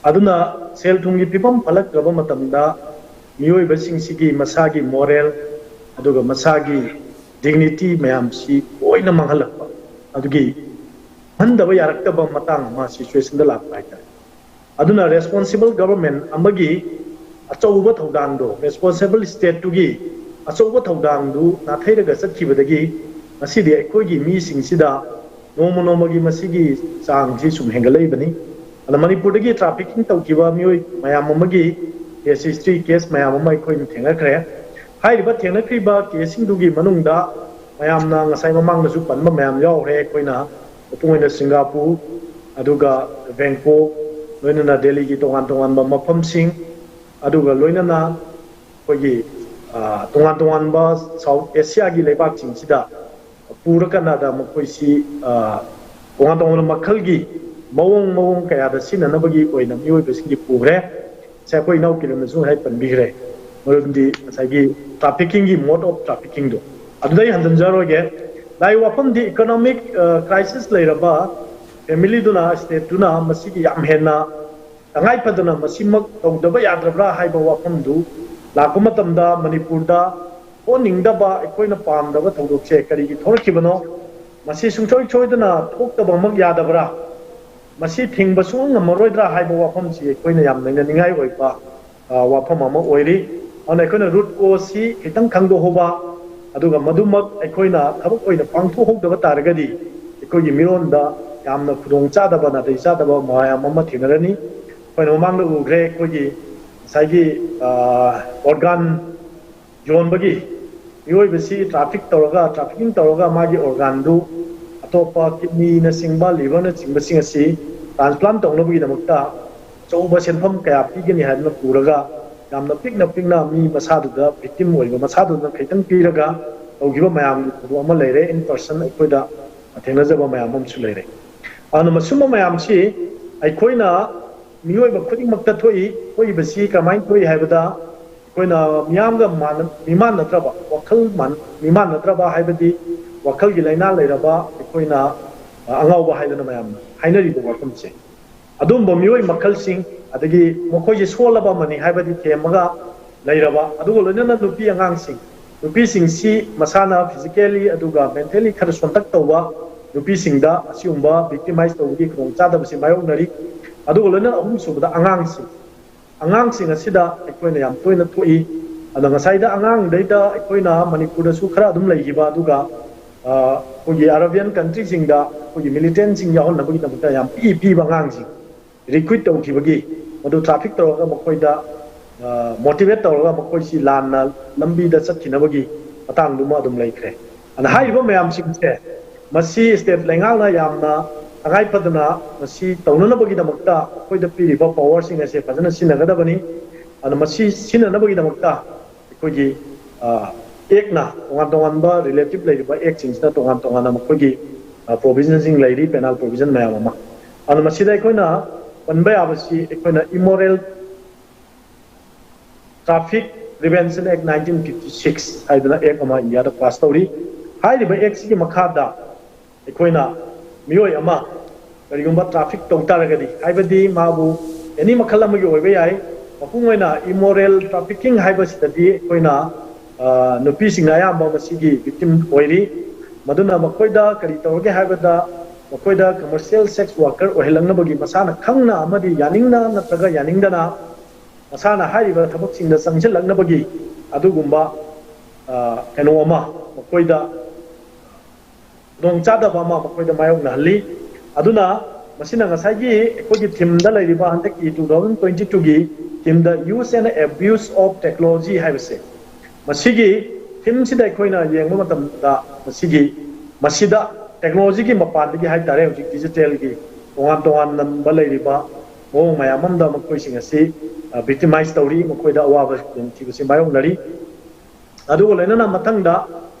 ꯑꯗꯨꯅ ꯁꯦꯜ ꯊꯨꯝꯒꯤ ꯐꯤꯕꯝ ꯐꯠꯂꯛꯇ꯭ꯔꯕ ꯃꯇꯝꯗ ꯃꯤꯑꯣꯏꯕꯁꯤꯡꯁꯤꯒꯤ ꯃꯁꯥꯒꯤ ꯃꯣꯔꯦꯜ ꯑꯗꯨꯒ ꯃꯁꯥꯒꯤ ꯗꯤꯒꯅꯤꯇꯤ ꯃꯌꯥꯝꯁꯤ ꯂꯣꯏꯅ ꯃꯥꯡꯍꯜꯂꯛꯄ, ꯑꯗꯨꯒꯤ ꯍꯟꯊꯕ ꯌꯥꯔꯛꯇꯕ ꯃꯇꯥꯡ ꯑꯃ, ꯁꯤꯆꯨꯋꯦꯁꯟꯗ ꯂꯥꯛꯄ ꯍꯥꯏꯇꯥꯔꯦ꯫ ꯑꯗꯨꯅ ꯔꯦꯁꯄꯣꯟꯁꯤꯕꯜ ꯒꯚꯔꯟꯃꯦꯟ ꯑꯃꯒꯤ ꯑꯆꯧꯕ ꯊꯧꯗꯥꯡꯗꯣ, ꯔꯦꯁꯄꯣꯟꯁꯤꯕꯜ ꯁ꯭ꯇꯦꯠꯇꯨꯒꯤ ꯑꯆꯧꯕ ꯊꯧꯗꯥꯡꯗꯨ ꯅꯥꯊꯩꯔꯒ ꯆꯠꯈꯤꯕꯗꯒꯤ ꯉꯁꯤꯗꯤ ꯑꯩꯈꯣꯏꯒꯤ ꯃꯤꯁꯤꯡꯁꯤꯗ ꯅꯣꯡꯃ ꯅꯣꯡꯃꯒꯤ ꯃꯁꯤꯒꯤ ꯆꯥꯡꯁꯤ ꯁꯨꯝ ꯍꯦꯟꯒꯠꯂꯛꯏꯕꯅꯤ꯫ ꯑꯗ ꯃꯅꯤꯄꯨꯔꯗꯒꯤ ꯇ꯭ꯔꯥꯐꯤꯀꯤꯡ ꯇꯧꯈꯤꯕ ꯃꯤꯑꯣꯏ ꯃꯌꯥꯝ ꯑꯃꯒꯤ ꯀꯦꯁ ꯍꯤꯁꯇ꯭ꯔꯤ, ꯀꯦꯁ ꯃꯌꯥꯝ ꯑꯃ ꯑꯩꯈꯣꯏꯅ ꯊꯦꯡꯅꯈ꯭ꯔꯦ꯫ ꯍꯥꯏꯔꯤꯕ ꯊꯦꯡꯅꯈ꯭ꯔꯤꯕ ꯀꯦꯁꯁꯤꯡꯗꯨꯒꯤ ꯃꯅꯨꯡꯗ ꯃꯌꯥꯝꯅ ꯉꯁꯥꯏ ꯃꯃꯥꯡꯗꯁꯨ ꯄꯟꯕ ꯃꯌꯥꯝ ꯌꯥꯎꯈ꯭ꯔꯦ꯫ ꯑꯩꯈꯣꯏꯅ ꯃꯄꯨꯡ ꯑꯣꯏꯅ ꯁꯤꯡꯒꯥꯄꯨꯔ, ꯑꯗꯨꯒ ꯕꯦꯡꯀꯣꯛ, ꯂꯣꯏꯅꯅ ꯗꯦꯜꯂꯤꯒꯤ ꯇꯣꯉꯥꯟ ꯇꯣꯉꯥꯟꯕ ꯃꯐꯝꯁꯤꯡ, ꯑꯗꯨꯒ ꯂꯣꯏꯅꯅ ꯑꯩꯈꯣꯏꯒꯤ, ꯑ, ꯇꯣꯉꯥꯟ ꯇꯣꯉꯥꯟꯕ ꯁꯥꯎꯠ ꯑꯦꯁꯤꯌꯥꯒꯤ ꯂꯩꯕꯥꯛꯁꯤꯡꯁꯤꯗ ꯄꯨꯔꯀꯥꯟꯗ ꯃꯈꯣꯏꯁꯤ, ꯑ, ꯇꯣꯉꯥꯟ ꯇꯣꯉꯥꯟꯕ ꯃꯈꯜꯒꯤ ꯃꯑꯣꯡ ꯃꯑꯣꯡ ꯀꯌꯥꯗ ꯁꯤꯖꯤꯟꯅꯅꯕꯒꯤ ꯑꯣꯏꯅ ꯃꯤꯑꯣꯏꯕꯁꯤꯡꯒꯤ ꯄꯨꯈ꯭ꯔꯦ꯫ ꯉꯁꯥꯏ ꯑꯩꯈꯣꯏ ꯏꯅꯥꯎ ꯀꯤꯔꯟꯅꯁꯨ ꯉꯁꯥꯏ ꯄꯟꯕꯤꯈ꯭ꯔꯦ꯫ ꯃꯔꯝꯗꯤ ꯉꯁꯥꯏꯒꯤ ꯇ꯭ꯔꯥꯐꯤꯀꯤꯡꯒꯤ, ꯃꯣꯗ ꯑꯣꯐ ꯇ꯭ꯔꯥꯐꯤꯀꯤꯡꯗꯣ, ꯑꯗꯨꯗ ꯑꯩ ꯍꯟꯖꯤꯟꯖꯔꯣꯏꯒꯦ꯫ ꯂꯥꯏ ꯋꯥꯐꯝꯗꯤ ꯏꯀꯣꯅꯣꯃꯤꯛ, ꯑ, ꯀ꯭ꯔꯥꯏꯁꯤꯁ ꯂꯩꯔꯕ ꯐꯦꯃꯤꯂꯤꯗꯨꯅ, ꯁ꯭ꯇꯦꯠꯇꯨꯅ ꯃꯁꯤꯒꯤ ꯌꯥꯝ ꯍꯦꯟꯅ ꯇꯉꯥꯏ ꯐꯗꯅ ꯃꯁꯤꯃꯛ ꯇꯧꯗꯕ ꯌꯥꯗ꯭ꯔꯕ꯭ꯔꯥ ꯍꯥꯏꯕ ꯋꯥꯐꯝꯗꯨ ꯂꯥꯛꯄ ꯃꯇꯝꯗ, ꯃꯅꯤꯄꯨꯔꯗ ꯊꯣꯛꯍꯟꯅꯤꯡꯗꯕ, ꯑꯩꯈꯣꯏꯅ ꯄꯥꯝꯗꯕ ꯊꯧꯗꯣꯛꯁꯦ ꯀꯔꯤꯒꯤ ꯊꯣꯛꯂꯛꯈꯤꯕꯅꯣ? ꯃꯁꯤ ꯁꯨꯡꯁꯣꯏ ꯁꯣꯏꯗꯅ ꯊꯣꯛꯇꯕꯃꯛ ꯌꯥꯗꯕ꯭ꯔꯥ? ꯃꯁꯤ ꯊꯤꯡꯕ ꯁꯨꯡꯉꯝ ꯉꯝꯃꯔꯣꯏꯗ꯭ꯔꯥ ꯍꯥꯏꯕ ꯋꯥꯐꯝꯁꯤ ꯑꯩꯈꯣꯏꯅ ꯌꯥꯝ ꯅꯩꯅꯅꯤꯡꯉꯥꯏ ꯑꯣꯏꯕ, ꯑ, ꯋꯥꯐꯝ ꯑꯃ ꯑꯣꯏꯔꯤ꯫ ꯑꯗꯨꯅ ꯑꯩꯈꯣꯏꯅ ꯔꯨꯠ ꯀꯣꯁꯁꯤ ꯈꯤꯇꯪ ꯈꯪꯗꯣꯛꯍꯧꯕ, ꯑꯗꯨꯒ ꯃꯗꯨꯃꯛ ꯑꯩꯈꯣꯏꯅ ꯊꯕꯛ ꯑꯣꯏꯅ ꯄꯥꯡꯊꯣꯛꯍꯧꯗꯕ ꯇꯥꯔꯒꯗꯤ ꯑꯩꯈꯣꯏꯒꯤ ꯃꯤꯔꯣꯟꯗ ꯌꯥꯝꯅ ꯈꯨꯗꯣꯡ ꯆꯥꯗꯕ, ꯅꯥꯇꯩ ꯆꯥꯗꯕ ꯃꯌꯥꯝ ꯑꯃ ꯊꯦꯡꯅꯔꯅꯤ꯫ ꯑꯩꯈꯣꯏꯅ ꯃꯃꯥꯡꯗ ꯎꯈ꯭ꯔꯦ, ꯑꯩꯈꯣꯏꯒꯤ ꯉꯁꯥꯏꯒꯤ ꯑꯣꯔꯒꯥꯟ ꯌꯣꯟꯕꯒꯤ, ꯃꯤꯑꯣꯏꯕꯁꯤ ꯇ꯭ꯔꯥꯐꯤꯛ ꯇꯧꯔꯒ, ꯇ꯭ꯔꯥꯐꯤꯀꯤꯡ ꯇꯧꯔꯒ ꯃꯥꯒꯤ ꯑꯣꯔꯒꯥꯟꯗꯨ ꯑꯇꯣꯞꯄ ꯀꯤꯠꯅꯤꯅꯆꯤꯡꯕ, ꯂꯤꯚꯔꯅꯆꯤꯡꯕꯁꯤꯡ ꯑꯁꯤ ꯇ꯭ꯔꯥꯟꯁꯄ꯭ꯂꯥꯟ ꯇꯧꯅꯕꯒꯤꯗꯃꯛꯇ ꯑꯆꯧꯕ ꯁꯦꯟꯐꯝ ꯀꯌꯥ ꯄꯤꯒꯅꯤ ꯍꯥꯏꯗꯅ ꯄꯨꯔꯒ ꯌꯥꯝꯅ ꯄꯤꯛꯅ ꯄꯤꯛꯅ ꯃꯤ ꯃꯁꯥꯗꯨꯗ ꯚꯤꯛꯇꯤꯝ ꯑꯣꯏꯕ ꯃꯁꯥꯗꯨꯗ ꯈꯤꯇꯪ ꯄꯤꯔꯒ ꯇꯧꯈꯤꯕ ꯃꯌꯥꯝꯒꯤ ꯊꯧꯗꯣꯛ ꯑꯃ ꯂꯩꯔꯦ꯫ ꯏꯟ ꯄꯔꯁꯟ ꯑꯩꯈꯣꯏꯗ ꯊꯦꯡꯅꯖꯕ ꯃꯌꯥꯝ ꯑꯃꯁꯨ ꯂꯩꯔꯦ꯫ ꯑꯗꯨꯅ ꯃꯁꯨꯝꯕ ꯃꯌꯥꯝꯁꯤ ꯑꯩꯈꯣꯏꯅ ꯃꯤꯑꯣꯏꯕ ꯈꯨꯗꯤꯡꯃꯛꯇ ꯊꯣꯛꯏ꯫ ꯊꯣꯛꯏꯕꯁꯤ ꯀꯃꯥꯏꯅ ꯊꯣꯛꯏ ꯍꯥꯏꯕꯗ, ꯑꯩꯈꯣꯏꯅ ꯃꯤꯌꯥꯝꯒ ꯃꯥꯟꯅ-, ꯃꯤꯃꯥꯟꯅꯗ꯭ꯔꯕ, ꯋꯥꯈꯜ ꯃꯥꯟ-, ꯃꯤꯃꯥꯟꯅꯗ꯭ꯔꯕ ꯍꯥꯏꯕꯗꯤ ꯋꯥꯈꯜꯒꯤ ꯂꯥꯏꯅꯥ ꯂꯩꯔꯕ ꯑꯩꯈꯣꯏꯅ, ꯑ, ꯑꯉꯥꯎꯕ ꯍꯥꯏꯗꯅ ꯃꯌꯥꯝꯅ ꯍꯥꯏꯅꯔꯤꯕ ꯋꯥꯐꯝꯁꯦ, ꯑꯗꯨꯝꯕ ꯃꯤꯑꯣꯏ ꯃꯈꯜꯁꯤꯡ, ꯑꯗꯒꯤ ꯃꯈꯣꯏꯁꯦ ꯁꯣꯜꯂꯕ ꯑꯃꯅꯤ ꯍꯥꯏꯕꯗꯤ ꯊꯦꯝꯃꯒ ꯂꯩꯔꯕ, ꯑꯗꯨꯒ ꯂꯣꯏꯅꯅ ꯅꯨꯄꯤ ꯑꯉꯥꯡꯁꯤꯡ, ꯅꯨꯄꯤꯁꯤꯡꯁꯤ ꯃꯁꯥꯅ ꯐꯤꯖꯤꯀꯦꯜꯂꯤ ꯑꯗꯨꯒ ꯃꯦꯟꯇꯦꯜꯂꯤ ꯈꯔ ꯁꯣꯟꯇꯛ ꯇꯧꯕ ꯅꯨꯄꯤꯁꯤꯡꯗ ꯑꯁꯤꯒꯨꯝꯕ ꯚꯤꯛꯇꯤꯃꯥꯏꯁ ꯇꯧꯕꯒꯤ ꯈꯨꯗꯣꯡꯆꯥꯗꯕꯁꯤ ꯃꯥꯌꯣꯛꯅꯔꯤ꯫ ꯑꯗꯨꯒ ꯂꯣꯏꯅꯅ ꯑꯍꯨꯝꯁꯨꯕꯗ ꯑꯉꯥꯡꯁꯤꯡ, ꯑꯉꯥꯡꯁꯤꯡ ꯑꯁꯤꯗ ꯑꯩꯈꯣꯏꯅ ꯌꯥꯝ ꯇꯣꯏꯅ ꯊꯣꯛꯏ꯫ ꯑꯗꯣ ꯉꯁꯥꯏꯗ ꯑꯉꯥꯡꯗꯩꯗ ꯑꯩꯈꯣꯏꯅ ꯃꯅꯤꯄꯨꯔꯗꯁꯨ ꯈꯔ ꯑꯗꯨꯝ ꯂꯩꯈꯤꯕ, ꯑꯗꯨꯒ, ꯑ, ꯑꯩꯈꯣꯏꯒꯤ ꯑꯔꯥꯕꯤꯌꯥꯟ ꯀꯟꯇ꯭ꯔꯤꯁꯤꯡꯗ ꯑꯩꯈꯣꯏꯒꯤ ꯃꯤꯂꯤꯇꯦꯟꯁꯤꯡ ꯌꯥꯎꯍꯟꯅꯕꯒꯤꯗꯃꯛꯇ ꯌꯥꯝ ꯄꯤꯛꯏ ꯄꯤꯕ ꯑꯉꯥꯡꯁꯤꯡ ꯔꯤꯀ꯭ꯔꯨꯏꯠ ꯇꯧꯈꯤꯕꯒꯤ, ꯃꯗꯨ ꯇ꯭ꯔꯥꯐꯤꯛ ꯇꯧꯔꯒ ꯃꯈꯣꯏꯗ, ꯑ, ꯃꯣꯇꯤꯚꯦꯠ ꯇꯧꯔꯒ ꯃꯈꯣꯏꯁꯤ ꯂꯥꯟꯅ ꯂꯝꯕꯤꯗ ꯆꯠꯈꯤꯅꯕꯒꯤ ꯃꯇꯥꯡꯗꯨꯃ ꯑꯗꯨꯝ ꯂꯩꯈ꯭ꯔꯦ꯫ ꯑꯗ ꯍꯥꯏꯔꯤꯕ ꯃꯌꯥꯝꯁꯤꯡꯁꯦ, ꯃꯁꯤ ꯁ꯭ꯇꯦꯠ ꯂꯩꯉꯥꯛꯅ ꯌꯥꯝꯅ ꯇꯉꯥꯏ ꯐꯗꯅ ꯃꯁꯤ ꯇꯧꯅꯅꯕꯒꯤꯗꯃꯛꯇ ꯑꯩꯈꯣꯏꯗ ꯄꯤꯔꯤꯕ ꯄꯋꯥꯔꯁꯤꯡ ꯑꯁꯦ ꯐꯖꯅ ꯁꯤꯖꯤꯟꯅꯒꯗꯕꯅꯤ꯫ ꯑꯗ ꯃꯁꯤ ꯁꯤꯖꯤꯟꯅꯅꯕꯒꯤꯗꯃꯛꯇ ꯑꯩꯈꯣꯏꯒꯤ, ꯑ, ꯑꯦꯛꯅ ꯇꯣꯉꯥꯟ ꯇꯣꯉꯥꯟꯕ ꯔꯤꯂꯦꯇꯤꯞ ꯂꯩꯔꯤꯕ ꯑꯦꯛꯁꯤꯡꯁꯤꯅ ꯇꯣꯉꯥꯟ ꯇꯣꯉꯥꯟꯅ ꯃꯈꯣꯏꯒꯤ, ꯑ, ꯄ꯭ꯔꯣꯚꯤꯖꯟꯁꯤꯡ ꯂꯩꯔꯤ, ꯄꯦꯅꯥꯜ ꯄ꯭ꯔꯣꯚꯤꯖꯟ ꯃꯌꯥꯝ ꯑꯃ꯫ ꯑꯗꯨꯅ ꯃꯁꯤꯗ ꯑꯩꯈꯣꯏꯅ ꯄꯟꯕ ꯌꯥꯕꯁꯤ ꯑꯩꯈꯣꯏꯅ ꯏꯃꯣꯔꯦꯜ ꯇ꯭ꯔꯥꯐꯤꯛ ꯄ꯭ꯔꯤꯚꯦꯟꯁꯟ ꯑꯦꯛ ꯅꯥꯏꯟꯇꯤꯟ ꯐꯤꯐꯇꯤ ꯁꯤꯛꯁ ꯍꯥꯏꯗꯅ ꯑꯦꯛ ꯑꯃ ꯏꯟꯗꯤꯌꯥꯗ ꯄꯥꯁ ꯇꯧꯔꯤ꯫ ꯍꯥꯏꯔꯤꯕ ꯑꯦꯛꯁꯤꯒꯤ ꯃꯈꯥꯗ ꯑꯩꯈꯣꯏꯅ ꯃꯤꯑꯣꯏ ꯑꯃ ꯀꯔꯤꯒꯨꯝꯕ ꯇ꯭ꯔꯥꯐꯤꯛ ꯇꯧ ꯇꯥꯔꯒꯗꯤ, ꯍꯥꯏꯕꯗꯤ ꯃꯥꯕꯨ ꯑꯦꯅꯤ ꯃꯈꯜ ꯑꯃꯒꯤ ꯑꯣꯏꯕ ꯌꯥꯏ, ꯃꯄꯨꯡ ꯑꯣꯏꯅ ꯏꯃꯣꯔꯦꯜ ꯇ꯭ꯔꯥꯐꯤꯀꯤꯡ ꯍꯥꯏꯕꯁꯤꯗꯗꯤ ꯑꯩꯈꯣꯏꯅ, ꯑ, ꯅꯨꯄꯤꯁꯤꯡꯅ ꯑꯌꯥꯝꯕ ꯃꯁꯤꯒꯤ ꯚꯤꯛꯇꯤꯝ ꯑꯣꯏꯔꯤ꯫ ꯃꯗꯨꯅ ꯃꯈꯣꯏꯗ ꯀꯔꯤ ꯇꯧꯔꯒꯦ ꯍꯥꯏꯕꯗ, ꯃꯈꯣꯏꯗ ꯀꯃꯔꯁꯤꯌꯦꯜ ꯁꯦꯛꯁ ꯋꯥꯔꯀꯔ ꯑꯣꯏꯍꯜꯂꯛꯅꯕꯒꯤ ꯃꯁꯥꯅ ꯈꯪꯅ ꯑꯃꯗꯤ ꯌꯥꯅꯤꯡꯅ ꯅꯠꯇ꯭ꯔꯒ ꯌꯥꯅꯤꯡꯗꯅ ꯃꯁꯥꯅ ꯍꯥꯏꯔꯤꯕ ꯊꯕꯛꯁꯤꯡꯗ ꯆꯪꯁꯤꯜꯂꯛꯅꯕꯒꯤ ꯑꯗꯨꯒꯨꯝꯕ ꯀꯩꯅꯣ ꯑꯃ ꯃꯈꯣꯏꯗ ꯈꯨꯗꯣꯡꯆꯥꯗꯕ ꯑꯃ ꯃꯈꯣꯏꯗ ꯃꯥꯌꯣꯛꯅꯍꯜꯂꯤ꯫ ꯑꯗꯨꯅ ꯃꯁꯤꯅ ꯉꯁꯥꯏꯒꯤ ꯑꯩꯈꯣꯏꯒꯤ ꯊꯤꯝꯗ ꯂꯩꯔꯤꯕ ꯍꯟꯗꯛꯀꯤ ꯇꯨ ꯊꯥꯎꯖꯟ ꯇ꯭ꯋꯦꯟꯇꯤ ꯇꯨꯒꯤ ꯊꯤꯝꯗ Use and Abuse of Technology ꯍꯥꯏꯕꯁꯦ, ꯃꯁꯤꯒꯤ ꯊꯤꯝꯁꯤꯗ ꯑꯩꯈꯣꯏꯅ ꯌꯦꯡꯕ ꯃꯇꯝꯗ ꯃꯁꯤꯒꯤ ꯃꯁꯤꯗ ꯇꯦꯛꯅꯣꯂꯣꯖꯤꯒꯤ ꯃꯄꯥꯟꯗꯒꯤ ꯍꯥꯏꯇꯥꯔꯦ, ꯍꯧꯖꯤꯛ ꯗꯤꯖꯤꯇꯦꯜꯒꯤ ꯇꯣꯉꯥꯟ ꯇꯣꯉꯥꯟꯕ ꯂꯩꯔꯤꯕ ꯃꯑꯣꯡ ꯃꯌꯥꯝ ꯑꯃꯗ ꯃꯈꯣꯏꯁꯤꯡ ꯑꯁꯤ ꯚꯤꯛꯇꯤꯃꯥꯏꯁ ꯇꯧꯔꯤ, ꯃꯈꯣꯏꯗ ꯑꯋꯥꯕ ꯈꯨꯗꯣꯡꯊꯤꯕꯁꯤ ꯃꯥꯌꯣꯛꯅꯔꯤ꯫ ꯑꯗꯨꯒ ꯂꯣꯏꯅꯅ ꯃꯊꯪꯗ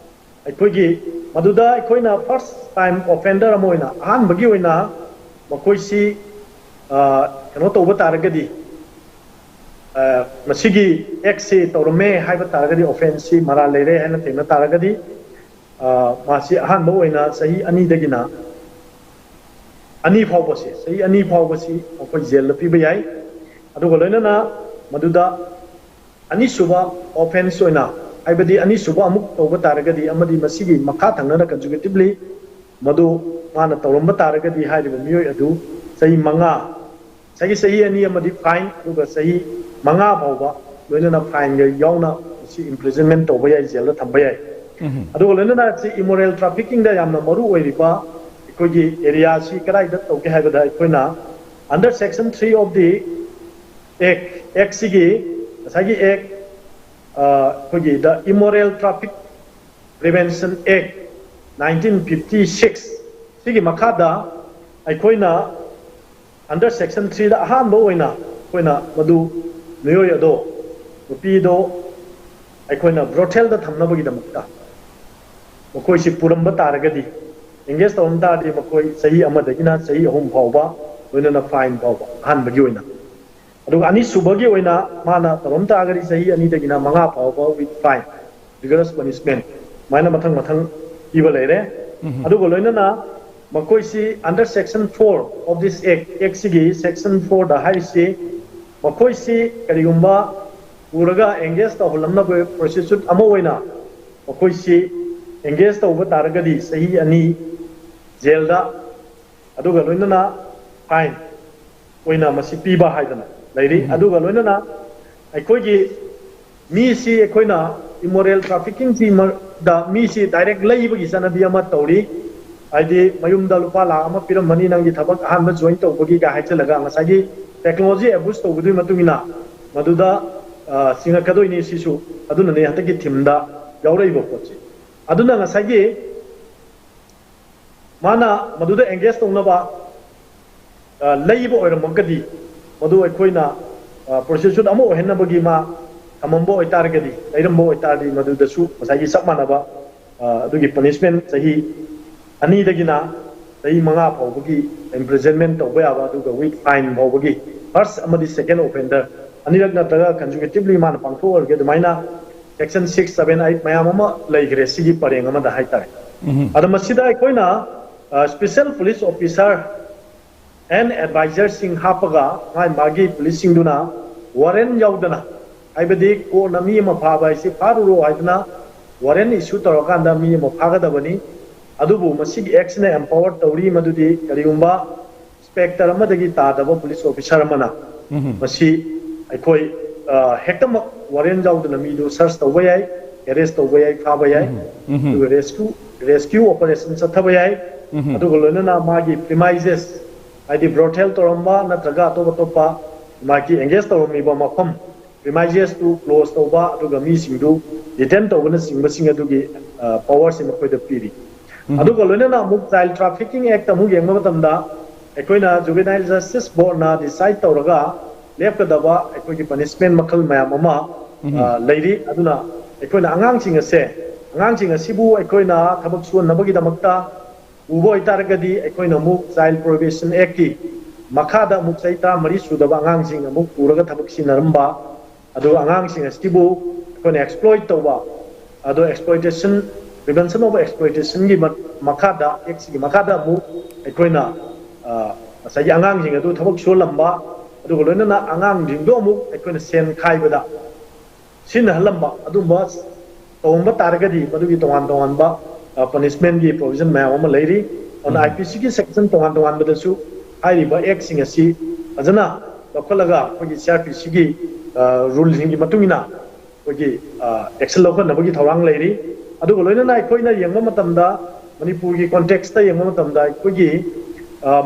ꯑꯩꯈꯣꯏꯒꯤ ꯃꯗꯨꯗ ꯑꯩꯈꯣꯏꯅ ꯐꯥꯔꯁ ꯇꯥꯏꯝ ꯑꯣꯐꯦꯟꯗꯔ ꯑꯃ ꯑꯣꯏꯅ ꯑꯍꯥꯟꯕꯒꯤ ꯑꯣꯏꯅ ꯃꯈꯣꯏꯁꯤ ꯀꯩꯅꯣ ꯇꯧꯕ ꯇꯥꯔꯒꯗꯤ, ꯃꯁꯤꯒꯤ ꯑꯦꯛꯁꯤ ꯇꯧꯔꯝꯃꯦ ꯍꯥꯏꯕ ꯇꯥꯔꯒꯗꯤ, ꯑꯣꯐꯦꯟꯁꯁꯤ ꯃꯔꯥꯜ ꯂꯩꯔꯦ ꯍꯥꯏꯅ ꯊꯦꯡꯅ ꯇꯥꯔꯒꯗꯤ, ꯃꯥꯁꯤ ꯑꯍꯥꯟꯕ ꯑꯣꯏꯅ ꯆꯍꯤ ꯑꯅꯤꯗꯒꯤꯅ ꯑꯅꯤ ꯐꯥꯎꯕꯁꯤ, ꯆꯍꯤ ꯑꯅꯤ ꯐꯥꯎꯕꯁꯤ ꯃꯈꯣꯏ ꯖꯦꯜꯗ ꯄꯤꯕ ꯌꯥꯏ꯫ ꯑꯗꯨꯒ ꯂꯣꯏꯅꯅ ꯃꯗꯨꯗ ꯑꯅꯤꯁꯨꯕ ꯑꯣꯐꯦꯟꯁ ꯑꯣꯏꯅ, ꯍꯥꯏꯕꯗꯤ ꯑꯅꯤꯁꯨꯕ ꯑꯃꯨꯛ ꯇꯧꯕ ꯇꯥꯔꯒꯗꯤ ꯑꯃꯗꯤ ꯃꯁꯤꯒꯤ ꯃꯈꯥ ꯊꯪꯅꯅ ꯀꯟꯖꯨꯒꯦꯇꯤꯚꯂꯤ ꯃꯗꯨ ꯃꯥꯅ ꯇꯧꯔꯝꯕ ꯇꯥꯔꯒꯗꯤ ꯍꯥꯏꯔꯤꯕ ꯃꯤꯑꯣꯏ ꯑꯗꯨ ꯆꯍꯤ ꯃꯉꯥ, ꯉꯁꯥꯏꯒꯤ ꯆꯍꯤ ꯑꯅꯤ ꯑꯃꯗꯤ ꯐꯥꯏꯟ, ꯑꯗꯨꯒ ꯆꯍꯤ ꯃꯉꯥ ꯐꯥꯎꯕ ꯂꯣꯏꯅꯅ ꯐꯥꯏꯟꯒ ꯌꯥꯎꯅ ꯃꯁꯤ ꯏꯝꯄ꯭ꯔꯤꯖꯟꯃꯦꯟ ꯇꯧꯕ ꯌꯥꯏ, ꯖꯦꯜꯗ ꯊꯝꯕ ꯌꯥꯏ꯫ ꯑꯗꯨꯒ ꯂꯣꯏꯅꯅ ꯁꯤ ꯏꯃꯣꯔꯦꯜ ꯇ꯭ꯔꯥꯐꯤꯀꯤꯡꯗ ꯌꯥꯝꯅ ꯃꯔꯨ ꯑꯣꯏꯔꯤꯕ ꯑꯩꯈꯣꯏꯒꯤ ꯑꯦꯔꯤꯌꯥꯁꯤ ꯀꯗꯥꯏꯗ ꯇꯧꯒꯦ ꯍꯥꯏꯕꯗ, ꯑꯩꯈꯣꯏꯅ under section three of the act, ꯑꯦꯛꯁꯤꯒꯤ ꯉꯁꯥꯏꯒꯤ ꯑꯦꯛ ꯑꯩꯈꯣꯏꯒꯤ The Immoral Traffic Prevention Act nineteen fifty six ꯁꯤꯒꯤ ꯃꯈꯥꯗ ꯑꯩꯈꯣꯏꯅ under section threeꯗ ꯑꯍꯥꯟꯕ ꯑꯣꯏꯅ ꯑꯩꯈꯣꯏꯅ ꯃꯗꯨ ꯃꯤꯑꯣꯏ ꯑꯗꯣ, ꯅꯨꯄꯤꯗꯣ ꯑꯩꯈꯣꯏꯅ ꯕ꯭ꯔꯣꯊꯦꯜꯗ ꯊꯝꯅꯕꯒꯤꯗꯃꯛꯇ ꯃꯈꯣꯏꯁꯤ ꯄꯨꯔꯝꯕ ꯇꯥꯔꯒꯗꯤ, ꯑꯦꯡꯒꯦꯖ ꯇꯧꯔꯝ ꯇꯥꯔꯗꯤ ꯃꯈꯣꯏ ꯆꯍꯤ ꯑꯃꯗꯒꯤꯅ ꯆꯍꯤ ꯑꯍꯨꯝ ꯐꯥꯎꯕ, ꯂꯣꯏꯅꯅ ꯐꯥꯏꯟ ꯐꯥꯎꯕ ꯑꯍꯥꯟꯕꯒꯤ ꯑꯣꯏꯅ꯫ ꯑꯗꯨꯒ ꯑꯅꯤꯁꯨꯕꯒꯤ ꯑꯣꯏꯅ ꯃꯥꯅ ꯇꯧꯔꯝ ꯇꯥꯔꯒꯗꯤ ꯆꯍꯤ ꯑꯅꯤꯗꯒꯤꯅ ꯃꯉꯥ ꯐꯥꯎꯕ with fine, rigorous punishment, ꯁꯨꯃꯥꯏꯅ ꯃꯊꯪ ꯃꯊꯪ ꯄꯤꯕ ꯂꯩꯔꯦ꯫ ꯑꯗꯨꯒ ꯂꯣꯏꯅꯅ ꯃꯈꯣꯏꯁꯤ under section four of this act, ꯑꯦꯛꯁꯤꯒꯤ ꯁꯦꯛꯁꯟ ꯐꯣꯔꯗ ꯍꯥꯏꯔꯤꯁꯤ, ꯃꯈꯣꯏꯁꯤ ꯀꯔꯤꯒꯨꯝꯕ ꯄꯨꯔꯒ ꯑꯦꯡꯒꯦꯖ ꯇꯧꯍꯜꯂꯝꯅꯕ ꯄ꯭ꯔꯣꯁꯤꯇ꯭ꯌꯨꯠ ꯑꯃ ꯑꯣꯏꯅ ꯃꯈꯣꯏꯁꯤ ꯑꯦꯡꯒꯦꯖ ꯇꯧꯕ ꯇꯥꯔꯒꯗꯤ ꯆꯍꯤ ꯑꯅꯤ ꯖꯦꯜꯗ, ꯑꯗꯨꯒ ꯂꯣꯏꯅꯅ ꯐꯥꯏꯟ ꯑꯣꯏꯅ ꯃꯁꯤ ꯄꯤꯕ ꯍꯥꯏꯗꯅ ꯂꯩꯔꯤ꯫ ꯑꯗꯨꯒ ꯂꯣꯏꯅꯅ ꯑꯩꯈꯣꯏꯒꯤ ꯃꯤꯁꯤ ꯑꯩꯈꯣꯏꯅ immoral trafficking ꯁꯤ ꯃ-, ꯗ ꯃꯤꯁꯤ direct ꯂꯩꯕꯒꯤ ꯆꯠꯅꯕꯤ ꯑꯃ ꯇꯧꯔꯤ꯫ ꯍꯥꯏꯗꯤ ꯃꯌꯨꯝꯗ ꯂꯨꯄꯥ ꯂꯥꯈ ꯑꯃ ꯄꯤꯔꯝꯃꯅꯤ ꯅꯪꯒꯤ ꯊꯕꯛ ꯑꯍꯥꯟꯕ join ꯇꯧꯕꯒꯤꯒ ꯍꯥꯏꯖꯤꯜꯂꯒ ꯉꯁꯥꯏꯒꯤ technology abuse ꯇꯧꯕꯗꯨꯒꯤ ꯃꯇꯨꯡ ꯏꯟꯅ ꯃꯗꯨꯗ, ꯑ, ꯆꯤꯡꯉꯛꯀꯗꯣꯏꯅꯤ꯫ ꯁꯤꯁꯨ ꯑꯗꯨꯅꯅꯦ ꯍꯟꯗꯛꯀꯤ theme ꯗ ꯌꯥꯎꯔꯛꯏꯕ ꯄꯣꯠꯁꯦ꯫ ꯑꯗꯨꯅ ꯉꯁꯥꯏꯒꯤ ꯃꯥꯅ ꯃꯗꯨꯗ engage ꯇꯧꯅꯕ, ꯑ, ꯂꯩꯕ ꯑꯣꯏꯔꯝꯃꯒꯗꯤ ꯃꯗꯨ ꯑꯩꯈꯣꯏꯅ, ꯑ, prostitute ꯑꯃ ꯑꯣꯏꯍꯟꯅꯕꯒꯤ ꯃꯥ ꯊꯝꯃꯝꯕ ꯑꯣꯏꯇꯥꯔꯒꯗꯤ, ꯂꯩꯔꯝꯕ ꯑꯣꯏꯇꯥꯔꯗꯤ ꯃꯗꯨꯗꯁꯨ ꯉꯁꯥꯏꯒꯤ ꯆꯞ ꯃꯥꯟꯅꯕ, ꯑ, ꯑꯗꯨꯒꯤ punishment ꯆꯍꯤ ꯑꯅꯤꯗꯒꯤꯅ ꯆꯍꯤ ꯃꯉꯥ ꯐꯥꯎꯕꯒꯤ imprisonment ꯇꯧꯕ ꯌꯥꯕ, ꯑꯗꯨꯒ with fine ꯐꯥꯎꯕꯒꯤ first ꯑꯃꯗꯤ second offender ꯑꯅꯤꯔꯛ ꯅꯠꯇ꯭ꯔꯒ consecutively ꯃꯥꯅ ꯄꯥꯡꯊꯣꯛꯑꯔꯒꯦ ꯑꯗꯨꯃꯥꯏꯅ section six, seven, eight ꯃꯌꯥꯝ ꯑꯃ ꯂꯩꯈ꯭ꯔꯦ ꯁꯤꯒꯤ ꯄꯔꯦꯡ ꯑꯃꯗ ꯍꯥꯏꯇꯥꯔꯦ꯫ ꯑꯗꯣ ꯃꯁꯤꯗ ꯑꯩꯈꯣꯏꯅ, ꯑ, special police officer and advisor ꯁꯤꯡ ꯍꯥꯞꯄꯒ ꯃꯥꯒꯤ, ꯃꯥꯒꯤ police ꯁꯤꯡꯗꯨꯅ warrant ꯌꯥꯎꯗꯅ, ꯍꯥꯏꯕꯗꯤ court ꯅ ꯃꯤ ꯑꯃ ꯐꯥꯕ ꯍꯥꯏꯁꯤ ꯐꯥꯔꯨꯔꯣ ꯍꯥꯏꯗꯅ warrant issue ꯇꯧꯔꯀꯥꯟꯗ ꯃꯤ ꯑꯃ ꯐꯥꯒꯗꯕꯅꯤ꯫ ꯑꯗꯨꯕꯨ ꯃꯁꯤꯒꯤ act ꯁꯤꯅ empower ꯇꯧꯔꯤ ꯃꯗꯨꯗꯤ ꯀꯔꯤꯒꯨꯝꯕ inspector ꯑꯃꯗꯒꯤ ꯇꯥꯗꯕ police officer ꯑꯃꯅ ꯃꯁꯤ ꯑꯩꯈꯣꯏ, ꯑ, ꯍꯦꯛꯇꯃꯛ warrant ꯌꯥꯎꯗꯅ ꯃꯤꯗꯨ search ꯇꯧꯕ ꯌꯥꯏ, arrest ꯇꯧꯕ ꯌꯥꯏ, ꯐꯥꯕ ꯌꯥꯏ, ꯑꯗꯨꯒ rescue, rescue operation ꯆꯠꯊꯕ ꯌꯥꯏ꯫ ꯑꯗꯨꯒ ꯂꯣꯏꯅꯅ ꯃꯥꯒꯤ premises, ꯍꯥꯏꯗꯤ brothel ꯇꯧꯔꯝꯕ ꯅꯠꯇ꯭ꯔꯒ ꯑꯇꯣꯞ ꯑꯇꯣꯞꯄ ꯃꯥꯒꯤ engage ꯇꯧꯔꯝꯃꯤꯕ ꯃꯐꯝ premises ꯇꯨ close ꯇꯧꯕ, ꯑꯗꯨꯒ ꯃꯤꯁꯤꯡꯗꯨ detain ꯇꯧꯕꯅꯆꯤꯡꯕꯁꯤꯡ ꯑꯗꯨꯒꯤ, ꯑ, power ꯁꯤ ꯃꯈꯣꯏꯗ ꯄꯤꯔꯤ꯫ ꯑꯗꯨꯒ ꯂꯣꯏꯅꯅ ꯑꯃꯨꯛ child trafficking act ꯑꯃꯨꯛ ꯌꯦꯡꯕ ꯃꯇꯝꯗ ꯑꯩꯈꯣꯏꯅ Juvenile Justice Board ꯅ decide ꯇꯧꯔꯒ ꯂꯦꯞꯀꯗꯕ ꯑꯩꯈꯣꯏꯒꯤ punishment ꯃꯈꯜ ꯃꯌꯥꯝ ꯑꯃ, ꯑ, ꯂꯩꯔꯤ꯫ ꯑꯗꯨꯅ ꯑꯩꯈꯣꯏꯅ ꯑꯉꯥꯡꯁꯤꯡ ꯑꯁꯦ, ꯑꯉꯥꯡꯁꯤꯡ ꯑꯁꯤꯕꯨ ꯑꯩꯈꯣꯏꯅ ꯊꯕꯛ ꯁꯨꯍꯟꯅꯕꯒꯤꯗꯃꯛꯇ ꯎꯕ ꯑꯣꯏꯇꯥꯔꯒꯗꯤ ꯑꯩꯈꯣꯏꯅ ꯑꯃꯨꯛ Child Probation Act ꯀꯤ ꯃꯈꯥꯗ ꯑꯃꯨꯛ ꯆꯍꯤ ꯇꯔꯥꯃꯔꯤ ꯁꯨꯗꯕ ꯑꯉꯥꯡꯁꯤꯡ ꯑꯃꯨꯛ ꯄꯨꯔꯒ ꯊꯕꯛ ꯁꯤꯖꯤꯟꯅꯔꯝꯕ, ꯑꯗꯨꯒ ꯑꯉꯥꯡꯁꯤꯡ ꯑꯁꯤꯕꯨ ꯑꯩꯈꯣꯏꯅ exploit ꯇꯧꯕ, ꯑꯗꯣ exploitation, Prevention of Exploitation ꯒꯤ ꯃ-, ꯃꯈꯥꯗ, act ꯁꯤꯒꯤ ꯃꯈꯥꯗ ꯑꯃꯨꯛ ꯑꯩꯈꯣꯏꯅ, ꯑ, ꯉꯁꯥꯏꯒꯤ ꯑꯉꯥꯡꯁꯤꯡ ꯑꯗꯨ ꯊꯕꯛ ꯁꯨꯍꯜꯂꯝꯕ, ꯑꯗꯨꯒ ꯂꯣꯏꯅꯅ ꯑꯉꯥꯡꯁꯤꯡꯗꯣ ꯑꯃꯨꯛ ꯑꯩꯈꯣꯏꯅ ꯁꯦꯟ ꯈꯥꯏꯕꯗ ꯁꯤꯖꯤꯟꯅꯍꯜꯂꯝꯕ, ꯑꯗꯨꯝꯕ ꯇꯧꯔꯝꯕ ꯇꯥꯔꯒꯗꯤ ꯃꯗꯨꯒꯤ ꯇꯣꯉꯥꯟ ꯇꯣꯉꯥꯟꯕ, ꯑ, punishment ꯀꯤ provision ꯃꯌꯥꯝ ꯑꯃ ꯂꯩꯔꯤ꯫ ꯑꯗꯨꯅ I P C ꯒꯤ section ꯇꯣꯉꯥꯟ ꯇꯣꯉꯥꯟꯕꯗꯁꯨ ꯍꯥꯏꯔꯤꯕ act ꯁꯤꯡ ꯑꯁꯤ ꯐꯖꯅ ꯂꯧꯈꯠꯂꯒ ꯑꯩꯈꯣꯏꯒꯤ ꯁꯤ ꯑꯥꯔ ꯄꯤ ꯁꯤꯒꯤ ꯔꯨꯜꯁꯤꯡꯒꯤ ꯃꯇꯨꯡ ꯏꯟꯅ ꯑꯩꯈꯣꯏꯒꯤ ꯑꯦꯛꯁꯟ ꯂꯧꯈꯠꯅꯕꯒꯤ ꯊꯧꯔꯥꯡ ꯂꯩꯔꯤ꯫ ꯑꯗꯨꯒ ꯂꯣꯏꯅꯅ ꯑꯩꯈꯣꯏꯅ ꯌꯦꯡꯕ ꯃꯇꯝꯗ, ꯃꯅꯤꯄꯨꯔꯒꯤ ꯀꯣꯟꯇꯦꯛꯁꯇ ꯌꯦꯡꯕ ꯃꯇꯝꯗ, ꯑꯩꯈꯣꯏꯒꯤ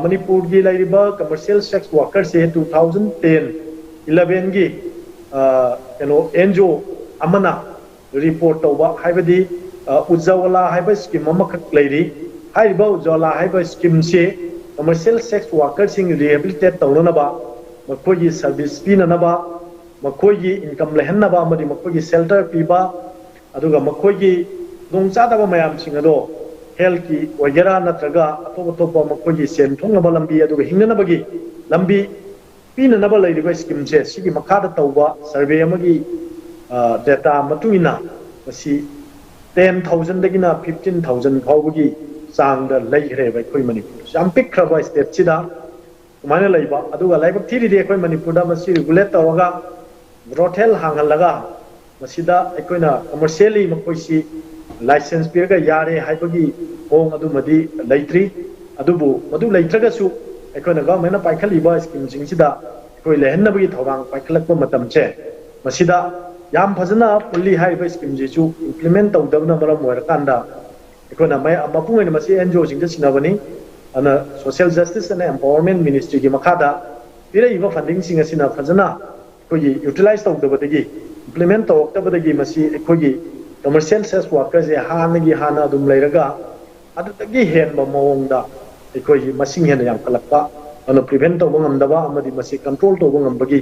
ꯃꯅꯤꯄꯨꯔꯒꯤ ꯂꯩꯔꯤꯕ ꯀꯃꯔꯁꯤꯌꯦꯜ ꯁꯦꯛꯁ ꯋꯥꯔꯀꯔꯁꯦ ꯇꯨ ꯊꯥꯎꯖꯟ ꯇꯦꯟ ꯏꯂꯚꯦꯟꯒꯤ ꯀꯩꯅꯣ ꯑꯦꯟ ꯖꯤ ꯑꯣ ꯑꯃꯅ ꯔꯤꯄꯣꯔꯠ ꯇꯧꯕ, ꯍꯥꯏꯕꯗꯤ ꯎꯖꯋꯥꯂꯥ ꯍꯥꯏꯕ ꯁ꯭ꯀꯤꯝ ꯑꯃꯈꯛ ꯂꯩꯔꯤ꯫ ꯍꯥꯏꯔꯤꯕ ꯎꯖꯋꯥꯂꯥ ꯍꯥꯏꯕ ꯁ꯭ꯀꯤꯝꯁꯤ ꯀꯃꯔꯁꯤꯌꯦꯜ ꯁꯦꯛꯁ ꯋꯥꯔꯀꯔꯁꯤꯡ ꯔꯤꯍꯦꯕꯤꯂꯤꯇꯦꯠ ꯇꯧꯅꯅꯕ, ꯃꯈꯣꯏꯒꯤ ꯁꯔꯚꯤꯁ ꯄꯤꯅꯅꯕ, ꯃꯈꯣꯏꯒꯤ ꯏꯟꯀꯝ ꯂꯩꯍꯟꯅꯕ ꯑꯃꯗꯤ ꯃꯈꯣꯏꯒꯤ ꯁꯦꯜꯇꯔ ꯄꯤꯕ, ꯑꯗꯨꯒ ꯃꯈꯣꯏꯒꯤ ꯈꯨꯗꯣꯡꯆꯥꯗꯕ ꯃꯌꯥꯝꯁꯤꯡ ꯑꯗꯣ ꯍꯦꯜꯊꯀꯤ ꯑꯣꯏꯒꯦꯔꯥ ꯅꯠꯇ꯭ꯔꯒ ꯑꯇꯣꯞ ꯑꯇꯣꯞꯄ ꯃꯈꯣꯏꯒꯤ ꯁꯦꯟ ꯊꯣꯛꯅꯕ ꯂꯝꯕꯤ ꯑꯗꯨꯒ ꯍꯤꯡꯅꯅꯕꯒꯤ ꯂꯝꯕꯤ ꯄꯤꯅꯅꯕ ꯂꯩꯔꯤꯕ ꯁ꯭ꯀꯤꯝꯁꯦ, ꯁꯤꯒꯤ ꯃꯈꯥꯗ ꯇꯧꯕ ꯁꯔꯚꯦ ꯑꯃꯒꯤ ꯗꯦꯇꯥ ꯃꯇꯨꯡ ꯏꯟꯅ ꯃꯁꯤ ꯇꯦꯟ ꯊꯥꯎꯖꯟꯗꯒꯤꯅ ꯐꯤꯐꯇꯤꯟ ꯊꯥꯎꯖꯟ ꯐꯥꯎꯕꯒꯤ ꯆꯥꯡꯗ ꯂꯩꯈ꯭ꯔꯦꯕ ꯑꯩꯈꯣꯏ ꯃꯅꯤꯄꯨꯔꯁꯦ꯫ ꯌꯥꯝ ꯄꯤꯛꯈ꯭ꯔꯕ ꯁ꯭ꯇꯦꯠꯁꯤꯗ ꯁꯨꯃꯥꯏꯅ ꯂꯩꯕ꯫ ꯑꯗꯨꯒ ꯂꯥꯏꯕꯛ ꯊꯤꯔꯤꯗꯤ ꯑꯩꯈꯣꯏ ꯃꯅꯤꯄꯨꯔꯗ ꯃꯁꯤ ꯔꯤꯒꯨꯂꯦꯠ ꯇꯧꯔꯒ ꯕ꯭ꯔꯣꯊꯦꯜ ꯍꯥꯡꯍꯜꯂꯒ ꯃꯁꯤꯗ ꯑꯩꯈꯣꯏꯅ ꯀꯃꯔꯁꯤꯌꯦꯜꯂꯤ ꯃꯈꯣꯏꯁꯤ ꯂꯥꯏꯁꯦꯟꯁ ꯄꯤꯔꯒ ꯌꯥꯔꯦ ꯍꯥꯏꯕꯒꯤ ꯃꯑꯣꯡ ꯑꯗꯨꯃꯗꯤ ꯂꯩꯇ꯭ꯔꯤ꯫ ꯑꯗꯨꯕꯨ ꯃꯗꯨ ꯂꯩꯇ꯭ꯔꯒꯁꯨ ꯑꯩꯈꯣꯏꯅ ꯒꯚꯔꯟꯃꯦꯟꯅ ꯄꯥꯏꯈꯠꯂꯤꯕ ꯁ꯭ꯀꯤꯝꯁꯤꯡꯁꯤꯗ ꯑꯩꯈꯣꯏ ꯂꯩꯍꯟꯅꯕꯒꯤ ꯊꯧꯔꯥꯡ ꯄꯥꯏꯈꯠꯂꯛꯄ ꯃꯇꯝꯁꯦ, ꯃꯁꯤꯗ ꯌꯥꯝ ꯐꯖꯅ ꯄꯨꯜꯂꯤ ꯍꯥꯏꯔꯤꯕ ꯁ꯭ꯀꯤꯝꯁꯤꯁꯨ ꯏꯝꯄ꯭ꯂꯤꯃꯦꯟ ꯇꯧꯗꯕꯅ ꯃꯔꯝ ꯑꯣꯏꯔꯀꯥꯟꯗ ꯑꯩꯈꯣꯏꯅ ꯃꯌꯥꯝ, ꯃꯄꯨꯡ ꯑꯣꯏꯅ ꯃꯁꯤ ꯑꯦꯟ ꯖꯤ ꯑꯣꯁꯤꯡꯗ ꯁꯤꯟꯅꯕꯅꯤ꯫ ꯑꯗꯨꯅ Social Justice and Empowerment Ministryꯒꯤ ꯃꯈꯥꯗ ꯄꯤꯔꯛꯏꯕ ꯐꯟꯗꯤꯡꯁꯤꯡ ꯑꯁꯤꯅ ꯐꯖꯅ ꯑꯩꯈꯣꯏꯒꯤ ꯌꯨꯇꯤꯂꯥꯏꯁ ꯇꯧꯗꯕꯗꯒꯤ, ꯏꯝꯄ꯭ꯂꯤꯃꯦꯟ ꯇꯧꯔꯛꯇꯕꯗꯒꯤ ꯃꯁꯤ ꯑꯩꯈꯣꯏꯒꯤ ꯀꯃꯔꯁꯤꯌꯦꯜ ꯁꯦꯛꯁ ꯋꯥꯔꯀꯔꯁꯦ ꯍꯥꯟꯅꯒꯤ ꯍꯥꯟꯅ ꯑꯗꯨꯝ ꯂꯩꯔꯒ ꯑꯗꯨꯗꯒꯤ ꯍꯦꯟꯕ ꯃꯑꯣꯡꯗ ꯑꯩꯈꯣꯏꯒꯤ ꯃꯁꯤꯡ ꯍꯦꯟꯅ ꯌꯥꯝꯈꯠꯂꯛꯄ, ꯑꯗꯨꯅ ꯄ꯭ꯔꯤꯚꯦꯟ ꯇꯧꯕ ꯉꯝꯗꯕ ꯑꯃꯗꯤ ꯃꯁꯤ ꯀꯟꯇ꯭ꯔꯣꯜ ꯇꯧꯕ ꯉꯝꯕꯒꯤ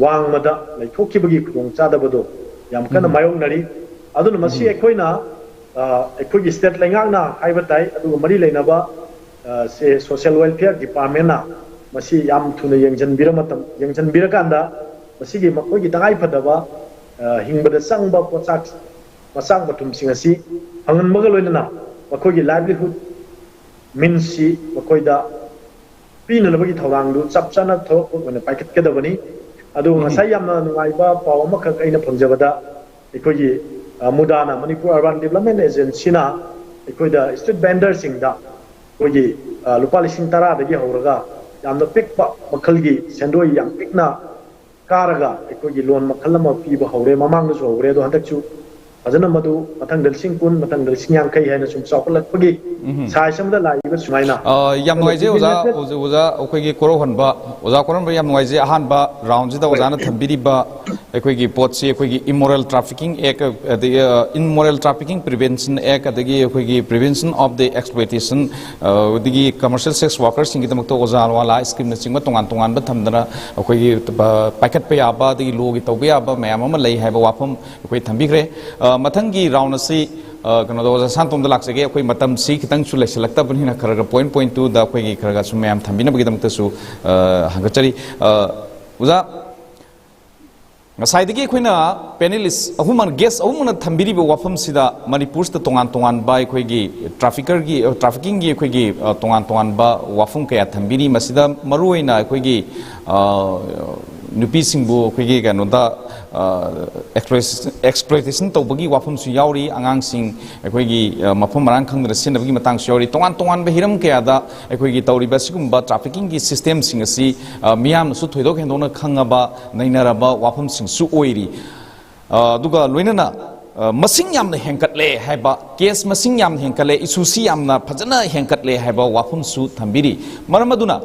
ꯋꯥꯡꯃꯗ ꯂꯩꯊꯣꯛꯈꯤꯕꯒꯤ ꯈꯨꯗꯣꯡꯆꯥꯗꯕꯗꯣ ꯌꯥꯝ ꯀꯟꯅ ꯎꯝ꯫ ꯃꯥꯌꯣꯛꯅꯔꯤ꯫ ꯑꯗꯨꯅ ꯃꯁꯤ ꯎꯝ꯫ ꯑꯩꯈꯣꯏꯅ, ꯑ, ꯑꯩꯈꯣꯏꯒꯤ ꯁ꯭ꯇꯦꯠ ꯂꯩꯉꯥꯛꯅ ꯍꯥꯏꯕ ꯇꯥꯏ, ꯑꯗꯨꯒ ꯃꯔꯤ ꯂꯩꯅꯕ, ꯑ, ꯁꯦ, ꯁꯣꯁꯤꯌꯦꯜ ꯋꯦꯜꯐꯤꯌꯔ ꯗꯤꯄꯥꯔꯠꯃꯦꯟꯅ ꯃꯁꯤ ꯌꯥꯝ ꯊꯨꯅ ꯌꯦꯡꯁꯤꯟꯕꯤꯔ ꯃꯇꯝ, ꯌꯦꯡꯁꯤꯟꯕꯤꯔꯀꯥꯟꯗ ꯃꯁꯤꯒꯤ ꯃꯈꯣꯏꯒꯤ ꯇꯉꯥꯏ ꯐꯗꯕ, ꯑ, ꯍꯤꯡꯕꯗ ꯆꯪꯕ ꯄꯣꯠꯆꯥꯛ, ꯃꯆꯥꯛ ꯃꯊꯨꯝꯁꯤꯡ ꯑꯁꯤ ꯐꯪꯍꯟꯕꯒ ꯂꯣꯏꯅꯅ ꯃꯈꯣꯏꯒꯤ ꯂꯥꯏꯚꯂꯤꯍꯨꯗ ꯃꯤꯟꯁꯁꯤ ꯃꯈꯣꯏꯗ ꯄꯤꯅꯅꯕꯒꯤ ꯊꯧꯔꯥꯡꯗꯨ ꯆꯞ ꯆꯥꯅ ꯊꯕꯛ ꯑꯣꯏꯅ ꯄꯥꯏꯈꯠꯀꯗꯕꯅꯤ꯫ ꯑꯗꯨ ꯎꯝ꯫ ꯉꯁꯥꯏ ꯌꯥꯝꯅ ꯅꯨꯡꯉꯥꯏꯕ ꯄꯥꯎ ꯑꯃꯈꯛ ꯑꯩꯅ ꯐꯪꯖꯕꯗ, ꯑꯩꯈꯣꯏꯒꯤ, ꯑ, ꯃꯨꯗꯥꯅ, ꯃꯅꯤꯄꯨꯔ ꯑꯔꯕꯥꯟ ꯗꯤꯕ꯭ꯂꯞꯃꯦꯟ ꯑꯦꯖꯦꯟꯁꯤꯅ ꯑꯩꯈꯣꯏꯗ ꯁ꯭ꯇ꯭ꯔꯤꯠ ꯚꯦꯟꯗꯔꯁꯤꯡꯗ ꯑꯩꯈꯣꯏꯒꯤ, ꯑ, ꯂꯨꯄꯥ ꯂꯤꯁꯤꯡ ꯇꯔꯥꯗꯒꯤ ꯍꯧꯔꯒ ꯌꯥꯝꯅ ꯄꯤꯛꯄ ꯃꯈꯜꯒꯤ ꯁꯦꯟꯗꯣꯏ ꯌꯥꯝ ꯄꯤꯛꯅ ꯀꯥꯔꯒ ꯑꯩꯈꯣꯏꯒꯤ ꯂꯣꯟ ꯃꯈꯜ ꯑꯃ ꯄꯤꯕ ꯍꯧꯔꯦ꯫ ꯃꯃꯥꯡꯗꯁꯨ ꯍꯧꯔꯦ, ꯑꯗꯣ ꯍꯟꯗꯛꯁꯨ ꯐꯖꯅ ꯃꯗꯨ ꯃꯊꯪꯗ ꯂꯤꯁꯤꯡ ꯀꯨꯟ, ꯃꯊꯪꯗ ꯂꯤꯁꯤꯡ ꯌꯥꯡꯈꯩ ꯍꯥꯏꯅ ꯁꯨꯝ ꯆꯥꯎꯈꯠꯂꯛꯄꯒꯤ ꯎꯝ꯫ Size ꯑꯃꯗ ꯂꯥꯛꯏꯕ ꯁꯨꯃꯥꯏꯅ꯫ ꯑ, ꯌꯥꯝ ꯑꯗꯨꯅ ꯅꯨꯡꯉꯥꯏꯖꯩ ꯑꯣꯖꯥ, business ꯑꯣꯖꯥ, ꯑꯣꯖꯥ, ꯑꯩꯈꯣꯏꯒꯤ ꯀꯣꯔꯧꯍꯟꯕ, ꯑꯣꯖꯥ ꯀꯣꯔꯧꯍꯟꯕ, ꯌꯥꯝ ꯅꯨꯡꯉꯥꯏꯖꯩ꯫ ꯑꯍꯥꯟꯕ round ꯁꯤꯗ ꯍꯣꯏ꯫ ꯑꯣꯖꯥꯅ ꯊꯝꯕꯤꯔꯤꯕ ꯑꯩꯈꯣꯏꯒꯤ ꯄꯣꯠꯁꯤ ꯑꯩꯈꯣꯏꯒꯤ Immoral Trafficking Act, ꯑꯗꯒꯤ, ꯑ, Immoral Trafficking Prevention Act, ꯑꯗꯒꯤ ꯑꯩꯈꯣꯏꯒꯤ Prevention of the Exploitation, ꯑ, ꯑꯗꯒꯤ commercial sex worker ꯁꯤꯡꯒꯤꯗꯃꯛꯇ ꯑꯣꯖꯥ ꯋꯥꯂꯥ scheme ꯅꯆꯤꯡꯕ ꯇꯣꯉꯥꯟ ꯇꯣꯉꯥꯟꯕ ꯊꯝꯗꯅ ꯑꯩꯈꯣꯏꯒꯤ ꯄ-, ꯄꯥꯏꯈꯠꯄ ꯌꯥꯕ ꯑꯗꯒꯤ law ꯒꯤ ꯇꯧꯕ ꯌꯥꯕ ꯃꯌꯥꯝ ꯑꯃ ꯂꯩ ꯍꯥꯏꯕ ꯋꯥꯐꯝ ꯑꯩꯈꯣꯏ ꯊꯝꯕꯤꯈ꯭ꯔꯦ꯫ ꯑ, ꯃꯊꯪꯒꯤ round ꯑꯁꯤ, ꯑ, ꯀꯩꯅꯣꯗ ꯑꯣꯖꯥ ꯁꯥꯟꯇꯣꯝꯗ ꯂꯥꯛꯆꯒꯦ꯫ ꯑꯩꯈꯣꯏ ꯃꯇꯝꯁꯤ ꯈꯤꯇꯪꯁꯨ ꯂꯩꯁꯤꯜꯂꯛꯇꯕꯅꯤꯅ ꯈꯔ ꯈꯔ point point two ꯗ ꯑꯩꯈꯣꯏꯒꯤ ꯈꯔ ꯈꯔ ꯁꯨꯝ ꯃꯌꯥꯝ ꯊꯝꯕꯤꯅꯕꯒꯤꯗꯃꯛꯇꯁꯨ, ꯑ, ꯍꯪꯒꯠꯆꯔꯤ꯫ ꯑ, ꯑꯣꯖꯥ, ꯉꯁꯥꯏꯗꯒꯤ ꯑꯩꯈꯣꯏꯅ panelist ꯑꯍꯨꯝ, guest ꯑꯍꯨꯝꯅ ꯊꯝꯕꯤꯔꯤꯕ ꯋꯥꯐꯝꯁꯤꯗ ꯃꯅꯤꯄꯨꯔꯁꯤꯗ ꯇꯣꯉꯥꯟ ꯇꯣꯉꯥꯟꯕ ꯑꯩꯈꯣꯏꯒꯤ trafficker ꯒꯤ, ꯑ, trafficking ꯒꯤ ꯑꯩꯈꯣꯏꯒꯤ, ꯑ, ꯇꯣꯉꯥꯟ ꯇꯣꯉꯥꯟꯕ ꯋꯥꯐꯝ ꯀꯌꯥ ꯊꯝꯕꯤꯔꯤ꯫ ꯃꯁꯤꯗ ꯃꯔꯨꯑꯣꯏꯅ ꯑꯩꯈꯣꯏꯒꯤ, ꯑ, ꯅꯨꯄꯤꯁꯤꯡꯕꯨ ꯑꯩꯈꯣꯏꯒꯤ ꯀꯩꯅꯣꯗ, ꯑ, exploitation, exploitation ꯇꯧꯕꯒꯤ ꯋꯥꯐꯝꯁꯨ ꯌꯥꯎꯔꯤ꯫ ꯑꯉꯥꯡꯁꯤꯡ ꯑꯩꯈꯣꯏꯒꯤ, ꯑ, ꯃꯐꯝ ꯃꯔꯥꯡ ꯈꯪꯗꯅ ꯁꯤꯖꯤꯟꯅꯕꯒꯤ ꯃꯇꯥꯡꯁꯨ ꯌꯥꯎꯔꯤ꯫ ꯇꯣꯉꯥꯟ ꯇꯣꯉꯥꯟꯕ ꯍꯤꯔꯝ ꯀꯌꯥꯗ ꯑꯩꯈꯣꯏꯒꯤ ꯇꯧꯔꯤꯕ ꯑꯁꯤꯒꯨꯝꯕ trafficking ꯒꯤ system ꯁꯤꯡ ꯑꯁꯤ, ꯑ, ꯃꯤꯌꯥꯝꯅꯁꯨ ꯊꯣꯏꯗꯣꯛ ꯍꯦꯟꯗꯣꯛꯅ ꯈꯪꯉꯕ, ꯅꯩꯅꯔꯕ ꯋꯥꯐꯝꯁꯤꯡꯁꯨ ꯑꯣꯏꯔꯤ꯫ ꯑ, ꯑꯗꯨꯒ ꯂꯣꯏꯅꯅ, ꯑ, ꯃꯁꯤꯡ ꯌꯥꯝꯅ ꯍꯦꯟꯒꯠꯂꯦ ꯍꯥꯏꯕ, case ꯃꯁꯤꯡ ꯌꯥꯝꯅ ꯍꯦꯟꯒꯠꯂꯦ, issue ꯁꯤ ꯌꯥꯝꯅ ꯐꯖꯅ ꯍꯦꯟꯒꯠꯂꯦ ꯍꯥꯏꯕ ꯋꯥꯐꯝꯁꯨ ꯊꯝꯕꯤꯔꯤ꯫ ꯃꯔꯝ ꯑꯗꯨꯅ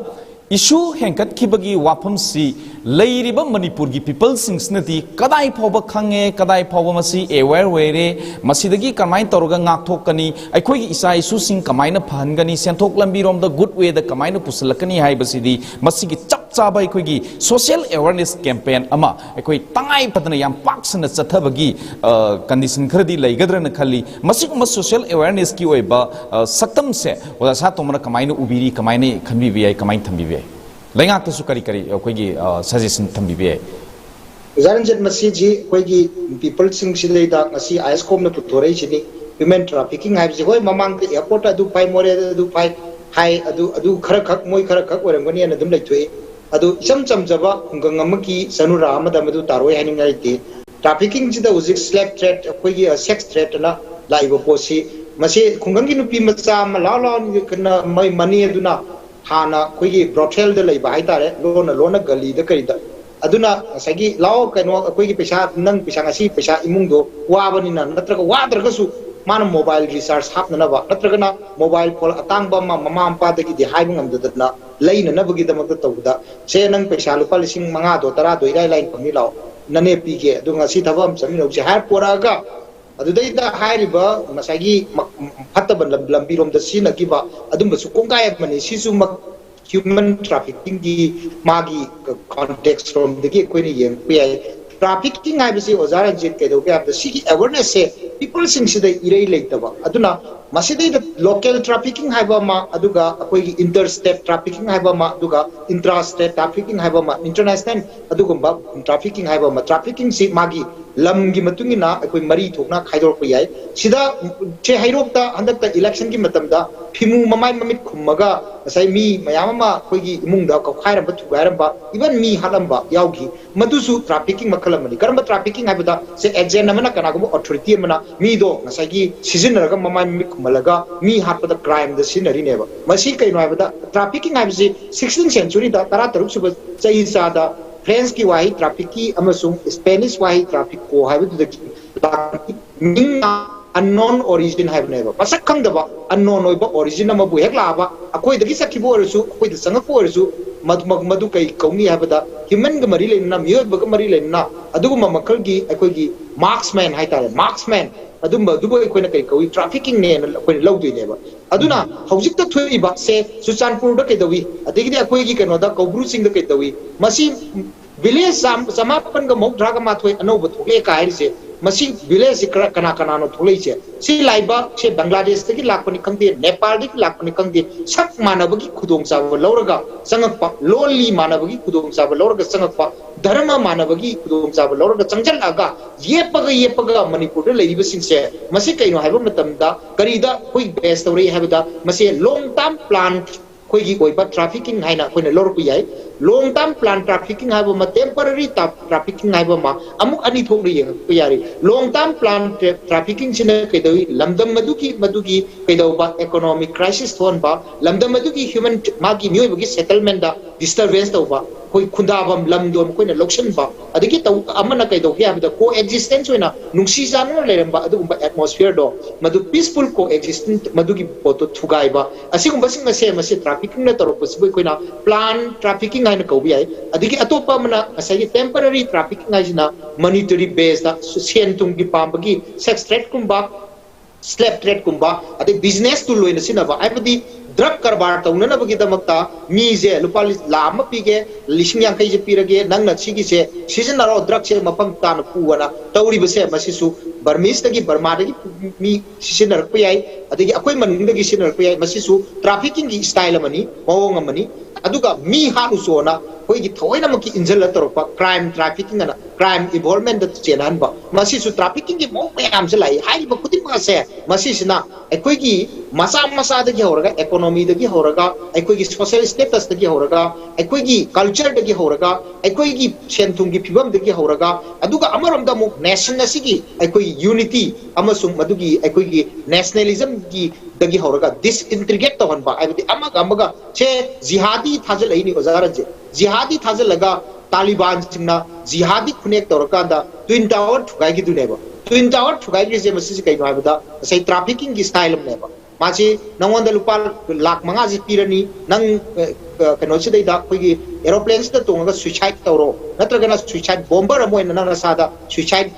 issue ꯍꯦꯟꯒꯠꯈꯤꯕꯒꯤ ꯋꯥꯐꯝꯁꯤ ꯂꯩꯔꯤꯕ ꯃꯅꯤꯄꯨꯔꯒꯤ people ꯁꯤꯡꯁꯤꯅꯗꯤ ꯀꯗꯥꯏ ꯐꯥꯎꯕ ꯈꯪꯉꯦ, ꯀꯗꯥꯏ ꯐꯥꯎꯕ ꯃꯁꯤ aware ꯑꯣꯏꯔꯦ, ꯃꯁꯤꯗꯒꯤ ꯀꯃꯥꯏꯅ ꯇꯧꯔꯒ ꯉꯥꯛꯊꯣꯛꯀꯅꯤ, ꯑꯩꯈꯣꯏꯒꯤ ꯏꯆꯥ ꯏꯁꯨꯁꯤꯡ ꯀꯃꯥꯏꯅ ꯐꯍꯟꯒꯅꯤ, ꯁꯦꯟꯊꯣꯛ ꯂꯝꯕꯤꯔꯣꯝꯗ good way ꯗ ꯀꯃꯥꯏꯅ ꯄꯨꯁꯤꯜꯂꯛꯀꯅꯤ ꯍꯥꯏꯕꯁꯤꯗꯤ ꯃꯁꯤꯒꯤ ꯆꯞ ꯆꯥꯕ ꯑꯩꯈꯣꯏꯒꯤ social awareness campaign ꯑꯃ ꯑꯩꯈꯣꯏ ꯇꯉꯥꯏ ꯐꯗꯅ ꯌꯥꯝ ꯄꯥꯛ ꯁꯟꯅ ꯆꯠꯊꯕꯒꯤ, ꯑ, condition ꯈꯔꯗꯤ ꯂꯩꯒꯗ꯭ꯔꯅ ꯈꯜꯂꯤ꯫ ꯃꯁꯤꯒꯨꯝꯕ social awareness ꯀꯤ ꯑꯣꯏꯕ, ꯑ, ꯁꯛꯇꯝꯁꯦ ꯑꯣꯖꯥ ꯁꯥꯇꯣꯝꯕꯅ ꯀꯃꯥꯏꯅ ꯎꯕꯤꯔꯤ, ꯀꯃꯥꯏꯅ ꯈꯟꯕꯤꯕ ꯌꯥꯏ, ꯀꯃꯥꯏꯅ ꯊꯝꯕꯤꯕ ꯌꯥꯏ? ꯂꯩꯉꯥꯛꯇꯁꯨ ꯀꯔꯤ ꯀꯔꯤ ꯑꯩꯈꯣꯏꯒꯤ, ꯑ, suggestion ꯊꯝꯕꯤꯕ ꯌꯥꯏ? ꯑꯣꯖꯥ ꯔꯟꯖꯟ, ꯃꯁꯤꯁꯤ ꯑꯩꯈꯣꯏꯒꯤ people ꯁꯤꯡꯁꯤꯗꯩꯗ ꯉꯁꯤ IASCOM ꯅ ꯄꯨꯊꯣꯔꯛꯏꯁꯤꯅꯤ꯫ Human trafficking ꯍꯥꯏꯕꯁꯤ, ꯍꯣꯏ, ꯃꯃꯥꯡꯗ airport ꯇ ꯑꯗꯨ ꯐꯥꯏ, ꯃꯣꯔꯦꯗ ꯑꯗꯨ ꯐꯥꯏ ꯍꯥꯏ, ꯑꯗꯨ, ꯑꯗꯨ ꯈꯔ ꯈꯛ, ꯃꯣꯏ ꯈꯔ ꯈꯛ ꯑꯣꯏꯔꯝꯒꯅꯤꯅ ꯑꯗꯨꯝ ꯂꯩꯊꯣꯛꯏ꯫ ꯑꯗꯨ ꯏꯆꯝ ꯆꯝꯖꯕ ꯈꯨꯡꯒꯪ ꯑꯃꯒꯤ ꯆꯅꯨꯔꯥ ꯑꯃꯗ ꯃꯗꯨ ꯇꯥꯔꯣꯏ ꯍꯥꯏꯅꯤꯡꯉꯥꯏ ꯂꯩꯇꯦ꯫ Trafficking ꯁꯤꯗ ꯍꯧꯖꯤꯛ slave trade, ꯑꯩꯈꯣꯏꯒꯤ, ꯑ, sex trade ꯑꯅ ꯂꯥꯛꯏꯕ ꯄꯣꯠꯁꯤ, ꯃꯁꯤ ꯈꯨꯡꯒꯪꯒꯤ ꯅꯨꯄꯤ ꯃꯆꯥ ꯑꯃ ꯂꯥꯎ ꯂꯥꯎ ꯀꯟꯅ ꯃꯩ ꯃꯅꯤ ꯑꯗꯨꯅ ꯍꯥꯟꯅ ꯑꯩꯈꯣꯏꯒꯤ ꯕ꯭ꯔꯣꯊꯦꯜꯗ ꯂꯩꯕ ꯍꯥꯏꯇꯥꯔꯦ, ꯂꯣꯟꯅ ꯂꯣꯟꯅ ꯒꯂꯤꯗ ꯀꯔꯤꯗ꯫ ꯑꯗꯨꯅ ꯉꯁꯥꯏꯒꯤ ꯂꯥꯛꯑꯣ ꯀꯩꯅꯣ, ꯑꯩꯈꯣꯏꯒꯤ ꯄꯩꯁꯥ, ꯅꯪ ꯄꯩꯁꯥ, ꯉꯁꯤ ꯄꯩꯁꯥ ꯏꯃꯨꯡꯗꯣ ꯋꯥꯕꯅꯤꯅ, ꯅꯠꯇ꯭ꯔꯒ ꯋꯥꯗ꯭ꯔꯒꯁꯨ ꯃꯥꯅ ꯃꯣꯕꯥꯏꯜ ꯔꯤꯆꯥꯔꯖ ꯍꯥꯞꯅꯅꯕ, ꯅꯠꯇ꯭ꯔꯒꯅ ꯃꯣꯕꯥꯏꯜ ꯐꯣꯟ ꯑꯇꯥꯡꯕ ꯑꯃ ꯃꯃꯥ ꯃꯄꯥꯗꯒꯤꯗꯤ ꯍꯥꯏꯕ ꯉꯝꯗꯗꯅ ꯂꯩꯅꯅꯕꯒꯤꯗꯃꯛꯇ ꯇꯧꯕꯗ, ꯁꯦ ꯅꯪ ꯄꯩꯁꯥ ꯂꯨꯄꯥ ꯂꯤꯁꯤꯡ ꯃꯉꯥꯗꯣ, ꯇꯔꯥꯗꯣ ꯏꯔꯥꯏ ꯂꯥꯏꯅ ꯐꯪꯅꯤ, ꯂꯥꯛꯑꯣ ꯅꯅꯦ ꯄꯤꯒꯦ, ꯑꯗꯨꯒ ꯉꯁꯤ ꯊꯕꯛ ꯑꯃ ꯆꯠꯃꯤꯟꯅꯧꯁꯦ ꯍꯥꯏꯔ ꯄꯣꯔꯛꯑꯒ, ꯑꯗꯨꯗꯩꯗ ꯍꯥꯏꯔꯤꯕ ꯉꯁꯥꯏꯒꯤ ꯃ-, ꯐꯠꯇꯕ ꯂꯝ-, ꯂꯝꯕꯤꯔꯣꯝꯗ ꯁꯤꯖꯤꯟꯅꯈꯤꯕ ꯑꯗꯨꯝꯕꯁꯨ ꯀꯣꯡꯒꯥꯏ ꯑꯃꯅꯤ꯫ ꯁꯤꯁꯨꯃꯛ ꯍ꯭ꯌꯨꯃꯦꯟ ꯇ꯭ꯔꯥꯐꯤꯀꯤꯡꯒꯤ ꯃꯥꯒꯤ ꯀꯣꯟꯇꯦꯛꯁ ꯔꯣꯝꯗꯒꯤ ꯑꯩꯈꯣꯏꯅ ꯌꯦꯡꯉꯛꯄ ꯌꯥꯏ꯫ ꯇ꯭ꯔꯥꯐꯤꯀꯤꯡ ꯍꯥꯏꯕꯁꯤ, ꯑꯣꯖꯥ ꯔꯟꯖꯤꯠ, ꯀꯩꯗꯧꯒꯦ ꯍꯥꯏꯕꯗ, ꯁꯤꯒꯤ ꯑꯦꯋꯦꯔꯅꯦꯁꯁꯦ ꯄꯤꯄꯜꯁꯤꯡꯁꯤꯗ ꯏꯔꯩ ꯂꯩꯇꯕ꯫ ꯑꯗꯨꯅ ꯃꯁꯤꯗꯩꯗ ꯂꯣꯀꯦꯜ ꯇ꯭ꯔꯥꯐꯤꯀꯤꯡ ꯍꯥꯏꯕ ꯑꯃ, ꯑꯗꯨꯒ ꯑꯩꯈꯣꯏꯒꯤ ꯏꯟꯇꯔ ꯁ꯭ꯇꯦꯠ ꯇ꯭ꯔꯥꯐꯤꯀꯤꯡ ꯍꯥꯏꯕ ꯑꯃ, ꯑꯗꯨꯒ ꯏꯟꯇ꯭ꯔꯥ ꯁ꯭ꯇꯦꯠ ꯇ꯭ꯔꯥꯐꯤꯀꯤꯡ ꯍꯥꯏꯕ ꯑꯃ, ꯏꯟꯇꯔꯅꯦꯁꯅꯦꯜ ꯑꯗꯨꯒꯨꯝꯕ ꯇ꯭ꯔꯥꯐꯤꯀꯤꯡ ꯍꯥꯏꯕ ꯑꯃ, ꯇ꯭ꯔꯥꯐꯤꯀꯤꯡꯁꯤ ꯃꯥꯒꯤ ꯂꯝꯒꯤ ꯃꯇꯨꯡ ꯏꯟꯅ ꯑꯩꯈꯣꯏ ꯃꯔꯤ ꯊꯣꯛꯅ ꯈꯥꯏꯗꯣꯔꯛꯄ ꯌꯥꯏ꯫ ꯁꯤꯗ ꯁꯦ ꯍꯩꯔꯣꯛꯇ ꯍꯟꯗꯛꯇ ꯏꯂꯦꯛꯁꯟꯒꯤ ꯃꯇꯝꯗ ꯐꯤꯃꯨ ꯃꯃꯥꯏ ꯃꯃꯤꯠ ꯈꯨꯝꯃꯒ ꯉꯁꯥꯏ ꯃꯤ ꯃꯌꯥꯝ ꯑꯃ ꯑꯩꯈꯣꯏꯒꯤ ꯏꯃꯨꯡꯗ ꯀꯧꯈꯥꯏꯔꯝꯕ, ꯊꯨꯒꯥꯏꯔꯝꯕ, ꯏꯚꯟ ꯃꯤ ꯍꯥꯠꯂꯝꯕ ꯌꯥꯎꯈꯤ꯫ ꯃꯗꯨꯁꯨ ꯇ꯭ꯔꯥꯐꯤꯀꯤꯡ ꯃꯈꯜ ꯑꯃꯅꯤ꯫ ꯀꯔꯝꯕ ꯇ꯭ꯔꯥꯐꯤꯀꯤꯡ ꯍꯥꯏꯕꯗ, ꯁꯦ ꯑꯦꯖꯦꯟ ꯑꯃꯅ, ꯀꯅꯥꯒꯨꯝꯕ ꯑꯣꯊꯣꯔꯤꯇꯤ ꯑꯃꯅ ꯃꯤꯗꯣ ꯉꯁꯥꯏꯒꯤ ꯁꯤꯖꯤꯟꯅꯔꯒ, ꯃꯃꯥꯏ ꯃꯃꯤꯠ ꯈꯨꯝꯍꯜꯂꯒ ꯃꯤ ꯍꯥꯠꯄꯗ ꯀ꯭ꯔꯥꯏꯝꯗ ꯁꯤꯖꯤꯟꯅꯔꯤꯅꯦꯕ꯫ ꯃꯁꯤ ꯀꯩꯅꯣ ꯍꯥꯏꯕꯗ, ꯇ꯭ꯔꯥꯐꯤꯀꯤꯡ ꯍꯥꯏꯕꯁꯤ ꯁꯤꯛꯁꯇꯤꯟ ꯁꯦꯟꯆꯨꯔꯤꯗ, ꯇꯔꯥ ꯇꯔꯨꯛ ꯁꯨꯕ ꯆꯍꯤ ꯆꯥꯗ, ꯐ꯭ꯔꯦꯟꯁꯀꯤ ꯋꯥꯍꯩ ꯇ꯭ꯔꯥꯐꯤꯛꯀꯤ ꯑꯃꯁꯨꯡ ꯏꯁꯄꯦꯅꯤꯁ ꯋꯥꯍꯩ ꯇ꯭ꯔꯥꯐꯤꯀꯣ ꯍꯥꯏꯕꯗꯨꯗꯒꯤ ꯂꯥꯛꯄꯅꯤ꯫ ꯃꯤꯡꯅ ꯑꯟꯅꯣꯟ ꯑꯣꯔꯤꯖꯤꯟ ꯍꯥꯏꯕꯅꯦꯕ꯫ ꯃꯁꯛ ꯈꯪꯗꯕ ꯑꯟꯅꯣꯟ ꯑꯣꯏꯕ ꯑꯣꯔꯤꯖꯤꯟ ꯑꯃꯕꯨ ꯍꯦꯛ ꯂꯥꯛꯑꯕ, ꯑꯩꯈꯣꯏꯗꯒꯤ ꯆꯠꯈꯤꯕ ꯑꯣꯏꯔꯁꯨ, ꯑꯩꯈꯣꯏꯗ ꯆꯪꯉꯛꯄ ꯑꯣꯏꯔꯁꯨ, ꯃꯗꯨ, ꯃꯗꯨ ꯀꯩ ꯀꯧꯅꯤ ꯍꯥꯏꯕꯗ, ꯍ꯭ꯌꯨꯃꯟꯒ ꯃꯔꯤ ꯂꯩꯅꯅ, ꯃꯤꯑꯣꯏꯕꯒ ꯃꯔꯤ ꯂꯩꯅꯅ ꯑꯗꯨꯒꯨꯝꯕ ꯃꯈꯜꯒꯤ ꯑꯩꯈꯣꯏꯒꯤ ꯃꯥꯔꯛꯁꯃꯦꯟ ꯍꯥꯏꯇꯥꯔꯦ, ꯃꯥꯔꯛꯁꯃꯦꯟ ꯑꯗꯨꯝꯕ ꯑꯗꯨꯕꯨ ꯑꯩꯈꯣꯏꯅ ꯀꯩ ꯀꯧꯏ? ꯇ꯭ꯔꯥꯐꯤꯀꯤꯡꯅꯦꯅ ꯑꯩꯈꯣꯏꯅ ꯂꯧꯗꯣꯏꯅꯦꯕ꯫ ꯑꯗꯨꯅ ꯍꯧꯖꯤꯛꯇ ꯊꯣꯛꯏꯕ ꯁꯦ ꯆꯨꯔꯆꯥꯟꯄꯨꯔꯗ ꯀꯩꯗꯧꯏ, ꯑꯗꯒꯤꯗꯤ ꯑꯩꯈꯣꯏꯒꯤ ꯀꯩꯅꯣꯗ ꯀꯧꯕ꯭ꯔꯨ ꯆꯤꯡꯗ ꯀꯩꯗꯧꯏ, ꯃꯁꯤ ꯚꯤꯂꯦꯖ ꯆꯥꯝ-, ꯆꯃꯥꯄꯟꯒ ꯃꯧꯗ꯭ꯔꯥꯒ ꯃꯥꯊꯣꯏ ꯑꯅꯧꯕ ꯊꯣꯛꯂꯛꯑꯦ ꯀꯥꯏ ꯍꯥꯏꯔꯤꯁꯦ, ꯃꯁꯤ ꯚꯤꯂꯦꯖꯁꯤ ꯀꯔ-, ꯀꯅꯥ ꯀꯅꯥꯅꯣ ꯊꯣꯛꯂꯛꯏꯁꯦ? ꯁꯤ ꯂꯥꯏꯕꯛꯁꯦ ꯕꯪꯒ꯭ꯂꯥꯗꯦꯁꯇꯒꯤ ꯂꯥꯛꯄꯅꯤ ꯈꯪꯗꯦ, ꯅꯦꯄꯥꯜꯗꯒꯤ ꯂꯥꯛꯄꯅꯤ ꯈꯪꯗꯦ, ꯁꯛ ꯃꯥꯟꯅꯕꯒꯤ ꯈꯨꯗꯣꯡꯆꯥꯕ ꯂꯧꯔꯒ ꯆꯪꯉꯛꯄ, ꯂꯣꯜꯂꯤ ꯃꯥꯟꯅꯕꯒꯤ ꯈꯨꯗꯣꯡꯆꯥꯕ ꯂꯧꯔꯒ ꯆꯪꯉꯛꯄ, ꯙꯔꯃ ꯃꯥꯟꯅꯕꯒꯤ ꯈꯨꯗꯣꯡꯆꯥꯕ ꯂꯧꯔꯒ ꯆꯪꯁꯤꯜꯂꯛꯑꯒ, ꯌꯦꯞꯄꯒ ꯌꯦꯞꯄꯒ ꯃꯅꯤꯄꯨꯔꯗ ꯂꯩꯔꯤꯕꯁꯤꯡꯁꯦ, ꯃꯁꯤ ꯀꯩꯅꯣ ꯍꯥꯏꯕ ꯃꯇꯝꯗ ꯀꯔꯤꯗ ꯑꯩꯈꯣꯏ ꯕꯦꯁ ꯇꯧꯔꯛꯏ ꯍꯥꯏꯕꯗ, ꯃꯁꯤ ꯂꯣꯡ ꯇꯥꯔꯝ ꯄ꯭ꯂꯥꯟ ꯑꯩꯈꯣꯏꯒꯤ ꯑꯣꯏꯕ ꯇ꯭ꯔꯥꯐꯤꯀꯤꯡ ꯍꯥꯏꯅ ꯑꯩꯈꯣꯏꯅ ꯂꯧꯔꯛꯄ ꯌꯥꯏ꯫ Long term plan trafficking ꯍꯥꯏꯕ ꯑꯃ, temporary trafficking ꯍꯥꯏꯕ ꯑꯃ, ꯑꯃꯨꯛ ꯑꯅꯤ ꯊꯣꯛꯅ ꯌꯦꯡꯉꯛꯄ ꯌꯥꯔꯤ꯫ Long term plan trafficking ꯁꯤꯅ ꯀꯩꯗꯧꯏ? ꯂꯝꯗꯝ ꯑꯗꯨꯒꯤ, ꯃꯗꯨꯒꯤ ꯀꯩꯗꯧꯕ, economic crisis ꯊꯣꯛꯍꯟꯕ, ꯂꯝꯗꯝ ꯑꯗꯨꯒꯤ human, ꯃꯥꯒꯤ ꯃꯤꯑꯣꯏꯕꯒꯤ settlement ꯗ disturbance ꯇꯧꯕ, ꯑꯩꯈꯣꯏ ꯈꯨꯟꯗꯥꯐꯝ ꯂꯝꯗꯣ ꯃꯈꯣꯏꯅ ꯂꯧꯁꯤꯟꯕ, ꯑꯗꯒꯤ ꯇꯧ-, ꯑꯃꯅ ꯀꯩꯗꯧꯒꯦ ꯍꯥꯏꯕꯗ co existence ꯑꯣꯏꯅ ꯅꯨꯡꯁꯤ ꯆꯥꯟꯅꯅ ꯂꯩꯔꯝꯕ ꯑꯗꯨꯒꯨꯝꯕ atmosphere ꯗꯣ, ꯃꯗꯨ peaceful co existence, ꯃꯗꯨꯒꯤ ꯄꯣꯠꯇꯣ ꯊꯨꯒꯥꯏꯕ, ꯑꯁꯤꯒꯨꯝꯕꯁꯤꯡ ꯑꯁꯦ ꯃꯁꯤ trafficking ꯅ ꯇꯧꯔꯛꯄꯁꯤꯕꯨ ꯑꯩꯈꯣꯏꯅ plan trafficking ꯍꯥꯏꯅ ꯀꯧꯕ ꯌꯥꯏ꯫ ꯑꯗꯒꯤ ꯑꯇꯣꯞꯄ ꯑꯃꯅ ꯉꯁꯥꯏꯒꯤ temporary trafficking ꯍꯥꯏꯁꯤꯅ monetary base ꯇ ꯁꯦꯟ ꯊꯨꯝꯒꯤ ꯄꯥꯝꯕꯒꯤ sex trade ꯀꯨꯝꯕ, slave trade ꯀꯨꯝꯕ, ꯑꯗꯩ business tool ꯑꯣꯏꯅ ꯁꯤꯖꯤꯟꯅꯕ, ꯍꯥꯏꯕꯗꯤ drug ꯀꯔꯕꯥꯔ ꯇꯧꯅꯅꯕꯒꯤꯗꯃꯛꯇ ꯃꯤꯁꯦ ꯂꯨꯄꯥ ꯂꯤ-, ꯂꯥꯈ ꯑꯃ ꯄꯤꯒꯦ, ꯂꯤꯁꯤꯡ ꯌꯥꯡꯈꯩꯁꯦ ꯄꯤꯔꯒꯦ, ꯅꯪꯅ ꯁꯤꯒꯤꯁꯦ ꯁꯤꯖꯤꯟꯅꯔꯣ, drug ꯁꯦ ꯃꯐꯝ ꯆꯥꯅ ꯄꯨꯑꯅ ꯇꯧꯔꯤꯕꯁꯦ, ꯃꯁꯤꯁꯨ Burmese ꯇꯒꯤ, ꯕꯔꯃꯥꯗꯒꯤ ꯃꯤ ꯁꯤꯖꯤꯟꯅꯔꯛꯄ ꯌꯥꯏ, ꯑꯗꯒꯤ ꯑꯩꯈꯣꯏ ꯃꯅꯨꯡꯗꯒꯤ ꯁꯤꯖꯤꯟꯅꯔꯛꯄ ꯌꯥꯏ꯫ ꯃꯁꯤꯁꯨ trafficking ꯒꯤ style ꯑꯃꯅꯤ, ꯃꯑꯣꯡ ꯑꯃꯅꯤ꯫ ꯑꯗꯨꯒ ꯃꯤ ꯍꯥꯠꯂꯨꯆꯣꯅ ꯑꯩꯈꯣꯏꯒꯤ ꯊꯑꯣꯏꯅꯃꯛꯀꯤ ꯏꯟꯖꯜꯂ ꯇꯧꯔꯛꯄ crime trafficking ꯑꯅ crime involvement ꯗ ꯆꯦꯟꯍꯟꯕ, ꯃꯁꯤꯁꯨ trafficking ꯒꯤ ꯃꯑꯣꯡ ꯃꯌꯥꯝꯁꯦ ꯂꯥꯛꯏ꯫ ꯍꯥꯏꯔꯤꯕ ꯈꯨꯗꯤꯡꯃꯛ ꯑꯁꯦ ꯃꯁꯤꯁꯤꯅ ꯑꯩꯈꯣꯏꯒꯤ ꯃꯆꯥ ꯃꯆꯥꯗꯒꯤ ꯍꯧꯔꯒ, economy ꯗꯒꯤ ꯍꯧꯔꯒ, ꯑꯩꯈꯣꯏꯒꯤ social status ꯇꯒꯤ ꯍꯧꯔꯒ, ꯑꯩꯈꯣꯏꯒꯤ culture ꯗꯒꯤ ꯍꯧꯔꯒ, ꯑꯩꯈꯣꯏꯒꯤ ꯁꯦꯟ ꯊꯨꯝꯒꯤ ꯐꯤꯕꯝꯗꯒꯤ ꯍꯧꯔꯒ, ꯑꯗꯨꯒ ꯑꯃꯔꯣꯝꯗ ꯑꯃꯨꯛ nation ꯑꯁꯤꯒꯤ ꯑꯩꯈꯣꯏꯒꯤ unity ꯑꯃꯁꯨꯡ ꯃꯗꯨꯒꯤ ꯑꯩꯈꯣꯏꯒꯤ nationalism ꯒꯤ ꯗꯒꯤ ꯍꯧꯔꯒ disintegrate ꯇꯧꯍꯟꯕ, ꯍꯥꯏꯕꯗꯤ ꯑꯃꯒ ꯑꯃꯒ ꯁꯦ ꯖꯤꯍꯥꯗꯤ ꯊꯥꯖꯤꯜꯂꯛꯏꯅꯤ ꯑꯣꯖꯥ ꯔꯟꯖꯤꯠ꯫ ꯖꯤꯍꯥꯗꯤ ꯊꯥꯖꯤꯜꯂꯒ ꯇꯥꯂꯤꯕꯥꯟꯁꯤꯡꯅ ꯖꯤꯍꯥꯗꯤ ꯈꯨꯅꯦꯛ ꯇꯧꯔꯀꯥꯟꯗ Twin Tower ꯊꯨꯒꯥꯏꯈꯤꯗꯣꯏꯅꯦꯕ꯫ Twin Tower ꯊꯨꯒꯥꯏꯈ꯭ꯔꯤꯁꯦ ꯃꯁꯤꯁꯦ ꯀꯩꯅꯣ ꯍꯥꯏꯕꯗ ꯉꯁꯥꯏ trafficking ꯒꯤ style ꯑꯃꯅꯦꯕ꯫ ꯃꯥꯁꯤ ꯅꯉꯣꯟꯗ ꯂꯨꯄꯥ ꯂꯥꯈ ꯃꯉꯥꯁꯤ ꯄꯤꯔꯅꯤ, ꯅꯪ, ꯑ, ꯑ, ꯀꯩꯅꯣꯁꯤꯗꯩꯗ ꯑꯩꯈꯣꯏꯒꯤ aeroplane ꯁꯤꯗ ꯇꯣꯡꯉꯒ suicide ꯇꯧꯔꯣ, ꯅꯠꯇ꯭ꯔꯒꯅ suicide bomber ꯑꯃ ꯑꯣꯏꯅ ꯅꯪ ꯅꯁꯥꯗ suicide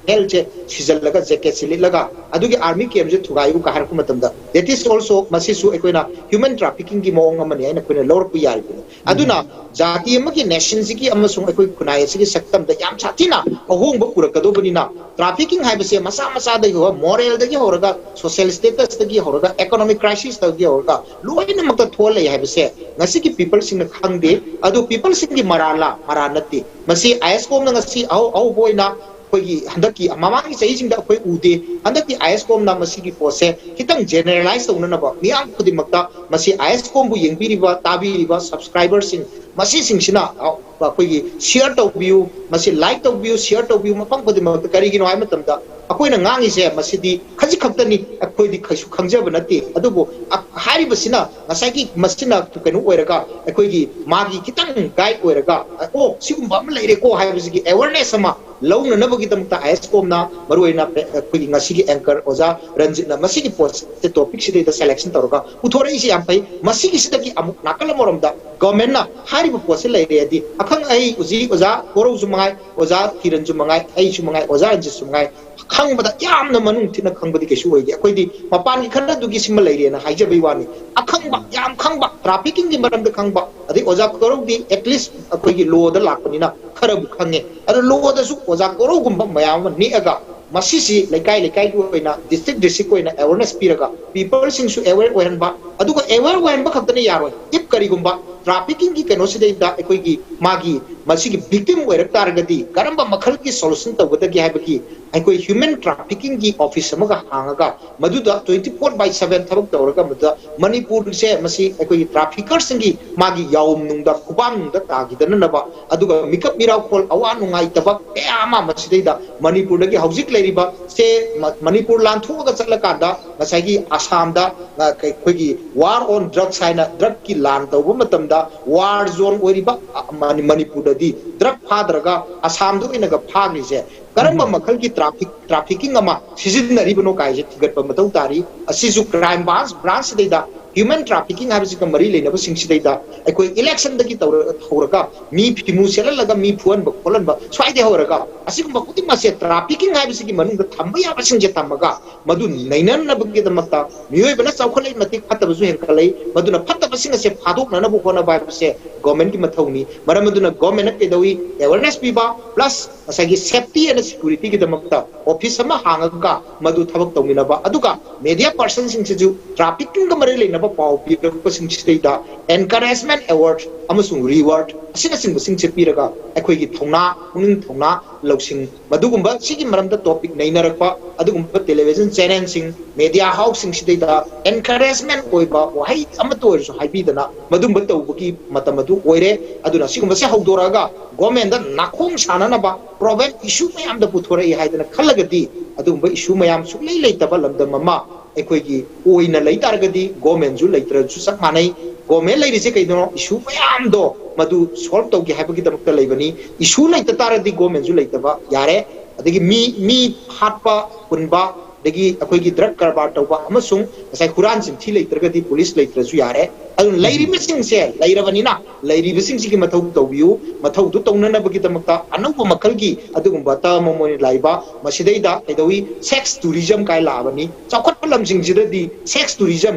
belt ꯁꯦ ꯁꯤꯖꯜꯂꯒ, jacket ꯁꯦ ꯂꯤꯠꯂꯒ, ꯑꯗꯨꯒꯤ army camp ꯁꯦ ꯊꯨꯒꯥꯏꯌꯨ ꯀ ꯍꯥꯏꯔꯛꯄ ꯃꯇꯝꯗ, that is also, ꯃꯁꯤꯁꯨ ꯑꯩꯈꯣꯏꯅ human trafficking ꯒꯤ ꯃꯑꯣꯡ ꯑꯃꯅꯤ ꯍꯥꯏꯅ ꯑꯩꯈꯣꯏꯅ ꯂꯧꯔꯛꯄ ꯌꯥꯔꯤꯕꯅꯤ꯫ ꯑꯗꯨꯅ ꯖꯥꯇꯤ ꯑꯃꯒꯤ, nation ꯁꯤꯒꯤ ꯑꯃꯁꯨꯡ ꯑꯩꯈꯣꯏ ꯈꯨꯟꯅꯥꯏ ꯑꯁꯤꯒꯤ ꯁꯛꯇꯝꯗ ꯌꯥꯝ ꯁꯥꯊꯤꯅ ꯑꯍꯣꯡꯕ ꯄꯨꯔꯛꯀꯗꯧꯕꯅꯤꯅ, trafficking ꯍꯥꯏꯕꯁꯦ ꯃꯆꯥ ꯃꯆꯥꯗꯒꯤ ꯍꯧꯔꯒ, moral ꯗꯒꯤ ꯍꯧꯔꯒ, social status ꯇꯒꯤ ꯍꯧꯔꯒ, economic crisis ꯇꯒꯤ ꯍꯧꯔꯒ ꯂꯣꯏꯅꯃꯛꯇ ꯊꯣꯛꯍꯜꯂꯛꯏ ꯍꯥꯏꯕꯁꯦ ꯉꯁꯤꯒꯤ people ꯁꯤꯡꯅ ꯈꯪꯗꯦ꯫ ꯑꯗꯨ people ꯁꯤꯡꯒꯤ ꯃꯔꯥꯜꯂ? ꯃꯔꯥꯜ ꯅꯠꯇꯦ꯫ ꯃꯁꯤ ISCOM ꯅ ꯉꯁꯤ ꯑꯍꯧ-, ꯑꯍꯧꯕ ꯑꯣꯏꯅ ꯑꯩꯈꯣꯏꯒꯤ ꯍꯟꯗꯛꯀꯤ, ꯃꯃꯥꯡꯒꯤ ꯆꯍꯤꯁꯤꯡꯗ ꯑꯩꯈꯣꯏ ꯎꯗꯦ꯫ ꯍꯟꯗꯛꯀꯤ ISCOM ꯅ ꯃꯁꯤꯒꯤ ꯄꯣꯠꯁꯦ ꯈꯤꯇꯪ generalize ꯇꯧꯅꯅꯕ, ꯃꯤꯌꯥꯝ ꯈꯨꯗꯤꯡꯃꯛꯇ, ꯃꯁꯤ ISCOM ꯕꯨ ꯌꯦꯡꯕꯤꯔꯤꯕ, ꯇꯥꯕꯤꯔꯤꯕ subscriber ꯁꯤꯡ, ꯃꯁꯤꯁꯤꯡꯁꯤꯅ ꯑꯩꯈꯣꯏꯒꯤ ꯁꯤꯌꯔ ꯇꯧꯕꯤꯌꯨ, ꯃꯁꯤ ꯂꯥꯏꯛ ꯇꯧꯕꯤꯌꯨ, ꯁꯤꯌꯔ ꯇꯧꯕꯤꯌꯨ꯫ ꯃꯐꯝ ꯈꯨꯗꯤꯡꯃꯛꯇ ꯀꯔꯤꯒꯤꯅꯣ ꯍꯥꯏꯕ ꯃꯇꯝꯗ ꯑꯩꯈꯣꯏꯅ ꯉꯥꯡꯉꯤꯁꯦ ꯃꯁꯤꯗꯤ ꯈꯖꯤꯛ ꯈꯛꯇꯅꯤ, ꯑꯩꯈꯣꯏꯗꯤ ꯀꯩꯁꯨ ꯈꯪꯖꯕ ꯅꯠꯇꯦ꯫ ꯑꯗꯨꯕꯨ ꯑ-, ꯍꯥꯏꯔꯤꯕꯁꯤꯅ ꯉꯁꯥꯏꯒꯤ ꯃꯁꯤꯅ ꯀꯩꯅꯣ ꯑꯣꯏꯔꯒ ꯑꯩꯈꯣꯏꯒꯤ ꯃꯥꯒꯤ ꯈꯤꯇꯪ ꯒꯥꯏꯗ ꯑꯣꯏꯔꯒ, ꯑꯣ, ꯁꯤꯒꯨꯝꯕ ꯑꯃ ꯂꯩꯔꯦꯀꯣ ꯍꯥꯏꯕꯁꯤꯒꯤ ꯑꯦꯋꯦꯔꯅꯦꯁ ꯑꯃ ꯂꯧꯅꯅꯕꯒꯤꯗꯃꯛꯇ ꯑꯥꯏ ꯑꯦꯁ ꯀꯣꯝꯅ ꯃꯔꯨꯑꯣꯏꯅ ꯑꯩꯈꯣꯏꯒꯤ ꯉꯁꯤꯒꯤ ꯑꯦꯡꯀꯔ ꯑꯣꯖꯥ ꯔꯟꯖꯤꯠꯅ ꯃꯁꯤꯒꯤ ꯄꯣꯠꯁꯦ, ꯇꯣꯄꯤꯛꯁꯤꯗꯩꯗ ꯁꯦꯂꯦꯛꯁꯟ ꯇꯧꯔꯒ ꯄꯨꯊꯣꯔꯛꯏꯁꯤ ꯌꯥꯝ ꯐꯩ꯫ ꯃꯁꯤꯒꯤꯁꯤꯗꯒꯤ ꯑꯃꯨꯛ ꯅꯥꯀꯜ ꯑꯃꯔꯣꯝꯗ ꯒꯚꯔꯟꯃꯦꯟꯠꯅ ꯍꯥꯏꯔꯤꯕ ꯄꯣꯠꯁꯦ ꯂꯩꯔꯦꯗꯤ, ꯑꯈꯪ ꯑꯍꯩ ꯍꯧꯖꯤꯛ ꯑꯣꯖꯥ ꯀꯣꯔꯧꯁꯨ ꯃꯉꯥꯏ, ꯑꯣꯖꯥ ꯀꯤꯔꯟꯁꯨ ꯃꯉꯥꯏ, ꯑꯩꯁꯨ ꯃꯉꯥꯏ, ꯑꯣꯖꯥ ꯔꯟꯖꯤꯠꯁꯨ ꯃꯉꯥꯏ, ꯈꯪꯕꯗ ꯌꯥꯝꯅ ꯃꯅꯨꯡ ꯊꯤꯅ ꯈꯪꯕꯗꯤ ꯀꯩꯁꯨ ꯑꯣꯏꯗꯦ꯫ ꯑꯩꯈꯣꯏꯗꯤ ꯃꯄꯥꯟꯒꯤ ꯈꯔꯗꯨꯒꯤ ꯁꯤꯃ ꯂꯩꯔꯦꯅ ꯍꯥꯏꯖꯕꯩ ꯋꯥꯅꯤ꯫ ꯑꯈꯪꯕ, ꯌꯥꯝ ꯈꯪꯕ, ꯇ꯭ꯔꯥꯐꯤꯀꯤꯡꯒꯤ ꯃꯔꯝꯗ ꯈꯪꯕ, ꯑꯗꯩ ꯑꯣꯖꯥ ꯀꯣꯔꯧꯗꯤ ꯑꯦꯠꯂꯤꯁ ꯑꯩꯈꯣꯏꯒꯤ ꯂꯣꯗ ꯂꯥꯛꯄꯅꯤꯅ ꯈꯔꯕꯨ ꯈꯪꯉꯦ꯫ ꯑꯗꯣ ꯂꯣꯗꯁꯨ ꯑꯣꯖꯥ ꯀꯣꯔꯧꯒꯨꯝꯕ ꯃꯌꯥꯝ ꯑꯃ ꯅꯦꯛꯑꯒ ꯃꯁꯤꯁꯤ ꯂꯩꯀꯥꯏ ꯂꯩꯀꯥꯏꯒꯤ ꯑꯣꯏꯅ, ꯗꯤꯁꯇ꯭ꯔꯤꯛ ꯗꯤꯁꯇ꯭ꯔꯤꯛ ꯑꯣꯏꯅ ꯑꯦꯋꯦꯔꯅꯦꯁ ꯄꯤꯔꯒ ꯄꯤꯄꯜꯁꯤꯡꯁꯨ ꯑꯦꯋꯦꯔ ꯑꯣꯏꯍꯟꯕ, ꯑꯗꯨꯒ ꯑꯦꯋꯦꯔ ꯑꯣꯏꯍꯟꯕ ꯈꯛꯇꯅ ꯌꯥꯔꯣꯏ꯫ ꯏꯐ ꯀꯔꯤꯒꯨꯝꯕ ꯇ꯭ꯔꯥꯐꯤꯀꯤꯡꯒꯤ ꯀꯩꯅꯣꯁꯤꯗꯩꯗ ꯑꯩꯈꯣꯏꯒꯤ ꯃꯥꯒꯤ ꯃꯁꯤꯒꯤ ꯚꯤꯛꯇꯤꯝ ꯑꯣꯏꯔꯛ ꯇꯥꯔꯒꯗꯤ ꯀꯔꯝꯕ ꯃꯈꯜꯒꯤ ꯁꯣꯂꯨꯁꯟ ꯇꯧꯒꯗꯒꯦ ꯍꯥꯏꯕꯒꯤ ꯑꯩꯈꯣꯏ ꯍ꯭ꯌꯨꯃꯦꯟ ꯇ꯭ꯔꯥꯐꯤꯀꯤꯡꯒꯤ ꯑꯣꯐꯤꯁ ꯑꯃꯒ ꯍꯥꯡꯉꯒ ꯃꯗꯨꯗ twenty four by seven ꯊꯕꯛ ꯇꯧꯔꯒ ꯃꯗꯨꯗ ꯃꯅꯤꯄꯨꯔꯁꯦ ꯃꯁꯤ ꯑꯩꯈꯣꯏꯒꯤ ꯇ꯭ꯔꯥꯐꯤꯀꯔꯁꯤꯡꯒꯤ ꯃꯥꯒꯤ ꯌꯥꯎꯝ ꯅꯨꯡꯗ, ꯈꯨꯕꯥꯡ ꯅꯨꯡꯗ ꯇꯥꯈꯤꯗꯅꯅꯕ, ꯑꯗꯨꯒ ꯃꯤꯀꯞ ꯃꯤꯔꯥꯎꯈꯣꯜ ꯑꯋꯥ ꯅꯨꯡꯉꯥꯏꯇꯕ ꯀꯌꯥ ꯑꯃ ꯃꯁꯤꯗꯩꯗ ꯃꯅꯤꯄꯨꯔꯗꯒꯤ ꯍꯧꯖꯤꯛ ꯂꯩꯔꯤꯕ ꯁꯦ ꯃ-, ꯃꯅꯤꯄꯨꯔ ꯂꯥꯟꯊꯣꯛꯑꯒ ꯆꯠꯂꯀꯥꯟꯗ ꯉꯁꯥꯏꯒꯤ ꯑꯁꯥꯝꯗ, ꯑ, ꯀꯩ-, ꯑꯩꯈꯣꯏꯒꯤ ꯋꯥꯔ ꯑꯣꯟ ꯗ꯭ꯔꯛꯁ ꯍꯥꯏꯅ ꯗ꯭ꯔꯛꯀꯤ ꯂꯥꯟ ꯇꯧꯕ ꯃꯇꯝꯗ ꯋꯥꯔ ꯖꯣꯟ ꯑꯣꯏꯔꯤꯕ, ꯑ, ꯃꯅꯤ-, ꯃꯅꯤꯄꯨꯔꯗꯗꯤ ꯗ꯭ꯔꯛ ꯐꯥꯗ꯭ꯔꯒ ꯑꯁꯥꯝꯗ ꯑꯣꯏꯅꯒ ꯐꯥꯈ꯭ꯔꯤꯁꯦ ꯀꯔꯝꯕ ꯎꯝ꯫ ꯃꯈꯜꯒꯤ ꯇ꯭ꯔꯥꯐꯤꯛ, ꯇ꯭ꯔꯥꯐꯤꯀꯤꯡ ꯑꯃ ꯁꯤꯖꯤꯟꯅꯔꯤꯕꯅꯣ ꯀꯥꯏꯁꯦ ꯊꯤꯒꯠꯄ ꯃꯊꯧ ꯇꯥꯔꯤ꯫ ꯑꯁꯤꯁꯨ ꯀ꯭ꯔꯥꯏꯝ ꯕ꯭ꯔꯥꯟꯁ, ꯕ꯭ꯔꯥꯟꯁꯁꯤꯗꯩꯗ ꯍ꯭ꯌꯨꯃꯦꯟ ꯇ꯭ꯔꯥꯐꯤꯀꯤꯡ ꯍꯥꯏꯕꯁꯤꯒ ꯃꯔꯤ ꯂꯩꯅꯕꯁꯤꯡꯁꯤꯗꯩꯗ ꯑꯩꯈꯣꯏ ꯏꯂꯦꯛꯁꯟꯗꯒꯤ ꯇꯧꯔ-, ꯍꯧꯔꯒ ꯃꯤ ꯐꯤꯃꯨ ꯁꯦꯠꯍꯜꯂꯒ ꯃꯤ ꯐꯨꯍꯟꯕ ꯈꯣꯠꯍꯟꯕ ꯁ꯭ꯋꯥꯏꯗꯩ ꯍꯧꯔꯒ ꯑꯁꯤꯒꯨꯝꯕ ꯈꯨꯗꯤꯡꯃꯛꯁꯦ ꯇ꯭ꯔꯥꯐꯤꯀꯤꯡ ꯍꯥꯏꯕꯁꯤꯒꯤ ꯃꯅꯨꯡꯗ ꯊꯝꯕ ꯌꯥꯕꯁꯤꯡꯁꯦ ꯊꯝꯃꯒ ꯃꯗꯨ ꯅꯩꯅꯅꯕꯒꯤꯗꯃꯛꯇ ꯃꯤꯑꯣꯏꯕꯅ ꯆꯥꯎꯈꯠꯂꯛꯏ ꯃꯇꯤꯛ ꯐꯠꯇꯕꯁꯨ ꯍꯦꯟꯒꯠꯂꯛꯏ꯫ ꯃꯗꯨꯅ ꯐꯠꯇꯕꯁꯤꯡ ꯑꯁꯦ ꯐꯥꯗꯣꯛꯅꯅꯕ ꯍꯣꯠꯅꯕ ꯍꯥꯏꯕꯁꯦ ꯒꯣꯔꯃꯦꯟꯒꯤ ꯃꯊꯧꯅꯤ꯫ ꯃꯔꯝ ꯑꯗꯨꯅ ꯒꯣꯔꯃꯦꯟꯅ ꯀꯩꯗꯧꯏ? ꯑꯦꯋꯦꯔꯅꯦꯁ ꯄꯤꯕ, ꯄ꯭ꯂꯁ ꯉꯁꯥꯏꯒꯤ ꯁꯦꯐꯇꯤ ꯑꯦꯟ ꯁꯦꯀ꯭ꯌꯨꯔꯤꯇꯤꯒꯤꯗꯃꯛꯇ ꯑꯣꯐꯤꯁ ꯑꯃ ꯍꯥꯡꯉꯒ ꯃꯗꯨ ꯊꯕꯛ ꯇꯧꯃꯤꯟꯅꯕ, ꯑꯗꯨꯒ ꯃꯦꯗꯤꯌꯥ ꯄꯔꯁꯟꯁꯤꯡꯁꯤꯁꯨ ꯇ꯭ꯔꯥꯐꯤꯛꯀꯤꯡꯒ ꯃꯔꯤ ꯂꯩꯅꯕ ꯄꯥꯎ ꯄꯤꯔꯛꯄꯁꯤꯡꯁꯤꯗꯩꯗ encouragement award ꯑꯃꯁꯨꯡ reward ꯑꯁꯤꯅꯆꯤꯡꯕꯁꯤꯡꯁꯦ ꯄꯤꯔꯒ ꯑꯩꯈꯣꯏꯒꯤ ꯊꯧꯅꯥ, ꯄꯨꯛꯅꯤꯡ ꯊꯧꯅꯥ, ꯂꯧꯁꯤꯡ, ꯃꯗꯨꯒꯨꯝꯕ ꯁꯤꯒꯤ ꯃꯔꯝꯗ topic ꯅꯩꯅꯔꯛꯄ ꯑꯗꯨꯒꯨꯝꯕ television channelꯁꯤꯡ, media houseꯁꯤꯡꯁꯤꯗꯩꯗ encouragement ꯑꯣꯏꯕ ꯋꯥꯍꯩ ꯑꯃꯠꯇ ꯑꯣꯏꯔꯁꯨ ꯍꯥꯏꯕꯤꯗꯅ ꯃꯗꯨꯒꯨꯝꯕ ꯇꯧꯕꯒꯤ ꯃꯇꯝ ꯑꯗꯨ ꯑꯣꯏꯔꯦ꯫ ꯑꯗꯨꯅ ꯁꯤꯒꯨꯝꯕꯁꯦ ꯍꯧꯗꯣꯔꯛꯑꯒ governmentꯗ ꯅꯥꯈꯣꯡ ꯁꯥꯟꯅꯅꯕ problem issue ꯃꯌꯥꯝꯗ ꯄꯨꯊꯣꯔꯛꯏ ꯍꯥꯏꯗꯅ ꯈꯜꯂꯒꯗꯤ ꯑꯗꯨꯒꯨꯝꯕ issue ꯃꯌꯥꯝ ꯁꯨꯡꯂꯩ ꯂꯩꯇꯕ ꯂꯝꯗꯝ ꯑꯃ ꯑꯩꯈꯣꯏꯒꯤ ꯑꯣꯏꯅ ꯂꯩ ꯇꯥꯔꯒꯗꯤ governmentꯁꯨ ꯂꯩꯇ꯭ꯔꯁꯨ ꯆꯞ ꯃꯥꯟꯅꯩ꯫ Government ꯂꯩꯔꯤꯁꯦ ꯀꯩꯅꯣ? Issue ꯃꯌꯥꯝꯗꯣ ꯃꯗꯨ solve ꯇꯧꯒꯦ ꯍꯥꯏꯕꯒꯤꯗꯃꯛꯇ ꯂꯩꯕꯅꯤ꯫ Issue ꯂꯩꯇ ꯇꯥꯔꯗꯤ governmentꯁꯨ ꯂꯩꯇꯕ ꯌꯥꯔꯦ꯫ ꯑꯗꯒꯤ ꯃꯤ, ꯃꯤ ꯍꯥꯠꯄ, ꯄꯨꯟꯕ, ꯑꯗꯒꯤ ꯑꯩꯈꯣꯏꯒꯤ drug ꯀꯔꯕꯥꯔ ꯇꯧꯕ ꯑꯃꯁꯨꯡ ꯉꯁꯥꯏ ꯍꯨꯔꯥꯟ ꯆꯤꯟꯊꯤ ꯂꯩꯇ꯭ꯔꯒꯗꯤ police ꯂꯩꯇ꯭ꯔꯁꯨ ꯌꯥꯔꯦ꯫ ꯑꯗꯨꯅ ꯂꯩꯔꯤꯕꯁꯤꯡꯁꯦ ꯂꯩꯔꯕꯅꯤꯅ ꯂꯩꯔꯤꯕꯁꯤꯡꯁꯤꯒꯤ ꯃꯊꯧ ꯇꯧꯕꯤꯌꯨ꯫ ꯃꯊꯧꯗꯨ ꯇꯧꯅꯅꯕꯒꯤꯗꯃꯛꯇ ꯑꯅꯧꯕ ꯃꯈꯜꯒꯤ ꯑꯗꯨꯒꯨꯝꯕ term ꯑꯃ ꯑꯣꯏꯅ ꯂꯥꯛꯏꯕ, ꯃꯁꯤꯗꯩꯗ ꯀꯩꯗꯧꯏ? Sex tourism ꯀꯥꯏ ꯂꯥꯛꯑꯕꯅꯤ꯫ ꯆꯥꯎꯈꯠꯄ ꯂꯝꯁꯤꯡꯁꯤꯗꯗꯤ sex tourism,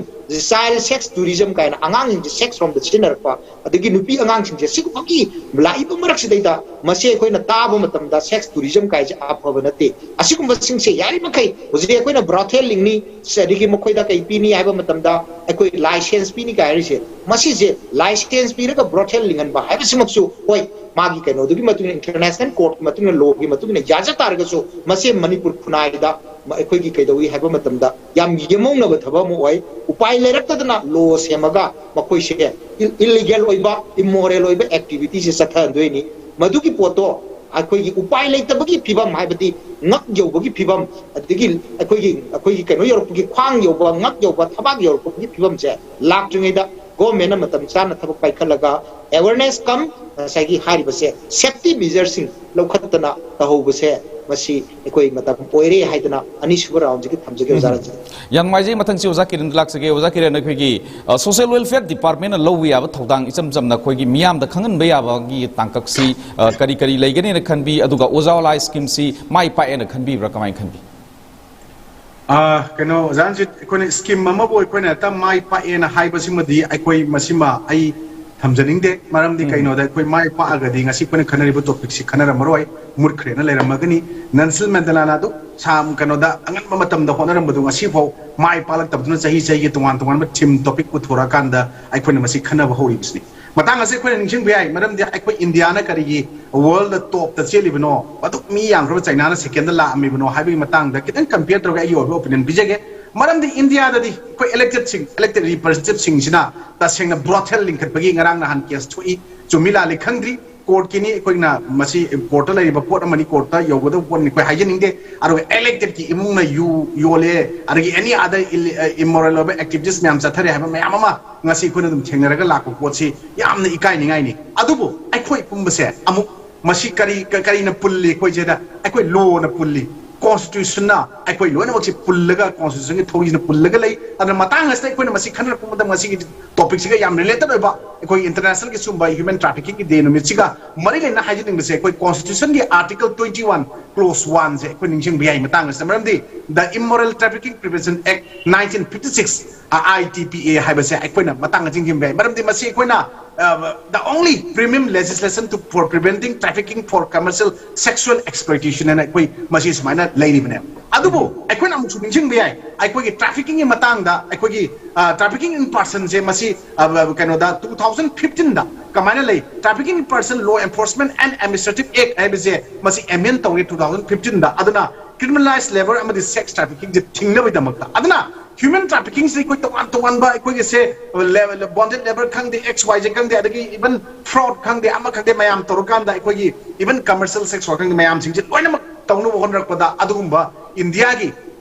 child sex tourism ꯀꯥꯏꯅ ꯑꯉꯥꯡꯁꯤꯡꯁꯦ sex ꯔꯣꯝꯗ ꯁꯤꯖꯤꯟꯅꯔꯛꯄ, ꯑꯗꯒꯤ ꯅꯨꯄꯤ ꯑꯉꯥꯡꯁꯤꯡꯁꯦ ꯁꯤꯒꯨꯝꯕꯒꯤ ꯂꯥꯛꯏꯕ ꯃꯔꯛꯁꯤꯗꯩꯗ ꯃꯁꯤ ꯑꯩꯈꯣꯏꯅ ꯇꯥꯕ ꯃꯇꯝꯗ sex tourism ꯀꯥꯏꯁꯦ ꯑꯐꯕ ꯅꯠꯇꯦ꯫ ꯑꯁꯤꯒꯨꯝꯕꯁꯤꯡꯁꯦ ꯌꯥꯔꯤꯃꯈꯩ ꯍꯧꯖꯤꯛ ꯑꯩꯈꯣꯏꯅ brothel ꯂꯤꯡꯅꯤ, ꯑꯗꯒꯤ ꯃꯈꯣꯏꯗ ꯀꯩ ꯄꯤꯅꯤ ꯍꯥꯏꯕ ꯃꯇꯝꯗ ꯑꯩꯈꯣꯏ license ꯄꯤꯅꯤ ꯀꯥꯏ ꯍꯥꯏꯔꯤꯁꯦ, ꯃꯁꯤꯁꯦ license ꯄꯤꯔꯒ brothel ꯂꯤꯡꯍꯟꯕ ꯍꯥꯏꯕꯁꯤꯃꯛꯁꯨ, ꯍꯣꯏ, ꯃꯥꯒꯤ ꯀꯩꯅꯣꯗꯨꯒꯤ ꯃꯇꯨꯡ ꯏꯟꯅ, international courtꯀꯤ ꯃꯇꯨꯡ ꯏꯟꯅ, lawꯒꯤ ꯃꯇꯨꯡ ꯏꯟꯅ ꯌꯥꯖ ꯇꯥꯔꯒꯁꯨ ꯃꯁꯤ ꯃꯅꯤꯄꯨꯔ ꯈꯨꯟꯅꯥꯏꯗ ꯃ-, ꯑꯩꯈꯣꯏꯒꯤ ꯀꯩꯗꯧꯏ ꯍꯥꯏꯕ ꯃꯇꯝꯗ ꯌꯥꯝ ꯌꯦꯝꯍꯧꯅꯕ ꯊꯕꯛ ꯑꯃ ꯑꯣꯏ꯫ ꯎꯄꯥꯏ ꯂꯩꯔꯛꯇꯗꯅ law ꯁꯦꯝꯃꯒ ꯃꯈꯣꯏꯁꯦ ꯏ-, illegal ꯑꯣꯏꯕ, immoral ꯑꯣꯏꯕ activityꯁꯦ ꯆꯠꯊꯍꯟꯗꯣꯏꯅꯤ꯫ ꯃꯗꯨꯒꯤ ꯄꯣꯠꯇꯣ ꯑꯩꯈꯣꯏꯒꯤ ꯎꯄꯥꯏ ꯂꯩꯇꯕꯒꯤ ꯐꯤꯕꯝ, ꯍꯥꯏꯕꯗꯤ ꯉꯛ ꯌꯧꯕꯒꯤ ꯐꯤꯕꯝ, ꯑꯗꯒꯤ ꯑꯩꯈꯣꯏꯒꯤ, ꯑꯩꯈꯣꯏꯒꯤ ꯀꯩꯅꯣ ꯌꯧꯔꯛꯄꯒꯤ, ꯈ꯭ꯋꯥꯡ ꯌꯧꯕ, ꯉꯛ ꯌꯧꯕ, ꯊꯕꯥꯛ ꯌꯧꯔꯛꯄꯒꯤ ꯐꯤꯕꯝꯁꯦ ꯂꯥꯛꯇ꯭ꯔꯤꯉꯩꯗ governmentꯅ ꯃꯇꯝ ꯆꯥꯅ ꯊꯕꯛ ꯄꯥꯏꯈꯠꯂꯒ awareness cum ꯉꯁꯥꯏꯒꯤ ꯍꯥꯏꯔꯤꯕꯁꯦ safety measureꯁꯤꯡ ꯂꯧꯈꯠꯇꯅ ꯇꯧꯍꯧꯕꯁꯦ, ꯃꯁꯤ ꯑꯩꯈꯣꯏ ꯃꯇꯝ ꯑꯣꯏꯔꯦ ꯍꯥꯏꯗꯅ ꯑꯅꯤꯁꯨꯕ roundꯁꯤꯒꯤ ꯊꯝꯖꯒꯦ, ꯑꯣꯖꯥ ꯔꯟꯖꯤꯠ꯫ ꯌꯥꯝ ꯅꯨꯡꯉꯥꯏꯖꯩ꯫ ꯃꯊꯪꯁꯤ ꯑꯣꯖꯥ ꯀꯤꯔꯟꯗ ꯂꯥꯛꯆꯒꯦ꯫ ꯑꯣꯖꯥ ꯀꯤꯔꯟ, ꯑꯩꯈꯣꯏꯒꯤ, ꯑ, social welfare departmentꯅ ꯂꯧꯕ ꯌꯥꯕ ꯊꯧꯗꯥꯡ, ꯏꯆꯝ ꯆꯝꯅ ꯑꯩꯈꯣꯏꯒꯤ ꯃꯤꯌꯥꯝꯗ ꯈꯪꯍꯟꯕ ꯌꯥꯕꯒꯤ ꯇꯥꯡꯀꯛꯁꯤ, ꯑ, ꯀꯔꯤ ꯀꯔꯤ ꯂꯩꯒꯅꯤꯅ ꯈꯟꯕꯤ? ꯑꯗꯨꯒ ꯑꯣꯖꯥ ꯋꯥꯂꯥ schemeꯁꯤ ꯃꯥꯏ ꯄꯥꯛꯑꯦꯅ ꯈꯟꯕꯤꯕ꯭ꯔꯥ? ꯀꯃꯥꯏꯅ ꯈꯟꯕꯤ? ꯑ, ꯀꯩꯅꯣ, ꯑꯣꯖꯥ ꯔꯟꯖꯤꯠ, ꯑꯩꯈꯣꯏꯅ scheme ꯑꯃꯕꯨ ꯑꯩꯈꯣꯏꯅ ꯍꯦꯛꯇ ꯃꯥꯏ ꯄꯥꯛꯑꯦꯅ ꯍꯥꯏꯕꯁꯤꯃꯗꯤ ꯑꯩꯈꯣꯏ ꯃꯁꯤꯃ ꯑꯩ ꯊꯝꯖꯅꯤꯡꯗꯦ꯫ ꯃꯔꯝꯗꯤ ꯀꯩꯅꯣꯗ, ꯑꯩꯈꯣꯏ ꯃꯥꯏ ꯄꯥꯛꯑꯒꯗꯤ ꯉꯁꯤ ꯑꯩꯈꯣꯏꯅ ꯈꯟꯅꯔꯤꯕ ꯇꯣꯄꯤꯛꯁꯤ ꯈꯟꯅꯔꯝꯃꯔꯣꯏ, ꯃꯨꯠꯈ꯭ꯔꯦꯅ ꯂꯩꯔꯝꯃꯒꯅꯤ꯫ ꯅꯦꯜꯁꯟ ꯃꯦꯟꯗꯦꯂꯥꯅ ꯑꯗꯨꯛ ꯁꯥꯡ ꯀꯩꯅꯣꯗ ꯑꯉꯟꯕ ꯃꯇꯝꯗ ꯍꯣꯠꯅꯔꯝꯕꯗꯨ ꯉꯁꯤꯐꯥꯎ ꯃꯥꯏ ꯄꯥꯛꯂꯛꯇꯕꯗꯨꯅ ꯆꯍꯤ ꯆꯍꯤꯒꯤ ꯇꯣꯉꯥꯟ ꯇꯣꯉꯥꯟꯕ ꯊꯤꯝ ꯇꯣꯄꯤꯛ ꯄꯨꯊꯣꯔꯛꯑꯀꯥꯟꯗ ꯑꯩꯈꯣꯏꯅ ꯃꯁꯤ ꯈꯟꯅꯕ ꯍꯧꯔꯤꯕꯁꯤꯅꯤ꯫ ꯃꯇꯥꯡ ꯑꯁꯤ ꯑꯩꯈꯣꯏꯅ ꯅꯤꯡꯁꯤꯡꯕ ꯌꯥꯏ, ꯃꯔꯝꯗꯤ ꯑꯩꯈꯣꯏ ꯏꯟꯗꯤꯌꯥꯅ ꯀꯔꯤꯒꯤ ꯋꯥꯔꯜꯗ ꯇꯣꯞꯇ ꯆꯦꯜꯂꯤꯕꯅꯣ, ꯑꯗꯨꯛ ꯃꯤ ꯌꯥꯝꯈ꯭ꯔꯕ ꯆꯩꯅꯥꯅ ꯁꯦꯀꯦꯟꯗ ꯂꯥꯛꯑꯝꯃꯤꯕꯅꯣ ꯍꯥꯏꯕꯒꯤ ꯃꯇꯥꯡꯗ ꯈꯤꯇꯪ ꯀꯝꯄꯤꯌꯔ ꯇꯧꯔꯒ ꯑꯩꯒꯤ ꯑꯣꯏꯕ ꯑꯣꯄꯤꯅꯤꯌꯟ ꯄꯤꯖꯒꯦ꯫ ꯃꯔꯝꯗꯤ ꯏꯟꯗꯤꯌꯥꯗꯗꯤ ꯑꯩꯈꯣꯏ ꯏꯂꯦꯛꯇꯦꯗꯁꯤꯡ, ꯏꯂꯦꯛꯇꯦꯗ ꯔꯤꯄ꯭ꯔꯖꯦꯟꯇꯦꯇꯤꯚꯁꯤꯡꯁꯤꯅ ꯇꯁꯦꯡꯅ ꯕ꯭ꯔꯣꯊꯦꯜ ꯂꯤꯡꯈꯠꯄꯒꯤ ꯉꯔꯥꯡ ꯅꯍꯥꯟ ꯀꯦꯁ ꯊꯣꯛꯏ, ꯆꯨꯝꯃꯤ ꯂꯥꯜꯂꯤ ꯈꯪꯗ꯭ꯔꯤ꯫ ꯀꯣꯔꯠꯀꯤꯅꯤ, ꯑꯩꯈꯣꯏꯅ ꯃꯁꯤ ꯀꯣꯔꯠꯇ ꯂꯩꯔꯤꯕ ꯄꯣꯠ ꯑꯃꯅꯤ, ꯀꯣꯔꯠꯇ ꯌꯧꯒꯗꯕ ꯄꯣꯠꯅꯤ, ꯑꯩꯈꯣꯏ ꯍꯥꯏꯖꯅꯤꯡꯗꯦ꯫ ꯑꯗꯨꯒ ꯏꯂꯦꯛꯇꯦꯗꯀꯤ ꯏꯃꯨꯡꯅ ꯌꯨ ꯌꯣꯜꯂꯦ, ꯑꯗꯒꯤ ꯑꯦꯅꯤ ꯑꯗꯔ ꯏꯃꯣꯔꯦꯜ ꯑꯣꯏꯕ ꯑꯦꯛꯇꯤꯚꯤꯇꯤꯁ ꯃꯌꯥꯝ ꯆꯠꯊꯔꯦ ꯍꯥꯏꯕ ꯃꯌꯥꯝ ꯑꯃ ꯉꯁꯤ ꯑꯩꯈꯣꯏꯅ ꯑꯗꯨꯝ ꯊꯦꯡꯅꯔꯒ ꯂꯥꯛꯄ ꯄꯣꯠꯁꯤ ꯌꯥꯝꯅ ꯏꯀꯥꯏꯅꯤꯡꯉꯥꯏꯅꯤ꯫ ꯑꯗꯨꯕꯨ ꯑꯩꯈꯣꯏ ꯄꯨꯝꯕꯁꯦ ꯑꯃꯨꯛ ꯃꯁꯤ ꯀꯔꯤ ꯀ- ꯀꯔꯤꯅ ꯄꯨꯜꯂꯤ ꯑꯩꯈꯣꯏꯁꯤꯗ? ꯑꯩꯈꯣꯏ ꯂꯣꯅ ꯄꯨꯜꯂꯤ, ꯀꯣꯟꯁꯇꯤꯇ꯭ꯌꯨꯁꯟꯅ ꯑꯩꯈꯣꯏ ꯂꯣꯏꯅꯃꯛꯁꯤ ꯄꯨꯜꯂꯒ, ꯀꯣꯟꯁꯇꯤꯇ꯭ꯌꯨꯁꯟꯒꯤ ꯊꯧꯔꯤꯁꯤꯅ ꯄꯨꯜꯂꯒ ꯂꯩ꯫ ꯑꯗꯨꯅ ꯃꯇꯥꯡ ꯑꯁꯤꯗ ꯑꯩꯈꯣꯏꯅ ꯃꯁꯤ ꯈꯟꯅꯔꯛꯄ ꯃꯇꯝꯗ ꯉꯁꯤꯒꯤ ꯇꯣꯄꯤꯛꯁꯤꯒ ꯌꯥꯝ ꯔꯤꯂꯦꯇꯦꯗ ꯑꯣꯏꯕ, ꯑꯩꯈꯣꯏ ꯏꯟꯇꯔꯅꯦꯁꯅꯦꯜꯒꯤ ꯁꯨꯝꯕ ꯍ꯭ꯌꯨꯃꯦꯟ ꯇ꯭ꯔꯥꯐꯤꯀꯤꯡꯒꯤ ꯗꯦ ꯅꯨꯃꯤꯠꯁꯤꯒ ꯃꯔꯤ ꯂꯩꯅꯅ ꯍꯥꯏꯖꯅꯤꯡꯕꯁꯦ, ꯑꯩꯈꯣꯏ ꯀꯣꯟꯁꯇꯤꯇ꯭ꯌꯨꯁꯟꯒꯤ ꯑꯥꯔꯇꯤꯀꯜ ꯇ꯭ꯋꯦꯟꯇꯤ ꯋꯥꯟ ꯀ꯭ꯂꯣꯁ ꯋꯥꯟꯁꯦ ꯑꯩꯈꯣꯏ ꯅꯤꯡꯁꯤꯡꯕ ꯌꯥꯏ ꯃꯇꯥꯡ ꯑꯁꯤꯗ꯫ ꯃꯔꯝꯗꯤ the Immoral Trafficking Prevention Act nineteen fifty six, ITPA ꯍꯥꯏꯕꯁꯦ ꯑꯩꯈꯣꯏꯅ ꯃꯇꯥꯡ ꯑꯁꯤꯗ ꯅꯤꯡꯁꯤꯡꯕ ꯌꯥꯏ꯫ ꯃꯔꯝꯗꯤ ꯃꯁꯤ ꯑꯩꯈꯣꯏꯅ, uh, the only premium legislation to, for preventing trafficking for commercial sexual exploitation ꯍꯥꯏꯅ ꯑꯩꯈꯣꯏ ꯃꯁꯤ ꯁꯨꯃꯥꯏꯅ ꯂꯩꯔꯤꯕꯅꯦ꯫ ꯑꯗꯨꯕꯨ ꯑꯩꯈꯣꯏꯅ ꯑꯃꯨꯛꯁꯨ ꯅꯤꯡꯁꯤꯡꯕ ꯌꯥꯏ, ꯑꯩꯈꯣꯏꯒꯤ ꯇ꯭ꯔꯥꯐꯤꯀꯤꯡꯒꯤ ꯃꯇꯥꯡꯗ, ꯑꯩꯈꯣꯏꯒꯤ ꯇ꯭ꯔꯥꯐꯤꯀꯤꯡ ꯏꯟ ꯄꯥꯔꯁꯟꯁꯦ ꯃꯁꯤ, ꯑ, ꯀꯩꯅꯣꯗ, two thousand fifteen ꯗ ꯀꯃꯥꯏꯅ ꯂꯩ? Trafficking in Person Law Enforcement and Administrative Act ꯍꯥꯏꯕꯁꯦ ꯃꯁꯤ ꯑꯦꯃꯦꯟ ꯇꯧꯔꯦ two thousand fifteen ꯗ꯫ ꯑꯗꯨꯅ criminalized labour ꯑꯃꯗꯤ ꯁꯦꯛꯁ ꯇ꯭ꯔꯥꯐꯤꯀꯤꯡꯁꯦ ꯊꯤꯡꯅꯕꯒꯤꯗꯃꯛꯇ꯫ ꯑꯗꯨꯅ ꯍ꯭ꯌꯨꯃꯦꯟ ꯇ꯭ꯔꯥꯐꯤꯀꯤꯡꯁꯤ ꯑꯩꯈꯣꯏ ꯇꯣꯉꯥꯟ ꯇꯣꯉꯥꯟꯕ, ꯑꯩꯈꯣꯏꯒꯤꯁꯦ ꯕꯣꯟꯗꯦꯗ ꯂꯦꯕꯔ ꯈꯪꯗꯦ, X Y Z ꯈꯪꯗꯦ, ꯑꯗꯒꯤ ꯏꯚꯟ ꯐ꯭ꯔꯣꯗ ꯈꯪꯗꯦ, ꯑꯃ ꯈꯪꯗꯦ, ꯃꯌꯥꯝ ꯇꯧꯔꯀꯥꯟꯗ ꯑꯩꯈꯣꯏꯒꯤ ꯏꯚꯟ ꯀꯃꯔꯁꯤꯌꯦꯜ ꯁꯦꯛꯁ ꯋꯥꯔꯛ ꯈꯪꯗꯦ, ꯃꯌꯥꯝꯁꯤꯡꯁꯦ ꯂꯣꯏꯅꯃꯛ ꯇꯧꯅꯕ ꯍꯣꯠꯅꯔꯛꯄꯗ, ꯑꯗꯨꯒꯨꯝꯕ ꯏꯟꯗꯤꯌꯥꯒꯤ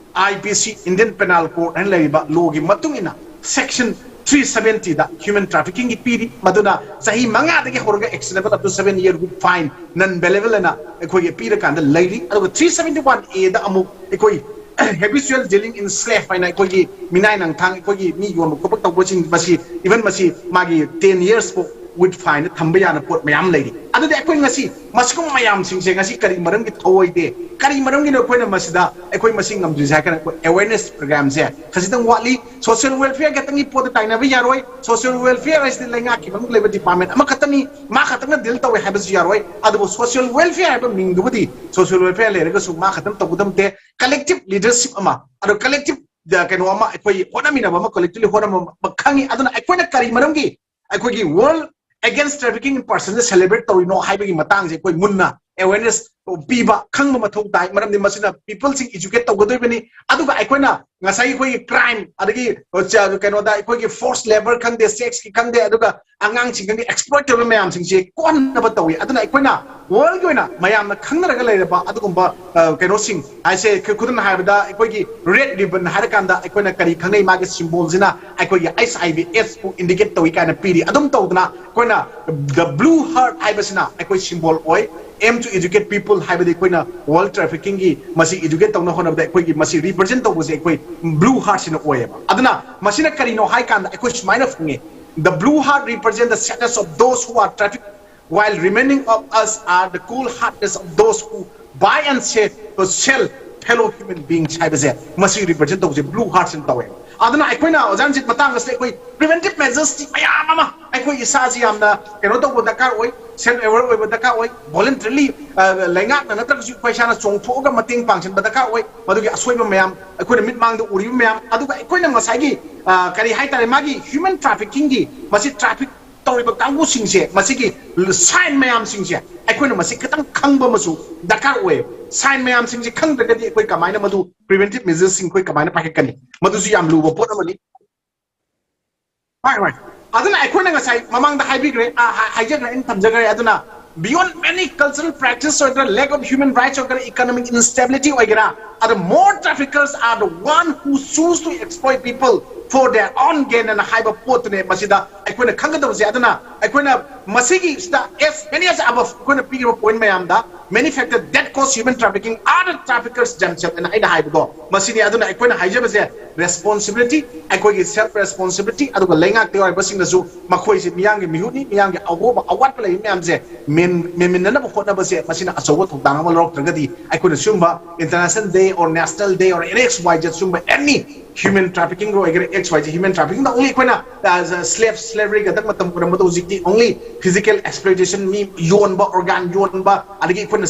IPC, Indian Penal Code ꯍꯥꯏꯅ ꯂꯩꯔꯤꯕ ꯂꯣꯒꯤ ꯃꯇꯨꯡ ꯏꯟꯅ section three seventy ꯗ ꯍ꯭ꯌꯨꯃꯦꯟ ꯇ꯭ꯔꯥꯐꯤꯀꯤꯡꯒꯤ ꯄꯤꯔꯤ꯫ ꯃꯗꯨꯅ ꯆꯍꯤ ꯃꯉꯥꯗꯒꯤ ꯍꯧꯔꯒ actionable up to seven year with fine, non bailable ꯑꯅ ꯑꯩꯈꯣꯏꯒꯤ ꯄꯤꯔꯀꯥꯟꯗ ꯂꯩꯔꯤ꯫ ꯑꯗꯨꯒ three seventy one A ꯗ ꯑꯃꯨꯛ ꯑꯩꯈꯣꯏ habitual dealing in slave ꯍꯥꯏꯅ ꯑꯩꯈꯣꯏꯒꯤ ꯃꯤꯅꯥꯏ ꯅꯪꯊꯥꯡ, ꯑꯩꯈꯣꯏꯒꯤ ꯃꯤ ꯌꯣꯟꯕ ꯈꯣꯠꯄ ꯇꯧꯕꯁꯤꯡ, ꯃꯁꯤ, ꯏꯚꯟ ꯃꯁꯤ ꯃꯥꯒꯤ ten years ꯐꯥꯎ with fine ꯊꯝꯕ ꯌꯥꯅ ꯄꯣꯠ ꯃꯌꯥꯝ ꯂꯩꯔꯤ꯫ ꯑꯗꯨꯗꯤ ꯑꯩꯈꯣꯏ ꯉꯁꯤ ꯃꯁꯤꯒꯨꯝꯕ ꯃꯌꯥꯝꯁꯤꯡꯁꯦ ꯉꯁꯤ ꯀꯔꯤ ꯃꯔꯝꯒꯤ ꯊꯧꯑꯣꯏꯗꯦ, ꯀꯔꯤ ꯃꯔꯝꯒꯤꯅꯣ ꯑꯩꯈꯣꯏꯅ ꯃꯁꯤꯗ ꯑꯩꯈꯣꯏ ꯃꯁꯤ ꯉꯝꯗ꯭ꯔꯤꯁꯦ ꯍꯥꯏ ꯀꯥꯟꯗ ꯑꯩꯈꯣꯏ awareness programꯁꯦ ꯈꯖꯤꯛꯇꯪ ꯋꯥꯠꯂꯤ꯫ Social welfare ꯈꯛꯇꯪꯒꯤ ꯄꯣꯠꯇ ꯇꯥꯏꯅꯕ ꯌꯥꯔꯣꯏ꯫ Social welfare ꯍꯥꯏꯁꯤꯗꯤ ꯂꯩꯉꯥꯛꯀꯤ ꯃꯅꯨꯡꯗ ꯂꯩꯕ department ꯑꯃꯈꯛꯇꯅꯤ, ꯃꯥ ꯈꯛꯇꯪꯅ deal ꯇꯧꯋꯦ ꯍꯥꯏꯕꯁꯨ ꯌꯥꯔꯣꯏ꯫ ꯑꯗꯨꯕꯨ social welfare ꯍꯥꯏꯕ ꯃꯤꯡꯗꯨꯕꯨꯗꯤ social welfare ꯂꯩꯔꯒꯁꯨ ꯃꯥ ꯈꯛꯇꯪ ꯇꯧꯒꯗꯕ ꯅꯠꯇꯦ꯫ Collective leadership ꯑꯃ, ꯑꯗꯣ collective ꯀꯩꯅꯣ ꯑꯃ, ꯑꯩꯈꯣꯏ ꯍꯣꯠꯅꯃꯤꯟꯅꯕ ꯑꯃ, collectively ꯍꯣꯠꯅꯕ ꯑꯃ ꯈꯪꯉꯤ꯫ ꯑꯗꯨꯅ ꯑꯩꯈꯣꯏꯅ ꯀꯔꯤ ꯃꯔꯝꯒꯤ ꯑꯩꯈꯣꯏꯒꯤ World Against Trafficking in Persons celebrate ꯇꯧꯔꯤꯅꯣ ꯍꯥꯏꯕꯒꯤ ꯃꯇꯥꯡꯁꯦ ꯑꯩꯈꯣꯏ ꯃꯨꯟꯅ awareness ꯄꯤꯕ, ꯈꯪꯕ ꯃꯊꯧ ꯇꯥꯏ꯫ ꯃꯔꯝꯗꯤ ꯃꯁꯤꯅ peopleꯁꯤꯡ educate ꯇꯧꯒꯗꯣꯏꯕꯅꯤ꯫ ꯑꯗꯨꯒ ꯑꯩꯈꯣꯏꯅ ꯉꯁꯥꯏ ꯑꯩꯈꯣꯏꯒꯤ crime, ꯑꯗꯒꯤ ꯀꯩꯅꯣꯗ ꯑꯩꯈꯣꯏꯒꯤ forced labour ꯈꯪꯗꯦ, sexꯀꯤ ꯈꯪꯗꯦ, ꯑꯗꯨꯒ ꯑꯉꯥꯡꯁꯤꯡ ꯈꯪꯗꯦ, exploit ꯇꯧꯕ ꯃꯌꯥꯝꯁꯤꯡꯁꯦ ꯀꯣꯛꯍꯟꯅꯕ ꯇꯧꯏ꯫ ꯑꯗꯨꯅ ꯑꯩꯈꯣꯏꯅ worldꯒꯤ ꯑꯣꯏꯅ ꯃꯌꯥꯝꯅ ꯈꯪꯅꯔꯒ ꯂꯩꯔꯕ ꯑꯗꯨꯒꯨꯝꯕ ꯀꯩꯅꯣꯁꯤꯡ ꯍꯥꯏꯁꯦ, ꯈꯨꯗꯝ ꯍꯥꯏꯔꯕꯗ ꯑꯩꯈꯣꯏꯒꯤ red ribbon ꯍꯥꯏꯔꯀꯥꯟꯗ ꯑꯩꯈꯣꯏꯅ ꯀꯔꯤ ꯈꯪꯅꯩ? ꯃꯥꯒꯤ symbolꯁꯤꯅ ꯑꯩꯈꯣꯏꯒꯤ HIV AIDS ꯄꯨ indicate ꯇꯧꯏ ꯀꯥꯏꯅ ꯄꯤꯔꯤ꯫ ꯑꯗꯨꯝ ꯇꯧꯗꯅ ꯑꯩꯈꯣꯏꯅ the blue heart ꯍꯥꯏꯕꯁꯤꯅ ꯑꯩꯈꯣꯏ symbol ꯑꯣꯏ꯫ Aim to educate people ꯍꯥꯏꯕꯗꯤ ꯑꯩꯈꯣꯏꯅ World Traffickingꯒꯤ ꯃꯁꯤ educate ꯇꯧꯅ ꯍꯣꯠꯅꯕꯗ ꯑꯩꯈꯣꯏꯒꯤ ꯃꯁꯤ represent ꯇꯧꯕꯁꯦ ꯑꯩꯈꯣꯏ blue heartꯁꯤꯅ ꯑꯣꯏꯌꯦꯕ꯫ ꯑꯗꯨꯅ ꯃꯁꯤꯅ ꯀꯔꯤꯅꯣ ꯍꯥꯏ ꯀꯥꯟꯗ ꯑꯩꯈꯣꯏ ꯁꯨꯃꯥꯏꯅ ꯐꯪꯉꯦ: The blue heart represent the sadness of those who are trafficked, while remaining of us are the cool heartedness of those who buy and sell, sell fellow human beings ꯍꯥꯏꯕꯁꯦ ꯃꯁꯤ represent ꯇꯧꯕꯁꯦ blue heartꯁꯤꯅ ꯇꯧꯋꯦ꯫ ꯑꯗꯨꯅ ꯑꯩꯈꯣꯏꯅ ꯑꯣꯖꯥ ꯔꯟꯖꯤꯠ ꯃꯇꯥꯡ ꯑꯁꯤꯗ ꯑꯩꯈꯣꯏ preventive measuresꯁꯤ ꯃꯌꯥꯝ ꯑꯃ ꯑꯩꯈꯣꯏ ꯏꯁꯥꯁꯤ ꯌꯥꯝꯅ ꯀꯩꯅꯣ ꯇꯧꯕ ꯗꯔꯀꯥꯔ ꯑꯣꯏ, self aware ꯑꯣꯏꯕ ꯗꯔꯀꯥꯔ ꯑꯣꯏ, voluntarily ꯂꯩꯉꯥꯛꯅ ꯅꯠꯇ꯭ꯔꯒꯁꯨ ꯑꯩꯈꯣꯏ ꯏꯁꯥꯅ ꯆꯣꯡꯊꯣꯛꯑꯒ ꯃꯇꯦꯡ ꯄꯥꯡꯁꯤꯟꯕ ꯗꯔꯀꯥꯔ ꯑꯣꯏ꯫ ꯃꯗꯨꯒꯤ ꯑꯁꯣꯏꯕ ꯃꯌꯥꯝ, ꯑꯩꯈꯣꯏꯅ ꯃꯤꯠꯃꯥꯡꯗ ꯎꯔꯤꯕ ꯃꯌꯥꯝ, ꯑꯗꯨꯒ ꯑꯩꯈꯣꯏꯅ ꯉꯁꯥꯏꯒꯤ ꯀꯔꯤ ꯍꯥꯏꯇꯥꯔꯦ, ꯃꯥꯒꯤ human traffickingꯒꯤ ꯃꯁꯤ traffic ꯇꯧꯔꯤꯕ ꯀꯥꯡꯕꯨꯁꯤꯡꯁꯦ, ꯃꯁꯤꯒꯤ sign ꯃꯌꯥꯝꯁꯤꯡꯁꯦ ꯑꯩꯈꯣꯏꯅ ꯃꯁꯤ ꯈꯤꯇꯪ ꯈꯪꯕ ꯑꯃꯁꯨ ꯗꯔꯀꯥꯔ ꯑꯣꯏꯌꯦꯕ꯫ Sign ꯃꯌꯥꯝꯁꯤꯡꯁꯦ ꯈꯪꯗ꯭ꯔꯒꯗꯤ ꯑꯩꯈꯣꯏ ꯀꯃꯥꯏꯅ ꯃꯗꯨ preventive measuresꯁꯤꯡ ꯑꯩꯈꯣꯏ ꯀꯃꯥꯏꯅ ꯄꯥꯏꯈꯠꯀꯅꯤ? ꯃꯗꯨꯁꯨ ꯌꯥꯝ ꯂꯨꯕ ꯄꯣꯠ ꯑꯃꯅꯤ꯫ ꯍꯣꯏ, ꯍꯣꯏ꯫ ꯑꯗꯨꯅ ꯑꯩꯈꯣꯏꯅ ꯉꯁꯥꯏ ꯃꯃꯥꯡꯗ ꯍꯥꯏꯕꯤꯈ꯭ꯔꯦ, ꯑ, ꯍꯥꯏ-, ꯍꯥꯏꯖꯈ꯭ꯔꯦ, ꯑꯩꯅ ꯊꯝꯖꯈ꯭ꯔꯦ꯫ ꯑꯗꯨꯅ beyond many cultural practice ꯑꯣꯏꯒꯦꯔꯥ, lack of human rights ꯑꯣꯏꯒꯦꯔꯥ, economic instability ꯑꯣꯏꯒꯦꯔꯥ, ꯑꯗ more traffickers are the one who choose to exploit people for their own gain ꯑꯅ ꯍꯥꯏꯕ ꯄꯣꯠꯇꯨꯅꯦ ꯃꯁꯤꯗ ꯑꯩꯈꯣꯏꯅ ꯈꯪꯒꯗꯕꯁꯦ꯫ ꯑꯗꯨꯅ ꯑꯩꯈꯣꯏꯅ ꯃꯁꯤꯒꯤ ꯁꯤꯗ, as many as above, ꯑꯩꯈꯣꯏꯅ ꯄꯤꯔꯤꯕ ꯄꯣꯏꯟ ꯃꯌꯥꯝꯗ, many factors that cause human trafficking are the traffickers themselves ꯍꯥꯏꯅ ꯑꯩꯅ ꯍꯥꯏꯕꯗꯣ ꯃꯁꯤꯅꯤ꯫ ꯑꯗꯨꯅ ꯑꯩꯈꯣꯏꯅ ꯍꯥꯏꯖꯕꯁꯦ, ꯔꯦꯁꯄꯣꯟꯁꯤꯕꯤꯂꯤꯇꯤ, ꯑꯩꯈꯣꯏꯒꯤ ꯁꯦꯜꯐ ꯔꯦꯁꯄꯣꯟꯁꯤꯕꯤꯂꯤꯇꯤ, ꯑꯗꯨꯒ ꯂꯩꯉꯥꯛꯇ ꯌꯥꯎꯔꯤꯕꯁꯤꯡꯅꯁꯨ ꯃꯈꯣꯏꯁꯦ ꯃꯤꯌꯥꯝꯒꯤ ꯃꯤꯍꯨꯠꯅꯤ, ꯃꯤꯌꯥꯝꯒꯤ ꯑꯍꯣꯕ ꯑꯋꯥꯠꯄ ꯂꯩꯕ ꯃꯌꯥꯝꯁꯦ ꯃꯦꯟ-, ꯃꯦꯟꯃꯤꯟꯅꯅꯕ ꯍꯣꯠꯅꯕꯁꯦ, ꯃꯁꯤꯅ ꯑꯆꯧꯕ ꯊꯧꯗꯥꯡ ꯑꯃ ꯂꯧꯔꯛꯇ꯭ꯔꯒꯗꯤ, ꯑꯩꯈꯣꯏꯅ ꯁꯤꯒꯨꯝꯕ international day or national day or X Y Z ꯁꯤꯒꯨꯝꯕ any human trafficking ꯑꯣꯏꯒꯦꯔꯥ, X Y Z human trafficking ꯗ only ꯑꯩꯈꯣꯏꯅ slave, slavery ꯈꯛꯇꯪ ꯃꯇꯝ ꯑꯣꯏꯔꯝꯕꯗꯣ ꯍꯧꯖꯤꯛꯇꯤ only physical exploitation, ꯃꯤ ꯌꯣꯟꯕ, organ ꯌꯣꯟꯕ, ꯑꯗꯒꯤ ꯑꯩꯈꯣꯏꯅ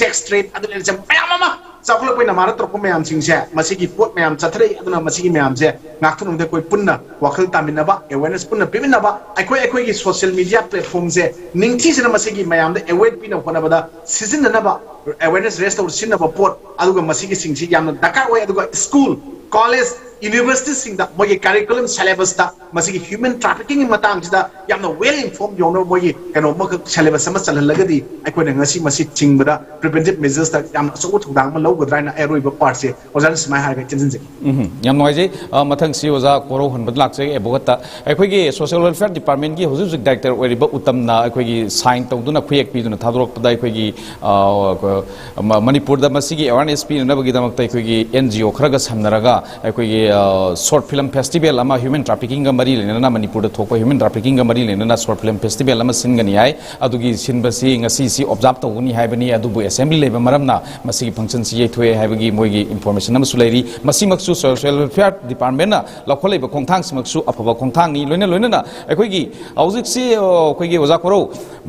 sex trade, ꯑꯗꯨ ꯂꯩꯔꯤꯁꯦ ꯃꯌꯥꯝ ꯑꯃ ꯆꯥꯎꯈꯠꯂꯛꯄꯩ ꯅꯃꯥꯗ ꯇꯧꯔꯛꯄ ꯃꯌꯥꯝꯁꯤꯡꯁꯦ, ꯃꯁꯤꯒꯤ ꯄꯣꯠ ꯃꯌꯥꯝ ꯆꯠꯊꯔꯛꯏ꯫ ꯑꯗꯨꯅ ꯃꯁꯤꯒꯤ ꯃꯌꯥꯝꯁꯦ ꯉꯥꯛꯊꯣꯛꯅꯕꯗ ꯑꯩꯈꯣꯏ ꯄꯨꯟꯅ ꯋꯥꯈꯜ ꯇꯥꯃꯤꯟꯅꯕ, awareness ꯄꯨꯟꯅ ꯄꯤꯃꯤꯟꯅꯕ, ꯑꯩꯈꯣꯏ ꯑꯩꯈꯣꯏꯒꯤ social media platform ꯁꯦ ꯅꯤꯡꯊꯤꯖꯅ ꯃꯁꯤꯒꯤ ꯃꯌꯥꯝꯗ aware ꯄꯤꯅꯕ ꯍꯣꯠꯅꯕꯗ ꯁꯤꯖꯤꯟꯅꯅꯕ, awareness raise ꯇꯧꯕ ꯁꯤꯖꯤꯟꯅꯕ ꯄꯣꯠ, ꯑꯗꯨꯒ ꯃꯁꯤꯒꯤꯁꯤꯡꯁꯤ ꯌꯥꯝꯅ ꯗꯔꯀꯥꯔ ꯑꯣꯏ꯫ ꯑꯗꯨꯒ school, college, university ꯁꯤꯡꯗ ꯃꯣꯏꯒꯤ curriculum syllabus ꯇ ꯃꯁꯤꯒꯤ human trafficking ꯒꯤ ꯃꯇꯥꯡꯁꯤꯗ ꯌꯥꯝꯅ well informed ꯌꯧꯅꯕ ꯃꯣꯏꯒꯤ ꯀꯩꯅꯣ ꯑꯃꯈꯛ syllabus ꯑꯃ ꯆꯜꯍꯜꯂꯒꯗꯤ, ꯑꯩꯈꯣꯏꯅ ꯉꯁꯤ ꯃꯁꯤ ꯆꯤꯡꯕꯗ preventive measures ꯇ ꯌꯥꯝꯅ ꯑꯆꯧꯕ ꯊꯧꯗꯥꯡ ꯑꯃ ꯂꯧꯒꯗ꯭ꯔꯥ ꯍꯥꯏꯅ ꯑꯩ ꯑꯔꯣꯏꯕ part ꯁꯦ ꯑꯣꯖꯥꯅ ꯁꯨꯃꯥꯏꯅ ꯍꯥꯏꯔꯒ ꯆꯦꯟꯁꯤꯟꯖꯒꯦ꯫ ꯎꯝ, ꯌꯥꯝ ꯅꯨꯡꯉꯥꯏꯖꯩ꯫ ꯑ, ꯃꯊꯪꯁꯤ ꯑꯣꯖꯥ ꯀꯣꯔꯧꯍꯟꯕꯗ ꯂꯥꯛꯆꯒꯦ, advocate ꯇ꯫ ꯑꯩꯈꯣꯏꯒꯤ social welfare department ꯀꯤ ꯍꯧꯖꯤꯛ ꯍꯧꯖꯤꯛ director ꯑꯣꯏꯔꯤꯕ ꯎꯇꯝꯅ ꯑꯩꯈꯣꯏꯒꯤ sign ꯇꯧꯗꯨꯅ, ꯈꯨꯌꯦꯛ ꯄꯤꯗꯨꯅ ꯊꯥꯗꯣꯔꯛꯄꯗ, ꯑꯩꯈꯣꯏꯒꯤ, ꯑ, ꯃ-, ꯃꯅꯤꯄꯨꯔꯗ ꯃꯁꯤꯒꯤ awareness ꯄꯤꯅꯅꯕꯒꯤꯗꯃꯛꯇ ꯑꯩꯈꯣꯏꯒꯤ N G O ꯈꯔꯒ ꯁꯝꯅꯔꯒ ꯑꯩꯈꯣꯏꯒꯤ, ꯑ, short film festival ꯑꯃ, human trafficking ꯒ ꯃꯔꯤ ꯂꯩꯅꯅ, ꯃꯅꯤꯄꯨꯔꯗ ꯊꯣꯛꯄ human trafficking ꯒ ꯃꯔꯤ ꯂꯩꯅꯅ short film festival ꯑꯃ ꯁꯤꯟꯒꯅꯤ ꯍꯥꯏ꯫ ꯑꯗꯨꯒꯤ ꯁꯤꯟꯕꯁꯤ ꯉꯁꯤꯁꯤ observe ꯇꯧꯒꯅꯤ ꯍꯥꯏꯕꯅꯤ, ꯑꯗꯨꯕꯨ assembly ꯂꯩꯕ ꯃꯔꯝꯅ ꯃꯁꯤꯒꯤ function ꯁꯤ ꯌꯩꯊꯣꯛꯑꯦ ꯍꯥꯏꯕꯒꯤ ꯃꯣꯏꯒꯤ information ꯑꯃꯁꯨ ꯂꯩꯔꯤ꯫ ꯃꯁꯤꯃꯛꯁꯨ social welfare department ꯅ ꯂꯧꯈꯠꯂꯛꯏꯕ ꯈꯣꯡꯊꯥꯡꯁꯤꯃꯛꯁꯨ ꯑꯐꯕ ꯈꯣꯡꯊꯥꯡꯅꯤ꯫ ꯂꯣꯏꯅ ꯂꯣꯏꯅꯅ ꯑꯩꯈꯣꯏꯒꯤ ꯍꯧꯖꯤꯛꯁꯤ, ꯑ, ꯑꯩꯈꯣꯏꯒꯤ ꯑꯣꯖꯥ ꯀꯣꯔꯧ,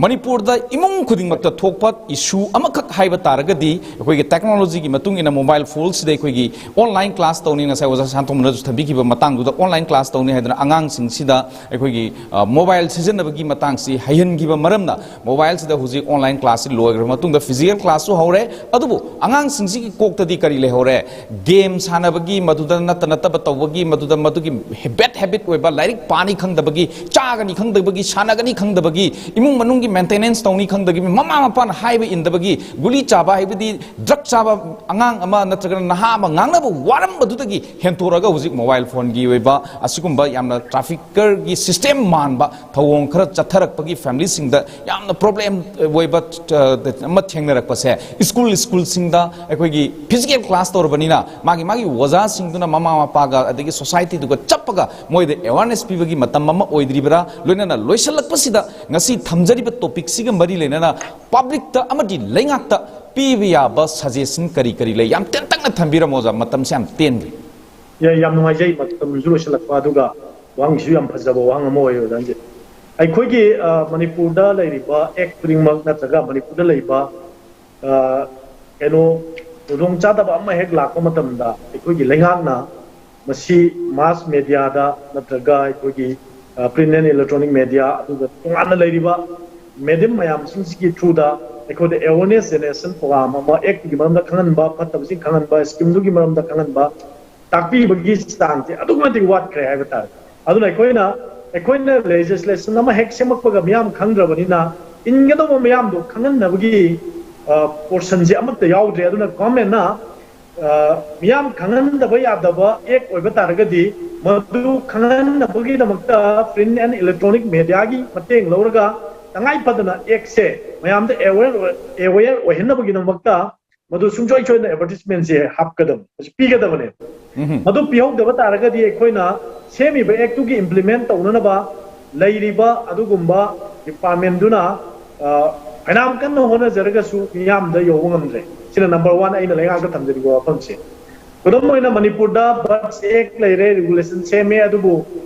ꯃꯅꯤꯄꯨꯔꯗ ꯏꯃꯨꯡ ꯈꯨꯗꯤꯡꯃꯛꯇ ꯊꯣꯛꯄ issue ꯑꯃꯈꯛ ꯍꯥꯏꯕ ꯇꯥꯔꯒꯗꯤ, ꯑꯩꯈꯣꯏꯒꯤ technology ꯒꯤ ꯃꯇꯨꯡ ꯏꯟꯅ mobile phone ꯁꯤꯗ ꯑꯩꯈꯣꯏꯒꯤ online class ꯇꯧꯅꯤ, ꯉꯁꯥꯏ ꯑꯣꯖꯥ ꯁꯥꯟꯇꯣꯝꯕꯅꯁꯨ ꯊꯝꯕꯤꯈꯤꯕ ꯃꯇꯥꯡꯗꯨꯗ online class ꯇꯧꯅꯤ ꯍꯥꯏꯗꯅ ꯑꯉꯥꯡꯁꯤꯡꯁꯤꯗ ꯑꯩꯈꯣꯏꯒꯤ, ꯑ, mobile ꯁꯤꯖꯤꯟꯅꯕꯒꯤ ꯃꯇꯥꯡꯁꯤ ꯍꯩꯍꯟꯈꯤꯕ ꯃꯔꯝꯅ, mobile ꯁꯤꯗ ꯍꯧꯖꯤꯛ online class ꯁꯤ ꯂꯣꯏꯈ꯭ꯔꯕ ꯃꯇꯨꯡꯗ physical class ꯁꯨ ꯍꯧꯔꯦ꯫ ꯑꯗꯨꯕꯨ ꯑꯉꯥꯡꯁꯤꯡꯁꯤꯒꯤ ꯀꯣꯛꯇꯗꯤ ꯀꯔꯤ ꯂꯩꯍꯧꯔꯦ? Game ꯁꯥꯟꯅꯕꯒꯤ, ꯃꯗꯨꯗ ꯅꯠꯇ ꯅꯠꯇꯕ ꯇꯧꯕꯒꯤ, ꯃꯗꯨꯗ ꯃꯗꯨꯒꯤ bad habit ꯑꯣꯏꯕ, ꯂꯥꯏꯔꯤꯛ ꯄꯥꯅꯤ ꯈꯪꯗꯕꯒꯤ, ꯆꯥꯒꯅꯤ ꯈꯪꯗꯕꯒꯤ, ꯁꯥꯟꯅꯒꯅꯤ ꯈꯪꯗꯕꯒꯤ, ꯏꯃꯨꯡ ꯃꯅꯨꯡꯒꯤ maintenance ꯇꯧꯅꯤ ꯈꯪꯗꯕꯒꯤ, ꯃꯃꯥ ꯃꯄꯥꯅ ꯍꯥꯏꯕ ꯏꯟꯗꯕꯒꯤ, ꯒꯨꯂꯤ ꯆꯥꯕ ꯍꯥꯏꯕꯗꯤ drug ꯆꯥꯕ ꯑꯉꯥꯡ ꯑꯃ ꯅꯠꯇ꯭ꯔꯒꯅ ꯅꯍꯥ ꯑꯃ ꯉꯥꯡꯅꯕ ꯋꯥꯔꯝꯕꯗꯨꯗꯒꯤ ꯍꯦꯟꯇꯣꯔꯛ ꯍꯧꯖꯤꯛ ꯃꯣꯕꯥꯏꯜ ꯐꯣꯟꯒꯤ ꯑꯣꯏꯕ ꯑꯁꯤꯒꯨꯝꯕ ꯌꯥꯝꯅ ꯇ꯭ꯔꯥꯐꯤꯀꯔꯒꯤ ꯁꯤꯁꯇꯦꯝ ꯃꯥꯟꯕ ꯊꯧꯑꯣꯡ ꯈꯔ ꯆꯠꯊꯔꯛꯄꯒꯤ ꯐꯦꯃꯤꯂꯤꯁꯤꯡꯗ ꯌꯥꯝꯅ ꯄ꯭ꯔꯣꯕ꯭ꯂꯦꯝ ꯑꯣꯏꯕ ꯑ, ꯑꯃ ꯊꯦꯡꯅꯔꯛꯄꯁꯦ, ꯁ꯭ꯀꯨꯜ ꯁ꯭ꯀꯨꯜꯁꯤꯡꯗ ꯑꯩꯈꯣꯏꯒꯤ ꯐꯤꯖꯤꯀꯦꯜ ꯀ꯭ꯂꯥꯁ ꯇꯧꯔꯕꯅꯤꯅ ꯃꯥꯒꯤ ꯃꯥꯒꯤ ꯑꯣꯖꯥꯁꯤꯡꯗꯨꯅ ꯃꯃꯥ ꯃꯄꯥꯒ ꯑꯗꯒꯤ ꯁꯣꯁꯥꯏꯇꯤꯗꯨꯒ ꯆꯞꯄꯒ ꯃꯣꯏꯗ ꯑꯦꯋꯥꯔꯅꯦꯁ ꯄꯤꯕꯒꯤ ꯃꯇꯝ ꯑꯃ ꯑꯣꯏꯗ꯭ꯔꯤꯕ꯭ꯔꯥ? ꯂꯣꯏꯅꯅ ꯂꯣꯏꯁꯤꯜꯂꯛꯄꯁꯤꯗ ꯉꯁꯤ ꯊꯝꯖꯔꯤꯕ ꯇꯣꯄꯤꯛꯁꯤꯒ ꯃꯔꯤ ꯂꯩꯅꯅ ꯄꯕ꯭ꯂꯤꯛꯇ ꯑꯃꯗꯤ ꯂꯩꯉꯥꯛꯇ ꯄꯤꯕ ꯌꯥꯕ ꯁꯖꯦꯁꯟ ꯀꯔꯤ ꯀꯔꯤ ꯂꯩ? ꯌꯥꯝ ꯇꯦꯟꯇꯛꯅ ꯊꯝꯕꯤꯔꯝꯃꯣ ꯑꯣꯖꯥ, ꯃꯇꯝꯁꯦ ꯌꯥꯝ ꯇꯦꯟꯈ꯭ꯔꯦ꯫ ꯌꯥꯏ, ꯌꯥꯝ ꯅꯨꯡꯉꯥꯏꯖꯩ, ꯃꯇꯝꯁꯨ ꯂꯣꯏꯁꯤꯜꯂꯛꯄ, ꯑꯗꯨꯒ ꯋꯥꯍꯪꯁꯤꯁꯨ ꯌꯥꯝ ꯐꯖꯕ ꯋꯥꯍꯪ ꯑꯃ ꯑꯣꯏꯌꯦ ꯑꯣꯖꯥ ꯔꯟꯖꯤꯠ꯫ ꯑꯩꯈꯣꯏꯒꯤ ꯑ, ꯃꯅꯤꯄꯨꯔꯗ ꯂꯩꯔꯤꯕ ꯑꯦꯛ ꯈꯨꯗꯤꯡꯃꯛ ꯅꯠꯇ꯭ꯔꯒ ꯃꯅꯤꯄꯨꯔꯗ ꯂꯩꯕ ꯑ, ꯀꯩꯅꯣ ꯈꯨꯗꯣꯡꯆꯥꯗꯕ ꯑꯃ ꯍꯦꯛ ꯂꯥꯛꯄ ꯃꯇꯝꯗ ꯑꯩꯈꯣꯏꯒꯤ ꯂꯩꯉꯥꯛꯅ ꯃꯁꯤ ꯃꯥꯁ ꯃꯦꯗꯤꯌꯥꯗ ꯅꯠꯇ꯭ꯔꯒ ꯑꯩꯈꯣꯏꯒꯤ ꯄ꯭ꯔꯤꯟ ꯑꯦꯟ ꯏꯂꯦꯛꯇ꯭ꯔꯣꯅꯤꯛ ꯃꯦꯗꯤꯌꯥ ꯑꯗꯨꯒ ꯇꯣꯉꯥꯟꯅ ꯂꯩꯔꯤꯕ ꯃꯦꯗꯤꯌꯝ ꯃꯌꯥꯝꯁꯤꯡꯁꯤꯒꯤ ꯊ꯭ꯔꯨꯗ ꯑꯩꯈꯣꯏꯗ ꯑꯦꯋꯦꯔꯅꯦꯁ ꯖꯦꯅꯦꯔꯦꯁꯟ ꯄ꯭ꯔꯣꯒ꯭ꯔꯥꯝ ꯑꯃ, ꯑꯦꯛꯇꯨꯒꯤ ꯃꯔꯝꯗ ꯈꯪꯍꯟꯕ, ꯐꯠꯇꯕꯁꯤꯡ ꯈꯪꯍꯟꯕ, ꯁ꯭ꯀꯤꯝꯗꯨꯒꯤ ꯃꯔꯝꯗ ꯈꯪꯍꯟꯕ, ꯇꯥꯛꯄꯤꯕꯒꯤ ꯆꯥꯡꯁꯦ ꯑꯗꯨꯛꯀꯤ ꯃꯇꯤꯛ ꯋꯥꯠꯈ꯭ꯔꯦ ꯍꯥꯏꯕ ꯇꯥꯔꯦ꯫ ꯑꯗꯨꯅ ꯑꯩꯈꯣꯏꯅ ꯑꯩꯈꯣꯏꯅ ꯂꯦꯖꯤꯁꯂꯦꯁꯟ ꯑꯃ ꯍꯦꯛ ꯁꯦꯝꯃꯛꯄꯒ ꯃꯤꯌꯥꯝ ꯈꯪꯗ꯭ꯔꯕꯅꯤꯅ ꯏꯟꯒꯗꯧꯕ ꯃꯌꯥꯝꯗꯣ ꯈꯪꯍꯟꯅꯕꯒꯤ ꯄꯣꯔꯁꯟꯁꯦ ꯑꯃꯠꯇ ꯌꯥꯎꯗ꯭ꯔꯦ꯫ ꯑꯗꯨꯅ ꯒꯚꯔꯟꯃꯦꯟꯅ ꯃꯤꯌꯥꯝ ꯈꯪꯍꯟꯗꯕ ꯌꯥꯗꯕ ꯑꯦꯛ ꯑꯣꯏꯕ ꯇꯥꯔꯒꯗꯤ ꯃꯗꯨ ꯈꯪꯍꯟꯅꯕꯒꯤꯗꯃꯛꯇ ꯄ꯭ꯔꯤꯟ ꯑꯦꯟ ꯏꯂꯦꯛꯇ꯭ꯔꯣꯅꯤꯛ ꯃꯦꯗꯤꯌꯥꯒꯤ ꯃꯇꯦꯡ ꯂꯧꯔꯒ ꯇꯉꯥꯏ ꯐꯗꯅ ꯑꯦꯛꯁꯦ ꯃꯌꯥꯝꯗ ꯑꯦꯋꯦꯌꯔ ꯑꯣꯏꯍꯟꯅꯕꯒꯤꯗꯃꯛꯇ ꯃꯗꯨ ꯁꯨꯡꯁꯣꯏ ꯁꯣꯏꯗꯅ ꯑꯦꯗꯚꯔꯇꯤꯁꯃꯦꯟꯁꯦ ꯍꯥꯞꯀꯗꯕꯅꯤ, ꯄꯤꯒꯗꯕꯅꯦ꯫ ꯃꯗꯨ ꯄꯤꯍꯧꯗꯕ ꯇꯥꯔꯒꯗꯤ ꯑꯩꯈꯣꯏꯅ ꯁꯦꯝꯃꯤꯕ ꯑꯦꯛꯇꯨꯒꯤ ꯏꯝꯄ꯭ꯂꯤꯃꯦꯟ ꯇꯧꯅꯅꯕ ꯂꯩꯔꯤꯕ ꯑꯗꯨꯒꯨꯝꯕ ꯗꯤꯄꯥꯔꯠꯃꯦꯟꯗꯨꯅ ꯐꯅꯌꯥꯝ ꯀꯟꯅ ꯍꯣꯠꯅꯖꯔꯒꯁꯨ ꯃꯤꯌꯥꯝꯗ ꯌꯧꯕ ꯉꯝꯗ꯭ꯔꯦ꯫ ꯁꯤꯅ ꯅꯝꯕꯔ ꯋꯥꯟ ꯑꯩꯅ ꯂꯩꯉꯥꯛꯇ ꯊꯝꯖꯅꯤꯡꯕ ꯋꯥꯐꯝꯁꯦ꯫ ꯈꯨꯗꯝ ꯑꯣꯏꯅ ꯃꯅꯤꯄꯨꯔꯗ ꯕꯁ ꯑꯦꯛ ꯂꯩꯔꯦ, ꯔꯤꯒꯨꯂꯦꯁꯟ ꯁꯦꯝꯃꯦ, ꯑꯗꯨꯕꯨ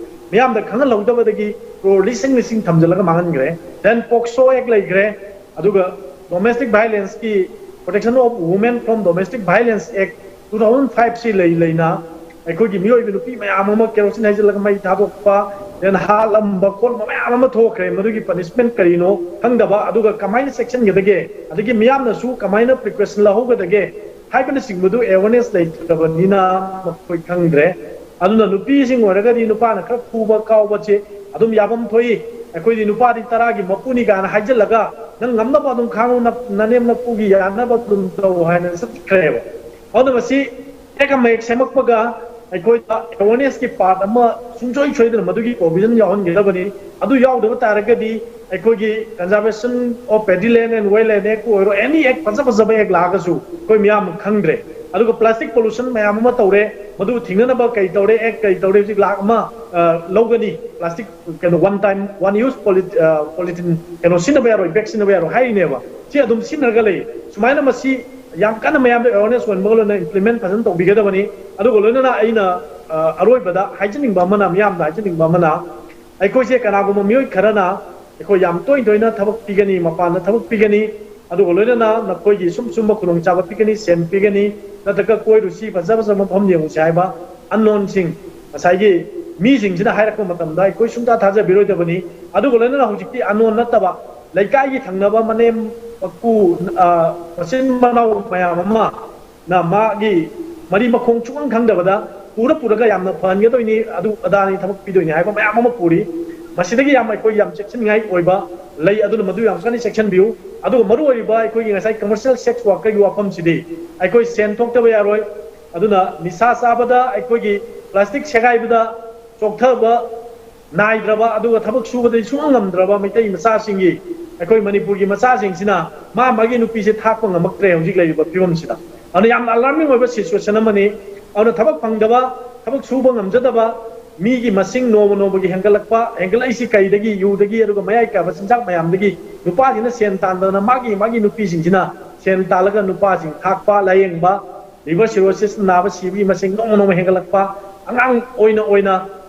ꯃꯤꯌꯥꯝꯗ ꯈꯪꯍꯜꯍꯧꯗꯕꯗꯒꯤ ꯀ꯭ꯔꯣꯔ ꯂꯤꯁꯤꯡ ꯂꯤꯁꯤꯡ ꯊꯝꯖꯤꯜꯂꯒ ꯃꯥꯡꯍꯟꯈ꯭ꯔꯦ꯫ ꯗꯦꯟ ꯄꯣꯛꯁꯣ ꯑꯦꯛ ꯂꯩꯈ꯭ꯔꯦ, ꯑꯗꯨꯒ ꯗꯣꯃꯦꯁꯇꯤꯛ ꯚꯥꯏꯂꯦꯟꯁꯀꯤ, protection of women from domestic violence act two thousand ꯐꯥꯏꯚꯁꯤ ꯂꯩ ꯂꯩꯅ ꯑꯩꯈꯣꯏꯒꯤ ꯃꯤꯑꯣꯏꯕ ꯅꯨꯄꯤ ꯃꯌꯥꯝ ꯑꯃ ꯀꯦꯔꯣꯁꯤꯟ ꯍꯩꯖꯤꯜꯂꯒ ꯃꯩ ꯊꯥꯗꯣꯛꯄ, ꯗꯦꯟ ꯍꯥꯠꯂꯝꯕ ꯈꯣꯠꯂꯝꯕ ꯃꯌꯥꯝ ꯑꯃ ꯊꯣꯛꯈ꯭ꯔꯦ꯫ ꯃꯗꯨꯒꯤ ꯄꯅꯤꯁꯃꯦꯟ ꯀꯔꯤꯅꯣ ꯈꯪꯗꯕ, ꯑꯗꯨꯒ ꯀꯃꯥꯏꯅ ꯆꯦꯛꯁꯤꯟꯒꯗꯒꯦ, ꯑꯗꯒꯤ ꯃꯤꯌꯥꯝꯅꯁꯨ ꯀꯃꯥꯏꯅ ꯄ꯭ꯔꯤꯀꯣꯁꯟ ꯂꯧꯍꯧꯒꯗꯒꯦ ꯍꯥꯏꯕꯅꯆꯤꯡꯕꯗꯨ ꯑꯦꯋꯦꯔꯅꯦꯁ ꯂꯩꯇ꯭ꯔꯕꯅꯤꯅ ꯃꯈꯣꯏ ꯈꯪꯗ꯭ꯔꯦ꯫ ꯑꯗꯨꯅ ꯅꯨꯄꯤꯁꯤꯡ ꯑꯣꯏꯔꯒꯗꯤ ꯅꯨꯄꯥꯅ ꯈꯔ ꯐꯨꯕ ꯀꯥꯎꯕꯁꯦ ꯑꯗꯨꯝ ꯌꯥꯐꯝ ꯊꯣꯛꯏ꯫ ꯑꯩꯈꯣꯏꯗꯤ ꯅꯨꯄꯥꯗꯤ ꯇꯔꯥꯒꯤ ꯃꯄꯨꯅꯤ ꯀꯥꯏꯅ ꯍꯥꯏꯖꯤꯜꯂꯒ ꯅꯪ ꯉꯝꯅꯕ ꯑꯗꯨꯝ ꯈꯥꯡꯉꯨ, ꯅ- ꯅꯅꯦꯝ ꯅꯄꯨꯒꯤ ꯌꯥꯅꯕ ꯑꯗꯨꯝ ꯇꯧ ꯍꯥꯏꯅ ꯆꯠꯈ꯭ꯔꯦꯕ꯫ ꯑꯗꯨꯅ ꯃꯁꯤ ꯑꯦꯛ ꯑꯃ ꯍꯦꯛ ꯁꯦꯝꯃꯛꯄꯒ ꯑꯩꯈꯣꯏꯗ ꯑꯦꯋꯦꯔꯅꯦꯁꯀꯤ ꯄꯥꯔꯠ ꯑꯃ ꯁꯨꯡꯁꯣꯏ ꯁꯣꯏꯗꯅ ꯃꯗꯨꯒꯤ ꯄ꯭ꯔꯣꯚꯤꯖꯟ ꯌꯥꯎꯍꯟꯒꯗꯕꯅꯤ꯫ ꯑꯗꯨ ꯌꯥꯎꯗꯕ ꯇꯥꯔꯒꯗꯤ ꯑꯩꯈꯣꯏꯒꯤ Conservation of Paddy Land and Wildlife Act ꯑꯣꯏꯔꯣ, ꯑꯦꯅꯤ ꯑꯦꯛ ꯐꯖ ꯐꯖꯕ ꯑꯦꯛ ꯂꯥꯛꯑꯒꯁꯨ ꯑꯩꯈꯣꯏ ꯃꯤꯌꯥꯝ ꯈꯪꯗ꯭ꯔꯦ꯫ ꯑꯗꯨꯒ ꯄ꯭ꯂꯥꯁꯇꯤꯛ ꯄꯣꯂꯨꯁꯟ ꯃꯌꯥꯝ ꯑꯃ ꯇꯧꯔꯦ, ꯃꯗꯨ ꯊꯤꯡꯅꯅꯕ ꯀꯩ ꯇꯧꯔꯦ, ꯑꯦꯛ ꯀꯩ ꯇꯧꯔꯦ, ꯍꯧꯖꯤꯛ ꯂꯥꯛ ꯑꯃ ꯂꯧꯒꯅꯤ꯫ ꯄ꯭ꯂꯥꯁꯇꯤꯛ ꯀꯩꯅꯣ, one time one use polythene ꯀꯩꯅꯣ ꯁꯤꯖꯤꯟꯅꯕ ꯌꯥꯔꯣꯏ, ꯕꯦꯛ ꯁꯤꯖꯤꯟꯅꯕ ꯌꯥꯔꯣꯏ ꯍꯥꯏꯔꯤꯅꯦꯕ꯫ ꯁꯤ ꯑꯗꯨꯝ ꯁꯤꯖꯤꯟꯅꯔꯒ ꯂꯩ꯫ ꯁꯨꯃꯥꯏꯅ ꯃꯁꯤ ꯌꯥꯝ ꯀꯟꯅ ꯃꯌꯥꯝꯗ ꯑꯦꯋꯦꯔꯅꯦꯁ ꯑꯣꯏꯍꯟꯕꯒ ꯂꯣꯏꯅꯅ ꯏꯝꯄ꯭ꯂꯤꯃꯦꯟ ꯐꯖꯅ ꯇꯧꯕꯤꯒꯗꯕꯅꯤ꯫ ꯑꯗꯨꯒ ꯂꯣꯏꯅꯅ ꯑꯩꯅ ꯑꯔꯣꯏꯕꯗ ꯍꯥꯏꯖꯅꯤꯡꯕ ꯑꯃꯅ, ꯃꯤꯌꯥꯝꯗ ꯍꯥꯏꯖꯅꯤꯡꯕ ꯑꯃꯅ, ꯑꯩꯈꯣꯏꯁꯦ ꯀꯅꯥꯒꯨꯝꯕ ꯃꯤꯑꯣꯏ ꯈꯔꯅ ꯑꯩꯈꯣꯏ ꯌꯥꯝ ꯇꯣꯏ ꯇꯣꯏꯅ ꯊꯕꯛ ꯄꯤꯒꯅꯤ, ꯃꯄꯥꯟꯗ ꯊꯕꯛ ꯄꯤꯒꯅꯤ, ꯑꯗꯨꯒ ꯂꯣꯏꯅꯅ ꯅꯈꯣꯏꯒꯤ ꯁꯨꯝ ꯁꯨꯝꯕ ꯈꯨꯗꯣꯡꯆꯥꯕ ꯄꯤꯒꯅꯤ, ꯁꯦꯟ ꯄꯤꯒꯅꯤ, ꯅꯠꯇ꯭ꯔꯒ ꯀꯣꯏꯔꯨꯁꯤ, ꯐꯖ ꯐꯖꯕ ꯃꯐꯝ ꯌꯦꯡꯉꯨꯁꯤ ꯍꯥꯏꯕ ꯑꯟꯅꯣꯟꯁꯤꯡ, ꯉꯁꯥꯏꯒꯤ ꯃꯤꯁꯤꯡꯁꯤꯅ ꯍꯥꯏꯔꯛꯄ ꯃꯇꯝꯗ ꯑꯩꯈꯣꯏ ꯁꯨꯡꯊꯥ ꯊꯥꯖꯕꯤꯔꯣꯏꯗꯕꯅꯤ꯫ ꯑꯗꯨꯒ ꯂꯣꯏꯅꯅ ꯍꯧꯖꯤꯛꯇꯤ ꯑꯟꯅꯣꯟ ꯅꯠꯇꯕ ꯂꯩꯀꯥꯏꯒꯤ ꯊꯪꯅꯕ ꯃꯅꯦꯝ ꯃꯀꯨ, ꯃꯆꯤꯟ ꯃꯅꯥꯎ ꯃꯌꯥꯝ ꯑꯃ ꯅ ꯃꯥꯒꯤ ꯃꯔꯤ ꯃꯈꯣꯡ ꯁꯨꯡꯈꯪ ꯈꯪꯗꯕꯗ ꯄꯨꯔ ꯄꯨꯔꯒ ꯌꯥꯝꯅ ꯐꯍꯟꯒꯗꯣꯏꯅꯤ, ꯑꯗꯨ ꯑꯗꯥꯅꯤ, ꯊꯕꯛ ꯄꯤꯗꯣꯏꯅꯤ ꯍꯥꯏꯕ ꯃꯌꯥꯝ ꯑꯃ ꯄꯨꯔꯤ꯫ ꯃꯁꯤꯗꯒꯤ ꯌꯥꯝ ꯑꯩꯈꯣꯏ ꯌꯥꯝ ꯆꯦꯛꯁꯤꯟꯅꯤꯡꯉꯥꯏ ꯑꯣꯏꯕ ꯂꯩ, ꯑꯗꯨꯅ ꯃꯗꯨ ꯌꯥꯝ ꯀꯟꯅ ꯆꯦꯛꯁꯤꯟꯕꯤꯌꯨ꯫ ꯑꯗꯨꯒ ꯃꯔꯨ ꯑꯣꯏꯔꯤꯕ ꯑꯩꯈꯣꯏꯒꯤ ꯉꯁꯥꯏ ꯀꯃꯔꯁꯤꯌꯦꯜ ꯁꯦꯛꯁ ꯋꯥꯔꯀꯔꯒꯤ ꯋꯥꯐꯝꯁꯤꯗꯤ ꯑꯩꯈꯣꯏ ꯁꯦꯟ ꯊꯣꯛꯇꯕ ꯌꯥꯔꯣꯏ꯫ ꯑꯗꯨꯅ ꯅꯤꯁꯥ ꯆꯥꯕꯗ, ꯑꯩꯈꯣꯏꯒꯤ ꯄ꯭ꯂꯥꯁꯇꯤꯛ ꯁꯦꯒꯥꯏꯕꯗ ꯆꯣꯛꯊꯕ ꯅꯥꯏꯗ꯭ꯔꯕ, ꯑꯗꯨꯒ ꯊꯕꯛ ꯁꯨꯕꯗ ꯁꯨꯡꯉꯝ ꯉꯝꯗ꯭ꯔꯕ ꯃꯩꯇꯩ ꯃꯆꯥꯁꯤꯡꯒꯤ, ꯑꯩꯈꯣꯏ ꯃꯅꯤꯄꯨꯔꯒꯤ ꯃꯆꯥꯁꯤꯡꯁꯤꯅ ꯃꯥ ꯃꯥꯒꯤ ꯅꯨꯄꯤꯁꯦ ꯊꯥꯛꯄ ꯉꯝꯃꯛꯇ꯭ꯔꯦ ꯍꯧꯖꯤꯛ ꯂꯩꯔꯤꯕ ꯐꯤꯕꯝꯁꯤꯗ꯫ ꯑꯗꯨꯅ ꯌꯥꯝꯅ ꯑꯂꯥꯔꯃꯤꯡ ꯑꯣꯏꯕ ꯁꯤꯆꯨꯋꯦꯁꯟ ꯑꯃꯅꯤ꯫ ꯑꯗꯨꯅ ꯊꯕꯛ ꯐꯪꯗꯕ, ꯊꯕꯛ ꯁꯨꯕ ꯉꯝꯖꯗꯕ ꯃꯤꯒꯤ ꯃꯁꯤꯡ ꯅꯣꯡꯃ ꯅꯣꯡꯃꯒꯤ ꯍꯦꯟꯒꯠꯂꯛꯄ, ꯍꯦꯟꯒꯠꯂꯛꯏꯁꯤ ꯀꯩꯗꯒꯤ? ꯌꯨꯗꯒꯤ, ꯑꯗꯨꯒ ꯃꯌꯥꯏ ꯀꯥꯕ ꯆꯤꯟꯖꯥꯛ ꯃꯌꯥꯝꯗꯒꯤ꯫ ꯅꯨꯄꯥꯁꯤꯡꯅ ꯁꯦꯟ ꯇꯥꯟꯗꯅ ꯃꯥꯒꯤ, ꯃꯥꯒꯤ ꯅꯨꯄꯤꯁꯤꯡꯁꯤꯅ ꯁꯦꯟ ꯇꯥꯜꯂꯒ ꯅꯨꯄꯥꯁꯤꯡ ꯊꯥꯛꯄ, ꯂꯥꯌꯦꯡꯕ, ꯂꯤꯚꯔ ꯁꯤꯔꯣꯁꯤꯁ ꯅꯥꯕ ꯁꯤꯕꯒꯤ ꯃꯁꯤꯡ ꯅꯣꯡꯃ ꯅꯣꯡꯃ ꯍꯦꯟꯒꯠꯂꯛꯄ, ꯑꯉꯥꯡ ꯑꯣꯏꯅ ꯑꯣꯏꯅ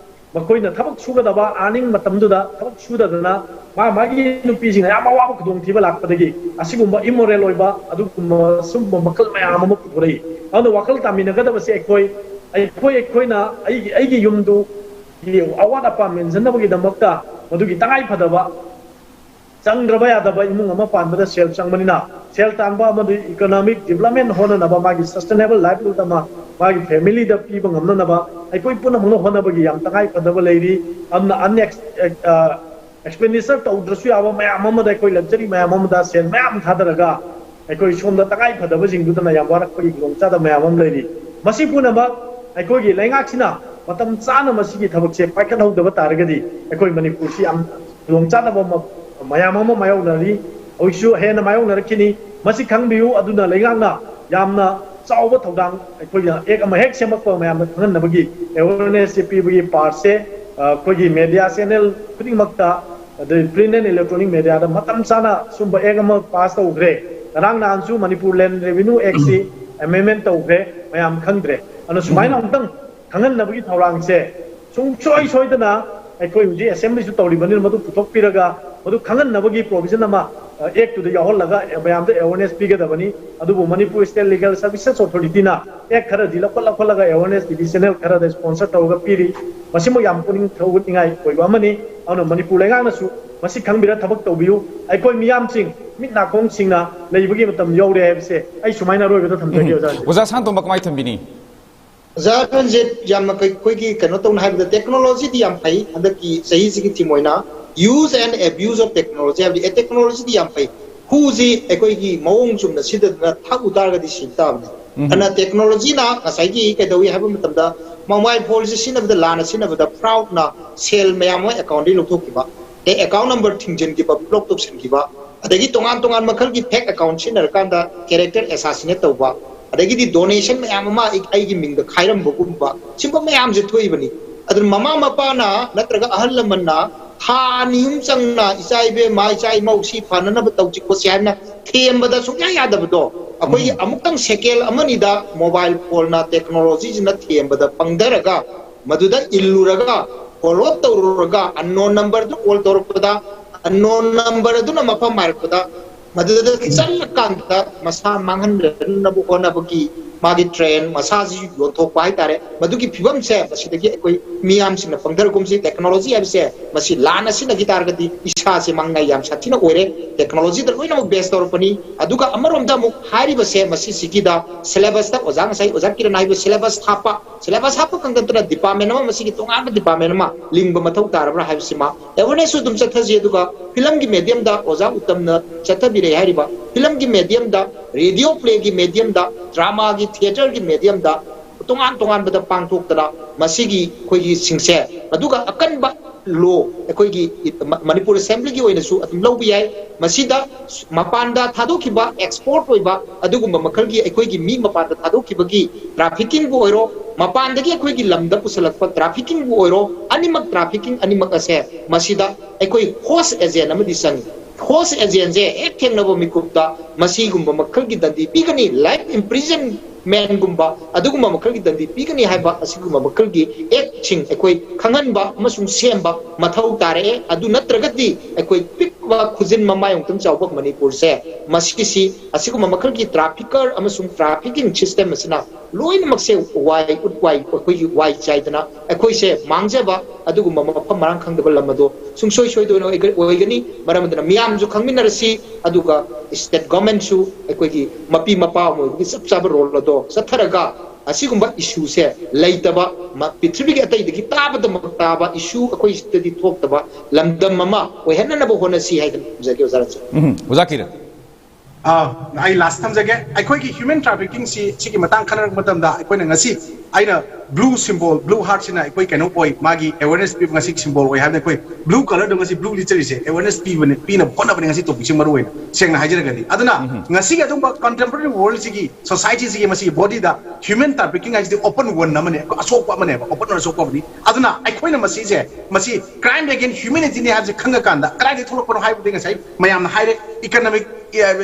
ꯃꯈꯣꯏꯅ ꯊꯕꯛ ꯁꯨꯒꯗꯕ, ꯑꯥꯔꯅꯤꯡ ꯃꯇꯝꯗꯨꯗ ꯊꯕꯛ ꯁꯨꯗꯗꯅ ꯃꯥ ꯃꯥꯒꯤ ꯅꯨꯄꯤꯁꯤꯡꯅ ꯌꯥꯝ ꯑꯋꯥꯕ ꯈꯨꯗꯣꯡꯊꯤꯕ ꯂꯥꯛꯄꯗꯒꯤ ꯑꯁꯤꯒꯨꯝꯕ ꯏꯃꯣꯔꯦꯜ ꯑꯣꯏꯕ ꯑꯗꯨꯒꯨꯝꯕ ꯁꯨꯝꯕ ꯃꯈꯜ ꯃꯌꯥꯝ ꯑꯃ ꯄꯨꯊꯣꯔꯛꯏ꯫ ꯑꯗꯨꯅ ꯋꯥꯈꯜ ꯇꯥꯃꯤꯟꯅꯒꯗꯕꯁꯦ ꯑꯩꯈꯣꯏ, ꯑꯩꯈꯣꯏ, ꯑꯩꯈꯣꯏꯅ ꯑꯩꯒꯤ, ꯑꯩꯒꯤ ꯌꯨꯝꯗꯨ ꯑꯋꯥꯠ ꯑꯄꯥ ꯃꯦꯟꯁꯤꯟꯅꯕꯒꯤꯗꯃꯛꯇ ꯃꯗꯨꯒꯤ ꯇꯉꯥꯏ ꯐꯗꯕ ꯆꯪꯗ꯭ꯔꯕ ꯌꯥꯗꯕ ꯏꯃꯨꯡ ꯑꯃ ꯄꯥꯟꯕꯗ ꯁꯦꯜ ꯆꯪꯕꯅꯤꯅ, ꯁꯦꯜ ꯇꯥꯟꯕ ꯑꯃꯗꯤ ꯏꯀꯣꯅꯣꯃꯤꯛ ꯗꯤꯕꯂꯞꯃꯦꯟ ꯍꯣꯠꯅꯅꯕ, ꯃꯥꯒꯤ ꯁꯁꯇꯦꯅꯦꯕꯜ ꯂꯥꯏꯚꯂꯤꯍꯨꯗ ꯑꯃ ꯃꯥꯒꯤ ꯐꯦꯃꯤꯂꯤꯗ ꯄꯤꯕ ꯉꯝꯅꯅꯕ ꯑꯩꯈꯣꯏ ꯄꯨꯝꯅꯃꯛꯅ ꯍꯣꯠꯅꯕꯒꯤ ꯌꯥꯝ ꯇꯉꯥꯏ ꯐꯗꯕ ꯂꯩꯔꯤ꯫ ꯑꯗꯨꯅ ꯑꯟꯑꯦꯛꯁ-, ꯑ, ꯑꯦꯛꯁꯄꯦꯟꯗꯤꯆꯔ ꯇꯧꯗ꯭ꯔꯁꯨ ꯌꯥꯕ ꯃꯌꯥꯝ ꯑꯃꯗ, ꯑꯩꯈꯣꯏ ꯂꯛꯖꯔꯤ ꯃꯌꯥꯝ ꯑꯃꯗ ꯁꯦꯜ ꯃꯌꯥꯝ ꯊꯥꯗꯔꯒ ꯑꯩꯈꯣꯏ ꯁꯣꯝꯗ ꯇꯉꯥꯏ ꯐꯗꯕꯁꯤꯡꯗꯨꯗꯅ ꯌꯥꯝ ꯋꯥꯔꯛꯄꯒꯤ ꯈꯨꯗꯣꯡꯆꯥꯗꯕ ꯃꯌꯥꯝ ꯑꯃ ꯂꯩꯔꯤ꯫ ꯃꯁꯤ ꯄꯨꯝꯅꯃꯛ ꯑꯩꯈꯣꯏꯒꯤ ꯂꯩꯉꯥꯛꯁꯤꯅ ꯃꯇꯝ ꯆꯥꯅ ꯃꯁꯤꯒꯤ ꯊꯕꯛꯁꯦ ꯄꯥꯏꯈꯠꯍꯧꯗꯕ ꯇꯥꯔꯒꯗꯤ ꯑꯩꯈꯣꯏ ꯃꯅꯤꯄꯨꯔꯁꯤ ꯌꯥꯝ ꯈꯨꯗꯣꯡꯆꯥꯗꯕ ꯑꯃ, ꯃꯌꯥꯝ ꯑꯃ ꯃꯥꯌꯣꯛꯅꯔꯤ, ꯍꯧꯖꯤꯛꯁꯨ ꯍꯦꯟꯅ ꯃꯥꯌꯣꯛꯅꯔꯛꯈꯤꯅꯤ꯫ ꯃꯁꯤ ꯈꯪꯕꯤꯌꯨ꯫ ꯑꯗꯨꯅ ꯂꯩꯉꯥꯛꯅ ꯌꯥꯝꯅ ꯆꯥꯎꯕ ꯊꯧꯗꯥꯡ, ꯑꯩꯈꯣꯏꯅ ꯑꯦꯛ ꯑꯃ ꯍꯦꯛ ꯁꯦꯝꯃꯛꯄ ꯃꯌꯥꯝꯗ ꯈꯪꯍꯟꯅꯕꯒꯤ awareness ꯁꯦ ꯄꯤꯕꯒꯤ part ꯁꯦ, ꯑ, ꯑꯩꯈꯣꯏꯒꯤ media channel ꯈꯨꯗꯤꯡꯃꯛꯇ, ꯑꯗꯩ print and electronic media ꯗ ꯃꯇꯝ ꯆꯥꯅ ꯁꯨꯝꯕ ꯑꯦꯛ ꯑꯃ pass ꯇꯧꯈ꯭ꯔꯦ꯫ ꯉꯔꯥꯡ ꯅꯍꯥꯟꯁꯨ ꯃꯅꯤꯄꯨꯔ Land Revenue Act ꯁꯤ amendment ꯇꯧꯈ꯭ꯔꯦ, ꯃꯌꯥꯝ ꯈꯪꯗ꯭ꯔꯦ꯫ ꯑꯗꯨꯅ ꯁꯨꯃꯥꯏꯅ ꯑꯃꯨꯛꯇꯪ ꯈꯪꯍꯟꯅꯕꯒꯤ ꯊꯧꯔꯥꯡꯁꯦ ꯁꯨꯡꯁꯣꯏ ꯁꯣꯏꯗꯅ ꯑꯩꯈꯣꯏ ꯍꯧꯖꯤꯛ assembly ꯁꯨ ꯇꯧꯔꯤꯕꯅꯤꯅ ꯃꯗꯨ ꯄꯨꯊꯣꯛꯄꯤꯔꯒ ꯃꯗꯨ ꯈꯪꯍꯟꯅꯕꯒꯤ provision ꯑꯃ, ꯑ, act ꯇꯨꯗ ꯌꯥꯎꯍꯜꯂꯒ ꯃꯌꯥꯝꯗ awareness ꯄꯤꯒꯗꯕꯅꯤ꯫ ꯑꯗꯨꯕꯨ Manipur State Legal Services Authority ꯅ act ꯈꯔꯗꯤ ꯂꯧꯈꯠ ꯂꯧꯈꯠꯂꯒ awareness T V channel ꯈꯔꯗ sponsor ꯇꯧꯔꯒ ꯄꯤꯔꯤ꯫ ꯃꯁꯤꯃꯛ ꯌꯥꯝ ꯄꯨꯛꯅꯤꯡ ꯊꯧꯒꯠꯅꯤꯡꯉꯥꯏ ꯑꯣꯏꯕ ꯑꯃꯅꯤ꯫ ꯑꯗꯨꯅ ꯃꯅꯤꯄꯨꯔ ꯂꯩꯉꯥꯛꯅꯁꯨ ꯃꯁꯤ ꯈꯪꯕꯤꯔ ꯊꯕꯛ ꯇꯧꯕꯤꯌꯨ꯫ ꯑꯩꯈꯣꯏ ꯃꯤꯌꯥꯝꯁꯤꯡ ꯃꯤꯠ ꯅꯥꯀꯣꯡ ꯁꯤꯡꯅ ꯂꯩꯕꯒꯤ ꯃꯇꯝ ꯌꯧꯔꯦ ꯍꯥꯏꯕꯁꯦ ꯑꯩ ꯁꯨꯃꯥꯏꯅ ꯑꯔꯣꯏꯕꯗ ꯊꯝꯖꯒꯦ, ꯑꯣꯖꯥ꯫ ꯑꯣꯖꯥ ꯁꯥꯟꯇꯣꯝꯕ ꯀꯃꯥꯏ ꯊꯝꯕꯤꯅꯤ? ꯑꯣꯖꯥ ꯔꯟꯖꯤꯠ, ꯌꯥꯝꯅ ꯀꯩ-, ꯑꯩꯈꯣꯏꯒꯤ ꯀꯩꯅꯣ ꯇꯧꯅ ꯍꯥꯏꯕꯗ technology ꯗꯤ ꯌꯥꯝ ꯐꯩ꯫ ꯍꯟꯗꯛꯀꯤ ꯆꯍꯤꯁꯤꯒꯤ theme ꯑꯣꯏꯅ use and abuse of technology ꯍꯥꯏꯕꯗꯤ, ꯑꯦ, technology ꯗꯤ ꯌꯥꯝ ꯐꯩ, ꯍꯨꯁꯤ ꯑꯩꯈꯣꯏꯒꯤ ꯃꯑꯣꯡ ꯆꯨꯝꯅ ꯁꯤꯖꯤꯟꯅꯗꯅ ꯊꯛꯎ ꯇꯥꯔꯒꯗꯤ ꯁꯤ ꯇꯥꯕꯅꯤ꯫ ꯑꯗꯨꯅ technology ꯅ ꯉꯁꯥꯏꯒꯤ ꯀꯩꯗꯧꯏ ꯍꯥꯏꯕ ꯃꯇꯝꯗ, mobile phone ꯁꯤ ꯁꯤꯖꯤꯟꯅꯕꯗ, ꯂꯥꯟꯅ ꯁꯤꯖꯤꯟꯅꯕꯗ, fraud ꯅ ꯁꯦꯜ ꯃꯌꯥꯝ ꯑꯃ account ꯗꯒꯤ ꯂꯧꯊꯣꯛꯈꯤꯕ, ꯑꯦ, account number ꯊꯤꯡꯖꯤꯟꯈꯤꯕ, block ꯇꯧꯁꯤꯟꯈꯤꯕ, ꯑꯗꯒꯤ ꯇꯣꯉꯥꯟ ꯇꯣꯉꯥꯟ ꯃꯈꯜꯒꯤ fake account ꯁꯤꯖꯤꯟꯅꯔꯀꯥꯟꯗ character assassinate ꯇꯧꯕ, ꯑꯗꯒꯤꯗꯤ donation ꯃꯌꯥꯝ ꯑꯃ ꯑꯩ-, ꯑꯩꯒꯤ ꯃꯤꯡꯗ ꯈꯥꯏꯔꯝꯕꯒꯨꯝꯕ, ꯁꯤꯒꯨꯝꯕ ꯃꯌꯥꯝꯁꯦ ꯊꯣꯛꯏꯕꯅꯤ꯫ ꯑꯗꯨꯅ ꯃꯃꯥ ꯃꯄꯥꯅ ꯅꯠꯇ꯭ꯔꯒ ꯑꯍꯜ ꯂꯃꯟꯅ ꯊꯥ ꯑꯅꯤ ꯑꯍꯨꯝ ꯆꯪꯅ "ꯏꯆꯥ ꯏꯕꯦꯝꯃ, ꯏꯆꯥ ꯏꯃꯧ, ꯁꯤ ꯐꯅꯅꯕ ꯇꯧꯁꯤ ꯈꯣꯠꯁꯤ" ꯍꯥꯏꯅ ꯊꯦꯝꯕꯗ ꯁꯨꯡꯌꯥ ꯌꯥꯗꯕꯗꯣ, ꯑꯩꯈꯣꯏꯒꯤ ꯑꯃꯨꯛꯇꯪ second ꯑꯃꯅꯤꯗ mobile phone ꯅ, technology ꯁꯤꯅ ꯊꯦꯝꯕꯗ ꯄꯪꯊꯔꯒ, ꯃꯗꯨꯗ ꯏꯜꯂꯨꯔꯒ, follow ꯇꯧꯔꯨꯔꯒ, unknown number ꯗ call ꯇꯧꯔꯛꯄꯗ, unknown number ꯑꯗꯨꯅ ꯃꯐꯝ ꯍꯥꯏꯔꯛꯄꯗ, ꯃꯗꯨꯗ ꯆꯠꯂꯀꯥꯟꯗ ꯃꯁꯥ ꯃꯥꯡꯍꯟꯗꯅꯕ ꯍꯣꯠꯅꯕꯒꯤ ꯃꯥꯒꯤ train, ꯃꯁꯥꯁꯤ ꯌꯣꯟꯊꯣꯛꯄ ꯍꯥꯏꯇꯥꯔꯦ꯫ ꯃꯗꯨꯒꯤ ꯐꯤꯕꯝꯁꯦ ꯃꯁꯤꯗꯒꯤ ꯑꯩꯈꯣꯏ ꯃꯤꯌꯥꯝꯁꯤꯡꯅ ꯄꯪꯊꯔꯒꯨꯝꯁꯤ꯫ Technology ꯍꯥꯏꯕꯁꯦ ꯃꯁꯤ ꯂꯥꯟꯅ ꯁꯤꯖꯤꯟꯅꯈꯤ ꯇꯥꯔꯒꯗꯤ ꯏꯁꯥꯁꯦ ꯃꯥꯡꯅꯤꯡꯉꯥꯏ ꯌꯥꯝ ꯁꯥꯊꯤꯅ ꯑꯣꯏꯔꯦ꯫ Technology ꯗ ꯂꯣꯏꯅꯃꯛ base ꯇꯧꯔꯛꯄꯅꯤ꯫ ꯑꯗꯨꯒ ꯑꯃꯔꯣꯝꯗ ꯑꯃꯨꯛ ꯍꯥꯏꯔꯤꯕꯁꯦ ꯃꯁꯤꯁꯤꯒꯤꯗ syllabus ꯇ ꯑꯣꯖꯥ, ꯉꯁꯥꯏ ꯑꯣꯖꯥ ꯀꯤꯔꯟ ꯍꯥꯏꯕ syllabus ꯍꯥꯞꯄ, syllabus ꯍꯥꯞꯄ ꯈꯛ ꯅꯠꯇꯅ department ꯑꯃ, ꯃꯁꯤꯒꯤ ꯇꯣꯉꯥꯟꯕ department ꯑꯃ ꯂꯤꯡꯕ ꯃꯊꯧ ꯇꯥꯔꯕ꯭ꯔꯥ ꯍꯥꯏꯕꯁꯤꯃ awareness ꯁꯨ ꯑꯗꯨꯝ ꯆꯠꯊꯁꯤ꯫ ꯑꯗꯨꯒ film ꯒꯤ medium ꯗ ꯑꯣꯖꯥ ꯎꯠꯇꯝꯅ ꯆꯠꯊꯕꯤꯔꯛꯑꯦ ꯍꯥꯏꯔꯤꯕ film ꯒꯤ medium ꯗ, radio play ꯒꯤ medium ꯗ, drama ꯒꯤ theatre ꯒꯤ medium ꯗ ꯇꯣꯉꯥꯟ ꯇꯣꯉꯥꯟꯕꯗ ꯄꯥꯡꯊꯣꯛꯇꯅ ꯃꯁꯤꯒꯤ ꯑꯩꯈꯣꯏꯒꯤ ꯁꯤꯡꯁꯦ, ꯑꯗꯨꯒ ꯑꯀꯟꯕ ꯂꯣ ꯑꯩꯈꯣꯏꯒꯤ ꯃꯅꯤꯄꯨꯔ ꯑꯦꯁꯦꯝꯕ꯭ꯂꯤꯒꯤ ꯑꯣꯏꯅꯁꯨ ꯑꯗꯨꯝ ꯂꯧꯕ ꯌꯥꯏ꯫ ꯃꯁꯤꯗ ꯃꯄꯥꯟꯗ ꯊꯥꯗꯣꯛꯈꯤꯕ, ꯑꯦꯛꯁꯄꯣꯔꯠ ꯑꯣꯏꯕ ꯑꯗꯨꯒꯨꯝꯕ ꯃꯈꯜꯒꯤ ꯑꯩꯈꯣꯏꯒꯤ ꯃꯤ ꯃꯄꯥꯟꯗ ꯊꯥꯗꯣꯛꯈꯤꯕꯒꯤ ꯇ꯭ꯔꯥꯐꯤꯀꯤꯡꯕꯨ ꯑꯣꯏꯔꯣ, ꯃꯄꯥꯟꯗꯒꯤ ꯑꯩꯈꯣꯏꯒꯤ ꯂꯝꯗ ꯄꯨꯁꯤꯜꯂꯛꯄ ꯇ꯭ꯔꯥꯐꯤꯀꯤꯡꯕꯨ ꯑꯣꯏꯔꯣ, ꯑꯅꯤꯃꯛ, ꯇ꯭ꯔꯥꯐꯤꯀꯤꯡ ꯑꯅꯤꯃꯛ ꯑꯁꯦ ꯃꯁꯤꯗ ꯑꯩꯈꯣꯏ ꯍꯣꯁ ꯑꯦꯖꯦꯟ ꯑꯃꯗꯤ ꯆꯪꯏ꯫ ꯍꯣꯁ ꯑꯦꯖꯦꯟꯁꯦ ꯍꯦꯛ ꯊꯦꯡꯅꯕ ꯃꯤꯀꯨꯞꯇ ꯃꯁꯤꯒꯨꯝꯕ ꯃꯈꯜꯒꯤ ꯗꯟꯗꯤ ꯄꯤꯒꯅꯤ, ꯂꯥꯏꯐ ꯏꯝꯄ꯭ꯔꯤꯖꯟꯃꯦꯟꯒꯨꯝꯕ ꯑꯗꯨꯒꯨꯝꯕ ꯃꯈꯜꯒꯤ ꯗꯟꯗꯤ ꯄꯤꯒꯅꯤ ꯍꯥꯏꯕ ꯑꯁꯤꯒꯨꯝꯕ ꯃꯈꯜꯒꯤ ꯑꯦꯛꯁꯤꯡ ꯑꯩꯈꯣꯏ ꯈꯪꯍꯟꯕ ꯑꯃꯁꯨꯡ ꯁꯦꯝꯕ ꯃꯊꯧ ꯇꯥꯔꯛꯑꯦ꯫ ꯑꯗꯨ ꯅꯠꯇ꯭ꯔꯒꯗꯤ ꯑꯩꯈꯣꯏ ꯄꯤꯛꯄ ꯈꯨꯖꯤꯟ ꯃꯃꯥꯏ ꯑꯃꯨꯛꯇꯪ ꯆꯥꯎꯕ ꯃꯅꯤꯄꯨꯔꯁꯦ ꯃꯁꯤꯁꯤ ꯑꯁꯤꯒꯨꯝꯕ ꯃꯈꯜꯒꯤ ꯇ꯭ꯔꯥꯐꯤꯀꯔ ꯑꯃꯁꯨꯡ ꯇ꯭ꯔꯥꯐꯤꯀꯤꯡ ꯁꯤꯁꯇꯦꯝ ꯑꯁꯤꯅ ꯂꯣꯏꯅꯃꯛꯁꯦ ꯋꯥꯏ ꯎꯠ ꯋꯥꯏ ꯑꯩꯈꯣꯏꯒꯤ ꯋꯥꯏ ꯆꯥꯏꯗꯅ ꯑꯩꯈꯣꯏꯁꯦ ꯃꯥꯡꯖꯕ ꯑꯗꯨꯒꯨꯝꯕ ꯃꯐꯝ ꯃꯔꯥꯡ ꯈꯪꯗꯕ ꯂꯝ ꯑꯗꯣ ꯁꯨꯡꯁꯣꯏ ꯁꯣꯏꯗꯅ ꯑꯣꯏꯒ- ꯑꯣꯏꯒꯅꯤ꯫ ꯃꯔꯝ ꯑꯗꯨꯅ ꯃꯤꯌꯥꯝꯁꯨ ꯈꯪꯃꯤꯟꯅꯔꯁꯤ, ꯑꯗꯨꯒ ꯁ꯭ꯇꯦꯠ ꯒꯣꯔꯃꯦꯟꯁꯨ ꯑꯩꯈꯣꯏꯒꯤ ꯃꯄꯤ ꯃꯄꯥ ꯑꯃ ꯑꯣꯏꯕꯒꯤ ꯆꯞ ꯆꯥꯕ ꯔꯣꯜ ꯑꯗꯣ ꯆꯠꯊꯔꯒ ꯑꯁꯤꯒꯨꯝꯕ ꯏꯁꯨꯁꯦ ꯂꯩꯇꯕ, ꯃ- ꯄ꯭ꯔꯤꯊꯤꯕꯤꯒꯤ ꯑꯇꯩꯗꯒꯤ ꯇꯥꯕꯗꯃꯛ ꯇꯥꯕ ꯏꯁꯨ ꯑꯩꯈꯣꯏ ꯁꯤꯗꯗꯤ ꯊꯣꯛꯇꯕ ꯂꯝꯗꯝ ꯑꯃ ꯑꯣꯏꯍꯟꯅꯅꯕ ꯍꯣꯠꯅꯁꯤ ꯍꯥꯏꯗꯅ ꯊꯝꯖꯒꯦ, ꯑꯣꯖꯥ ꯔꯟꯖꯟ꯫ ꯎꯝ, ꯑꯣꯖꯥ ꯀꯤꯔꯟ꯫ ꯑꯥ, ꯑꯩ ꯂꯥꯁ ꯊꯝꯖꯒꯦ꯫ ꯑꯩꯈꯣꯏꯒꯤ ꯍ꯭ꯌꯨꯃꯦꯟ ꯇ꯭ꯔꯥꯐꯤꯀꯤꯡꯁꯤ ꯁꯤꯒꯤ ꯃꯇꯥꯡ ꯈꯟꯅꯔꯛꯄ ꯃꯇꯝꯗ ꯑꯩꯈꯣꯏꯅ ꯉꯁꯤ ꯑꯩꯅ ꯕ꯭ꯂꯨ ꯁꯤꯝꯕꯣꯜ, ꯕ꯭ꯂꯨ ꯍꯥꯔꯠꯁꯤꯅ ꯑꯩꯈꯣꯏ ꯀꯩꯅꯣ ꯑꯣꯏ, ꯃꯥꯒꯤ ꯑꯦꯋꯦꯔꯅꯦꯁ ꯄꯤꯕ ꯉꯁꯤ ꯁꯤꯝꯕꯣꯜ ꯑꯣꯏ ꯍꯥꯏꯕꯗ ꯑꯩꯈꯣꯏ ꯕ꯭ꯂꯨ ꯀꯂꯔꯗꯣ ꯉꯁꯤ ꯕ꯭ꯂꯨ ꯂꯤꯠꯆꯔꯤꯁꯦ ꯑꯦꯋꯦꯔꯅꯦꯁ ꯄꯤꯕꯅꯦ, ꯄꯤꯅꯕ ꯍꯣꯠꯅꯕꯅꯦ ꯉꯁꯤ ꯇꯣꯄꯤꯛꯁꯦ ꯃꯔꯨ ꯑꯣꯏꯅ ꯁꯦꯡꯅ ꯍꯥꯏꯖꯔꯒꯗꯤ꯫ ꯑꯗꯨꯅ ꯉꯁꯤꯒꯤ ꯑꯗꯨꯝꯕ ꯀꯟꯇꯦꯝꯄꯔꯔꯤ ꯋꯥꯔꯜꯁꯤꯒꯤ ꯁꯣꯁꯥꯏꯇꯤꯁꯤꯒꯤ ꯃꯁꯤꯒꯤ ꯕꯣꯗꯤꯗ ꯍ꯭ꯌꯨꯃꯦꯟ ꯇ꯭ꯔꯥꯐꯤꯀꯤꯡ ꯍꯥꯏꯁꯤꯗꯤ ꯑꯣꯄꯟ ꯋꯟ ꯑꯃꯅꯦ, ꯑꯁꯣꯛꯄ ꯑꯃꯅꯦꯕ, ꯑꯣꯄꯟ ꯋꯟ ꯑꯁꯣꯛꯄ ꯑꯃꯅꯤ꯫ ꯑꯗꯨꯅ ꯑꯩꯈꯣꯏꯅ ꯃꯁꯤꯁꯦ, ꯃꯁꯤ ꯀ꯭ꯔꯥꯏꯝ ꯑꯦꯒꯦꯟ ꯍ꯭ꯌꯨꯃꯦꯅꯤꯇꯤꯅꯦ ꯍꯥꯏꯕꯁꯦ ꯈꯪꯉꯀꯥꯟꯗ ꯀꯗꯥꯏꯗꯒꯤ ꯊꯣꯛꯂꯛꯄꯅꯣ ꯍꯥꯏꯕꯗꯤ ꯉꯁꯥꯏ ꯃꯌꯥꯝꯅ ꯍꯥꯏꯔꯦ, ꯏꯀꯅꯃꯤꯛ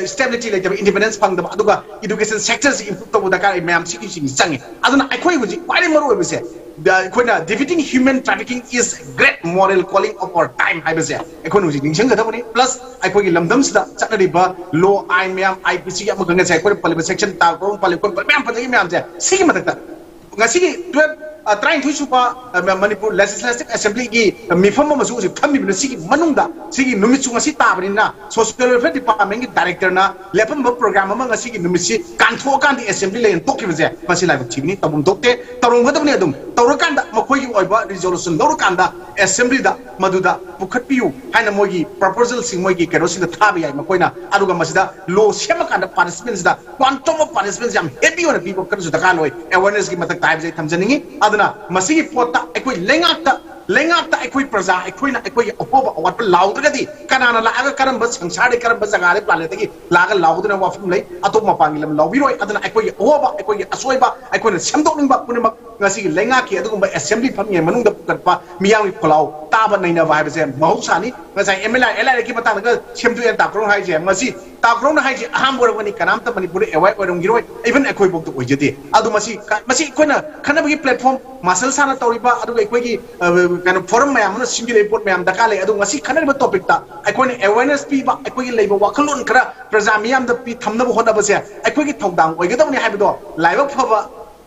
ꯁ꯭ꯇꯦꯕꯤꯂꯤꯇꯤ ꯂꯩꯇꯕ, ꯏꯟꯗꯤꯄꯦꯟꯗꯦꯟꯁ ꯐꯪꯗꯕ, ꯑꯗꯨꯒ ꯏꯗꯨꯀꯦꯁꯟ ꯁꯦꯛꯇꯔꯁꯤ ꯏꯝꯄ꯭ꯔꯨꯞ ꯇꯧꯕ ꯗꯔꯀꯥꯔ ꯂꯩ꯫ ꯃꯌꯥꯝ ꯁꯤꯒꯤꯁꯤꯡꯁꯤ ꯆꯪꯉꯤ꯫ ꯑꯗꯨꯅ ꯑꯩꯈꯣꯏ ꯍꯧꯖꯤꯛ ꯈ꯭ꯋꯥꯏꯗꯒꯤ ꯃꯔꯨ ꯑꯣꯏꯕꯁꯦ, ꯗ- ꯑꯩꯈꯣꯏꯅ "Defeating human trafficking is great moral calling of our time" ꯍꯥꯏꯕꯁꯦ ꯑꯩꯈꯣꯏꯅ ꯍꯧꯖꯤꯛ ꯅꯤꯡꯁꯤꯡꯒꯗꯕꯅꯤ꯫ ꯄ꯭ꯂꯁ ꯑꯩꯈꯣꯏꯒꯤ ꯂꯝꯗꯝꯁꯤꯗ ꯆꯠꯅꯔꯤꯕ ꯂꯣ ꯑꯥꯏꯟ ꯃꯌꯥꯝ, ꯑꯥꯏ ꯄꯤ ꯁꯤꯒꯤ ꯑꯃꯒ ꯉꯁꯥꯏ ꯑꯩꯈꯣꯏꯅ ꯄꯜꯂꯤꯕ ꯁꯦꯛꯁꯟ ꯇꯥ ꯀꯔꯣꯝ ꯄꯜꯂꯤ, ꯑꯩꯈꯣꯏ ꯃꯌꯥꯝ ꯄꯟꯖꯈꯤꯕ ꯃꯌꯥꯝꯁꯦ, ꯁꯤꯒꯤ ꯃꯊꯛꯇ ꯉꯁꯤꯒꯤ ꯇꯨꯋꯦꯜꯐ, ꯇꯔꯥꯅꯤꯊꯣꯏ ꯁꯨꯕ ꯃꯅꯤꯄꯨꯔ ꯂꯦꯖꯤꯁꯂꯦꯇꯤꯚ ꯑꯦꯁꯦꯝꯕ꯭ꯂꯤꯒꯤ ꯃꯤꯐꯝ ꯑꯃꯁꯨ ꯍꯧꯖꯤꯛ ꯐꯝꯃꯤꯕꯅ, ꯁꯤꯒꯤ ꯃꯅꯨꯡꯗ ꯁꯤꯒꯤ ꯅꯨꯃꯤꯠꯁꯨ ꯉꯁꯤ ꯇꯥꯕꯅꯤꯅ ꯁꯣꯁꯤꯌꯦꯜ ꯋꯦꯜꯐꯤꯌꯔ ꯗꯤꯄꯥꯔꯠꯃꯦꯟꯒꯤ ꯗꯥꯏꯔꯦꯛꯇꯔꯅ ꯂꯦꯞꯄꯝꯕ ꯄ꯭ꯔꯣꯒ꯭ꯔꯥꯝ ꯑꯃ ꯉꯁꯤꯒꯤ ꯅꯨꯃꯤꯠꯁꯤ ꯀꯥꯡꯊꯣꯛꯑꯀꯥꯟꯗ ꯑꯦꯁꯦꯝꯕ꯭ꯂꯤ ꯂꯩꯅ ꯇꯣꯛꯈꯤꯕꯁꯦ, ꯃꯁꯤ ꯂꯥꯏꯕꯛ ꯊꯤꯕꯅꯤ, ꯇꯧꯐꯝ ꯊꯣꯛꯇꯦ, ꯇꯧꯔꯝꯒꯗꯕꯅꯤ ꯑꯗꯨꯝ꯫ ꯇꯧꯔꯀꯥꯟꯗ ꯃꯈꯣꯏꯒꯤ ꯑꯣꯏꯕ ꯔꯤꯖꯣꯂꯨꯁꯟ ꯂꯧꯔꯀꯥꯟꯗ ꯑꯦꯁꯦꯝꯕ꯭ꯂꯤꯗ ꯃꯗꯨꯗ ꯄꯨꯈꯠꯄꯤꯌꯨ ꯍꯥꯏꯅ ꯃꯣꯏꯒꯤ ꯄ꯭ꯔꯄꯣꯖꯦꯜꯁꯤꯡ ꯃꯣꯏꯒꯤ ꯀꯩꯅꯣꯁꯤꯡꯗ ꯊꯥꯕ ꯌꯥꯏ ꯃꯈꯣꯏꯅ꯫ ꯑꯗꯨꯒ ꯃꯁꯤꯗ ꯂꯣ ꯁꯦꯝꯃꯀꯥꯟꯗ ꯄꯥꯅꯤꯁꯃꯦꯟꯁꯤꯗ ꯀ꯭ꯋꯥꯟꯇꯝ ꯑꯣꯐ ꯄꯥꯅꯤꯁꯃꯦꯟꯁꯤ ꯌꯥꯝ ꯍꯦꯚꯤ ꯑꯣꯏꯅ ꯄꯤꯕ ꯈꯔꯁꯨ ꯗꯔꯀꯥꯔ ꯑꯣꯏ ꯑꯦꯋꯦꯔꯅꯦꯁꯀꯤ ꯃꯊꯛꯇ ꯍꯥꯏꯕꯁꯦ ꯑꯩ ꯊꯝꯖꯅꯤꯡꯉꯤ꯫ ꯑꯗꯨꯅ ꯃꯁꯤꯒꯤ ꯄꯣꯠꯇ ꯑꯩꯈꯣꯏ ꯂꯩꯉꯥꯛꯇ ꯂꯩꯉꯥꯛꯇ ꯑꯩꯈꯣꯏ ꯄ꯭ꯔꯖꯥ ꯑꯩꯈꯣꯏꯅ ꯑꯩꯈꯣꯏꯒꯤ ꯑꯍꯣꯕ ꯑꯋꯥꯠꯄ ꯂꯥꯎꯗ꯭ꯔꯒꯗꯤ ꯀꯅꯥꯅ ꯂꯥꯛꯑꯒ ꯀꯔꯝꯕ ꯁꯪꯁꯥꯔꯗꯒꯤ ꯀꯔꯝꯕ ꯖꯒꯥꯗꯒꯤ ꯄ꯭ꯂꯥꯅꯦꯠꯇꯒꯤ ꯂꯥꯛꯑꯒ ꯂꯥꯎꯒꯗꯅ ꯋꯥꯐꯝ ꯂꯩ꯫ ꯑꯇꯣꯞꯄ ꯃꯄꯥꯟꯒꯤ ꯂꯝ ꯂꯥꯎꯕꯤꯔꯣꯏ꯫ ꯑꯗꯨꯅ ꯑꯩꯈꯣꯏꯒꯤ ꯑꯍꯣꯕ ꯑꯩꯈꯣꯏꯒꯤ ꯑꯁꯣꯏꯕ ꯑꯩꯈꯣꯏꯅ ꯁꯦꯝꯗꯣꯛꯅꯤꯡꯕ ꯄꯨꯝꯅꯃꯛ ꯉꯁꯤꯒꯤ ꯂꯩꯉꯥꯛꯀꯤ ꯑꯗꯨꯒꯨꯝꯕ ꯑꯦꯁꯦꯝꯕ꯭ꯂꯤ ꯐꯝꯃꯤꯉꯩ ꯃꯅꯨꯡꯗ ꯄꯨꯈꯠꯄ ꯃꯤꯌꯥꯝꯒꯤ ꯈꯣꯜꯂꯥꯎ ꯇꯥꯕ ꯅꯩꯅꯕ ꯍꯥꯏꯕꯁꯦ ꯃꯍꯧꯁꯥꯅꯤ꯫ ꯉꯁꯥꯏ ꯑꯦꯝ ꯑꯦꯜ ꯑꯦ ꯑꯦꯜ ꯑꯥꯏ ꯑꯦꯜꯒꯤ ꯃꯇꯥꯡꯗꯒ ꯁꯦꯝꯗꯣꯛꯑꯦꯅ ꯇꯥꯛꯈ꯭ꯔꯣ ꯍꯥꯏꯁꯦ ꯃꯁꯤ ꯇꯥꯎꯈ꯭ꯔꯧꯅ ꯍꯥꯏꯁꯤ ꯑꯍꯥꯟꯕ ꯑꯣꯏꯔꯝꯒꯅꯤ꯫ ꯀꯅꯥꯝꯇ ꯃꯅꯤꯄꯨꯔꯗ ꯑꯦꯋꯥꯏ ꯑꯣꯏꯔꯝꯈꯤꯔꯣꯏ꯫ ꯏꯚꯟ ꯑꯩꯈꯣꯏꯐꯥꯎꯗ ꯑꯣꯏꯖꯗꯦ꯫ ꯑꯗꯨ ꯃꯁꯤ ꯃꯁꯤ ꯑꯩꯈꯣꯏꯅ ꯈꯟꯅꯕꯒꯤ ꯄ꯭ꯂꯦꯠꯐꯣꯔꯝ ꯃꯥꯁꯜ ꯁꯥꯅ ꯇꯧꯔꯤꯕ ꯑꯗꯨꯒ ꯑꯩꯈꯣꯏꯒꯤ ꯀꯩꯅꯣ ꯐꯣꯔꯝ ꯃꯌꯥꯝ ꯑꯃꯅ ꯁꯤꯟꯕꯤꯔꯛꯏ ꯄꯣꯠ ꯃꯌꯥꯝ ꯗꯔꯀꯥꯔ ꯂꯩ꯫ ꯑꯗꯨ ꯉꯁꯤ ꯈꯟꯅꯔꯤꯕ ꯇꯣꯄꯤꯛꯇ ꯑꯩꯈꯣꯏꯅ ꯑꯦꯋꯦꯔꯅꯦꯁ ꯄꯤꯕ ꯑꯩꯈꯣꯏꯒꯤ ꯂꯩꯕ ꯋꯥꯈꯜꯂꯣꯟ ꯈꯔ ꯄ꯭ꯔꯖꯥ ꯃꯤꯌꯥꯝꯗ ꯄꯤ ꯊꯝꯅꯕ ꯍꯣꯠꯅꯕꯁꯦ ꯑꯩꯈꯣꯏꯒꯤ ꯊꯧꯗꯥꯡ ꯑꯣꯏꯒꯗꯕꯅꯤ ꯍꯥꯏꯕꯗꯣ ꯂꯥꯏꯕꯛ ꯐꯕ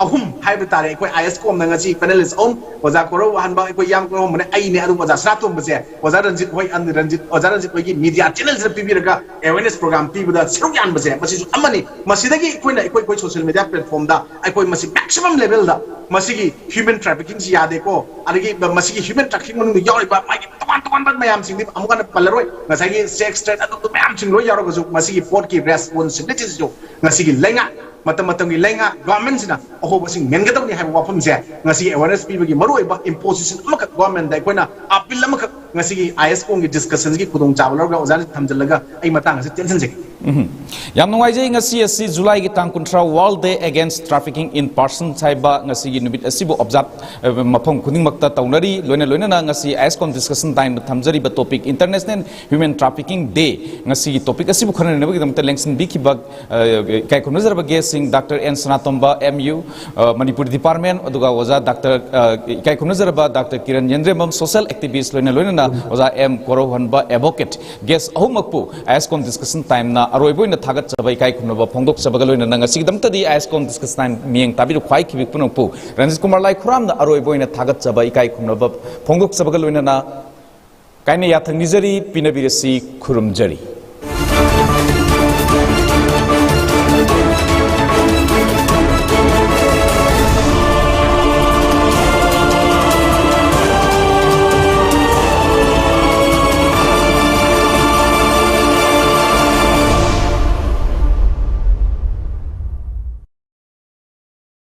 ꯑꯍꯨꯝ ꯍꯥꯏꯕ ꯇꯥꯔꯦ꯫ ꯑꯩꯈꯣꯏ ꯑꯥꯏ ꯑꯦꯁ ꯀꯣꯝꯅ ꯉꯁꯤ ꯄꯦꯅꯦꯂꯤꯁ ꯑꯍꯨꯝ, ꯑꯣꯖꯥ ꯀꯣꯔꯧ ꯑꯍꯟꯕ, ꯑꯩꯈꯣꯏ ꯌꯥꯝ ꯀꯣꯔꯧ ꯑꯍꯟꯕꯅꯦ, ꯑꯩꯅꯦ, ꯑꯗꯨꯒ ꯑꯣꯖꯥ ꯁꯅꯥꯇꯣꯝꯕꯁꯦ, ꯑꯣꯖꯥ ꯔꯟꯖꯤꯠ ꯍꯣꯏ, ꯑꯟ-, ꯔꯟꯖꯤꯠ, ꯑꯣꯖꯥ ꯔꯟꯖꯤꯠ ꯍꯣꯏꯒꯤ ꯃꯤꯗꯤꯌꯥ ꯆꯦꯅꯦꯜꯁꯤꯗ ꯄꯤꯕꯤꯔꯒ ꯑꯦꯋꯦꯔꯅꯦꯁ ꯄ꯭ꯔꯣꯒ꯭ꯔꯥꯝ ꯄꯤꯕꯗ ꯁꯔꯨꯛ ꯌꯥꯟꯕꯁꯦ ꯃꯁꯤꯁꯨ ꯑꯃꯅꯤ꯫ ꯃꯁꯤꯗꯒꯤ ꯑꯩꯈꯣꯏꯅ ꯑꯩꯈꯣꯏ ꯑꯩꯈꯣꯏ ꯁꯣꯁꯤꯌꯦꯜ ꯃꯤꯗꯤꯌꯥ ꯄ꯭ꯂꯦꯠꯐꯣꯔꯝꯗ ꯑꯩꯈꯣꯏ ꯃꯁꯤ ꯃꯦꯛꯁꯤꯃꯝ ꯂꯦꯚꯦꯜꯗ ꯃꯁꯤꯒꯤ ꯍ꯭ꯌꯨꯃꯦꯟ ꯇ꯭ꯔꯥꯐꯤꯀꯤꯡꯁꯤ ꯌꯥꯗꯦꯀꯣ, ꯑꯗꯒꯤ ꯃꯁꯤꯒꯤ ꯍ꯭ꯌꯨꯃꯦꯟ ꯇ꯭ꯔꯥꯐꯤꯀꯤꯡ ꯃꯅꯨꯡꯗ ꯌꯥꯎꯔꯤꯕ ꯃꯥꯒꯤ ꯇꯣꯉꯥꯟ ꯇꯣꯉꯥꯟꯕ ꯃꯌꯥꯝꯁꯤꯡꯗꯤ ꯑꯃꯨꯛ ꯍꯟꯅ ꯄꯜꯂꯔꯣꯏ꯫ ꯉꯁꯥꯏꯒꯤ ꯁꯦꯛꯁ ꯇ꯭ꯔꯦꯠ ꯑꯗꯨ ꯃꯌꯥꯝꯁꯤꯡ ꯂꯣꯏ ꯌꯥꯎꯔꯒꯁꯨ ꯃꯁꯤꯒꯤ ꯄꯣꯠꯀꯤ ꯔꯦꯁꯄꯣꯟꯁꯤꯕꯤꯂꯤꯇꯤꯁꯤꯁꯨ ꯉꯁꯤꯒꯤ ꯂꯩꯉꯥꯛ, ꯃꯇꯝ ꯃꯇꯝꯒꯤ ꯂꯩꯉꯥꯛ, ꯒꯚꯔꯟꯃꯦꯟꯠꯁꯤꯅ ꯑꯍꯣꯕꯁꯤꯡ ꯃꯦꯟꯒꯗꯕꯅꯤ ꯍꯥꯏꯕ ꯋꯥꯐꯝꯁꯦ ꯉꯁꯤꯒꯤ ꯑꯦꯋꯦꯔꯅꯦꯁ ꯄꯤꯕꯒꯤ ꯃꯔꯨꯑꯣꯏꯕ ꯏꯝꯄꯣꯖꯤꯁꯟ ꯑꯃꯈꯛ ꯒꯚꯔꯟꯃꯦꯟꯠꯗ ꯑꯩꯈꯣꯏꯅ ꯑꯄꯤꯜ ꯑꯃꯈꯛ ꯉꯁꯤꯒꯤ ꯑꯥꯏ ꯑꯦꯁ ꯀꯣꯝꯒꯤ ꯗꯤꯁꯀꯁꯟꯒꯤ ꯈꯨꯗꯣꯡꯆꯥꯕ ꯂꯧꯔꯒ ꯑꯣꯖꯥꯅ ꯊꯝꯖꯤꯜꯂꯒ ꯑꯩ ꯃꯇꯥꯡ ꯑꯁꯤ ꯇꯦꯟꯁꯤꯟꯖꯒꯦ꯫ ꯎꯝ꯫ ꯌꯥꯝ ꯅꯨꯡꯉꯥꯏꯖꯩ꯫ ꯉꯁꯤ ꯑꯁꯤ ꯖꯨꯂꯥꯏꯒꯤ ꯇꯥꯡ ꯀꯨꯟꯊ꯭ꯔꯥ, World Day Against Trafficking in Persons ꯍꯥꯏꯕ ꯉꯁꯤꯒꯤ ꯅꯨꯃꯤꯠ ꯑꯁꯤꯕꯨ ꯑꯣꯕꯖꯥꯔꯚ, ꯑ, ꯃꯐꯝ ꯈꯨꯗꯤꯡꯃꯛꯇ ꯇꯧꯅꯔꯤ꯫ ꯂꯣꯏꯅ ꯂꯣꯏꯅꯅ ꯉꯁꯤ ꯑꯥꯏ ꯑꯦꯁ ꯀꯣꯝ ꯗꯤꯁꯀꯁꯟ ꯇꯥꯏꯝꯗ ꯊꯝꯖꯔꯤꯕ topic International Human Trafficking Day, ꯉꯁꯤꯒꯤ ꯇꯣꯄꯤꯛ ꯑꯁꯤꯕꯨ ꯈꯟꯅꯅꯕꯒꯤꯗꯃꯛꯇ ꯂꯦꯡꯁꯤꯟꯕꯤꯈꯤꯕ, ꯑ, ꯏꯀꯥꯏ ꯈꯨꯝꯅꯖꯔꯕ ꯒꯦꯁꯁꯤꯡ doctor N Sanatomba, M U, ꯑ, ꯃꯅꯤꯄꯨꯔꯤ ꯗꯤꯄꯥꯔꯠꯃꯦꯟꯠ, ꯑꯗꯨꯒ ꯑꯣꯖꯥ ꯗꯥꯛꯇꯔ, ꯑ, ꯏꯀꯥꯏ ꯈꯨꯝꯅꯖꯔꯕ doctor Kiran Yendrembam, social activist, ꯂꯣꯏꯅ ꯂꯣꯏꯅꯅ ꯑꯣꯖꯥ ꯑꯦꯝ ꯀꯣꯔꯧꯍꯟꯕ, ꯑꯦꯗꯚꯣꯀꯦꯠ, ꯒꯦꯁ ꯑꯍꯨꯝꯃꯛꯄꯨ ꯑꯥꯏ ꯑꯦꯁ ꯀꯣꯝ ꯗꯤꯁꯀꯁꯟ ꯇꯥꯏꯝꯅ ꯑꯔꯣꯏꯕ ꯑꯣꯏꯅ ꯊꯥꯒꯠꯆꯕ ꯏꯀꯥꯏ ꯈꯨꯝꯅꯕ ꯐꯣꯡꯗꯣꯛꯆꯕꯒ ꯂꯣꯏꯅꯅ ꯉꯁꯤꯒꯤꯗꯃꯛꯇꯗꯤ ꯑꯥꯏ ꯑꯦꯁ ꯀꯣꯝ ꯗꯤꯁꯀꯁꯟ ꯇꯥꯏꯝ ꯃꯤꯠꯌꯦꯡ ꯇꯥꯕꯤꯔꯤꯕ ꯈ꯭ꯋꯥꯏ ꯈꯤꯕꯤ ꯄꯨꯝꯅꯃꯛꯄꯨ ꯔꯟꯖꯤꯠ ꯀꯨꯃꯥꯔ ꯂꯥꯏꯈꯨꯔꯥꯝꯅ ꯑꯔꯣꯏꯕ ꯑꯣꯏꯅ ꯊꯥꯒꯠꯆꯕ ꯏꯀꯥꯏ ꯈꯨꯝꯅꯕ ꯐꯣꯡꯗꯣꯛꯆꯕꯒ ꯂꯣꯏꯅꯅ ꯀꯥꯏꯅ ꯌꯥꯊꯪ ꯅꯤꯖꯔꯤ, ꯄꯤꯅꯕꯤꯔꯁꯤ, ꯈꯨꯔꯨꯝꯖꯔꯤ꯫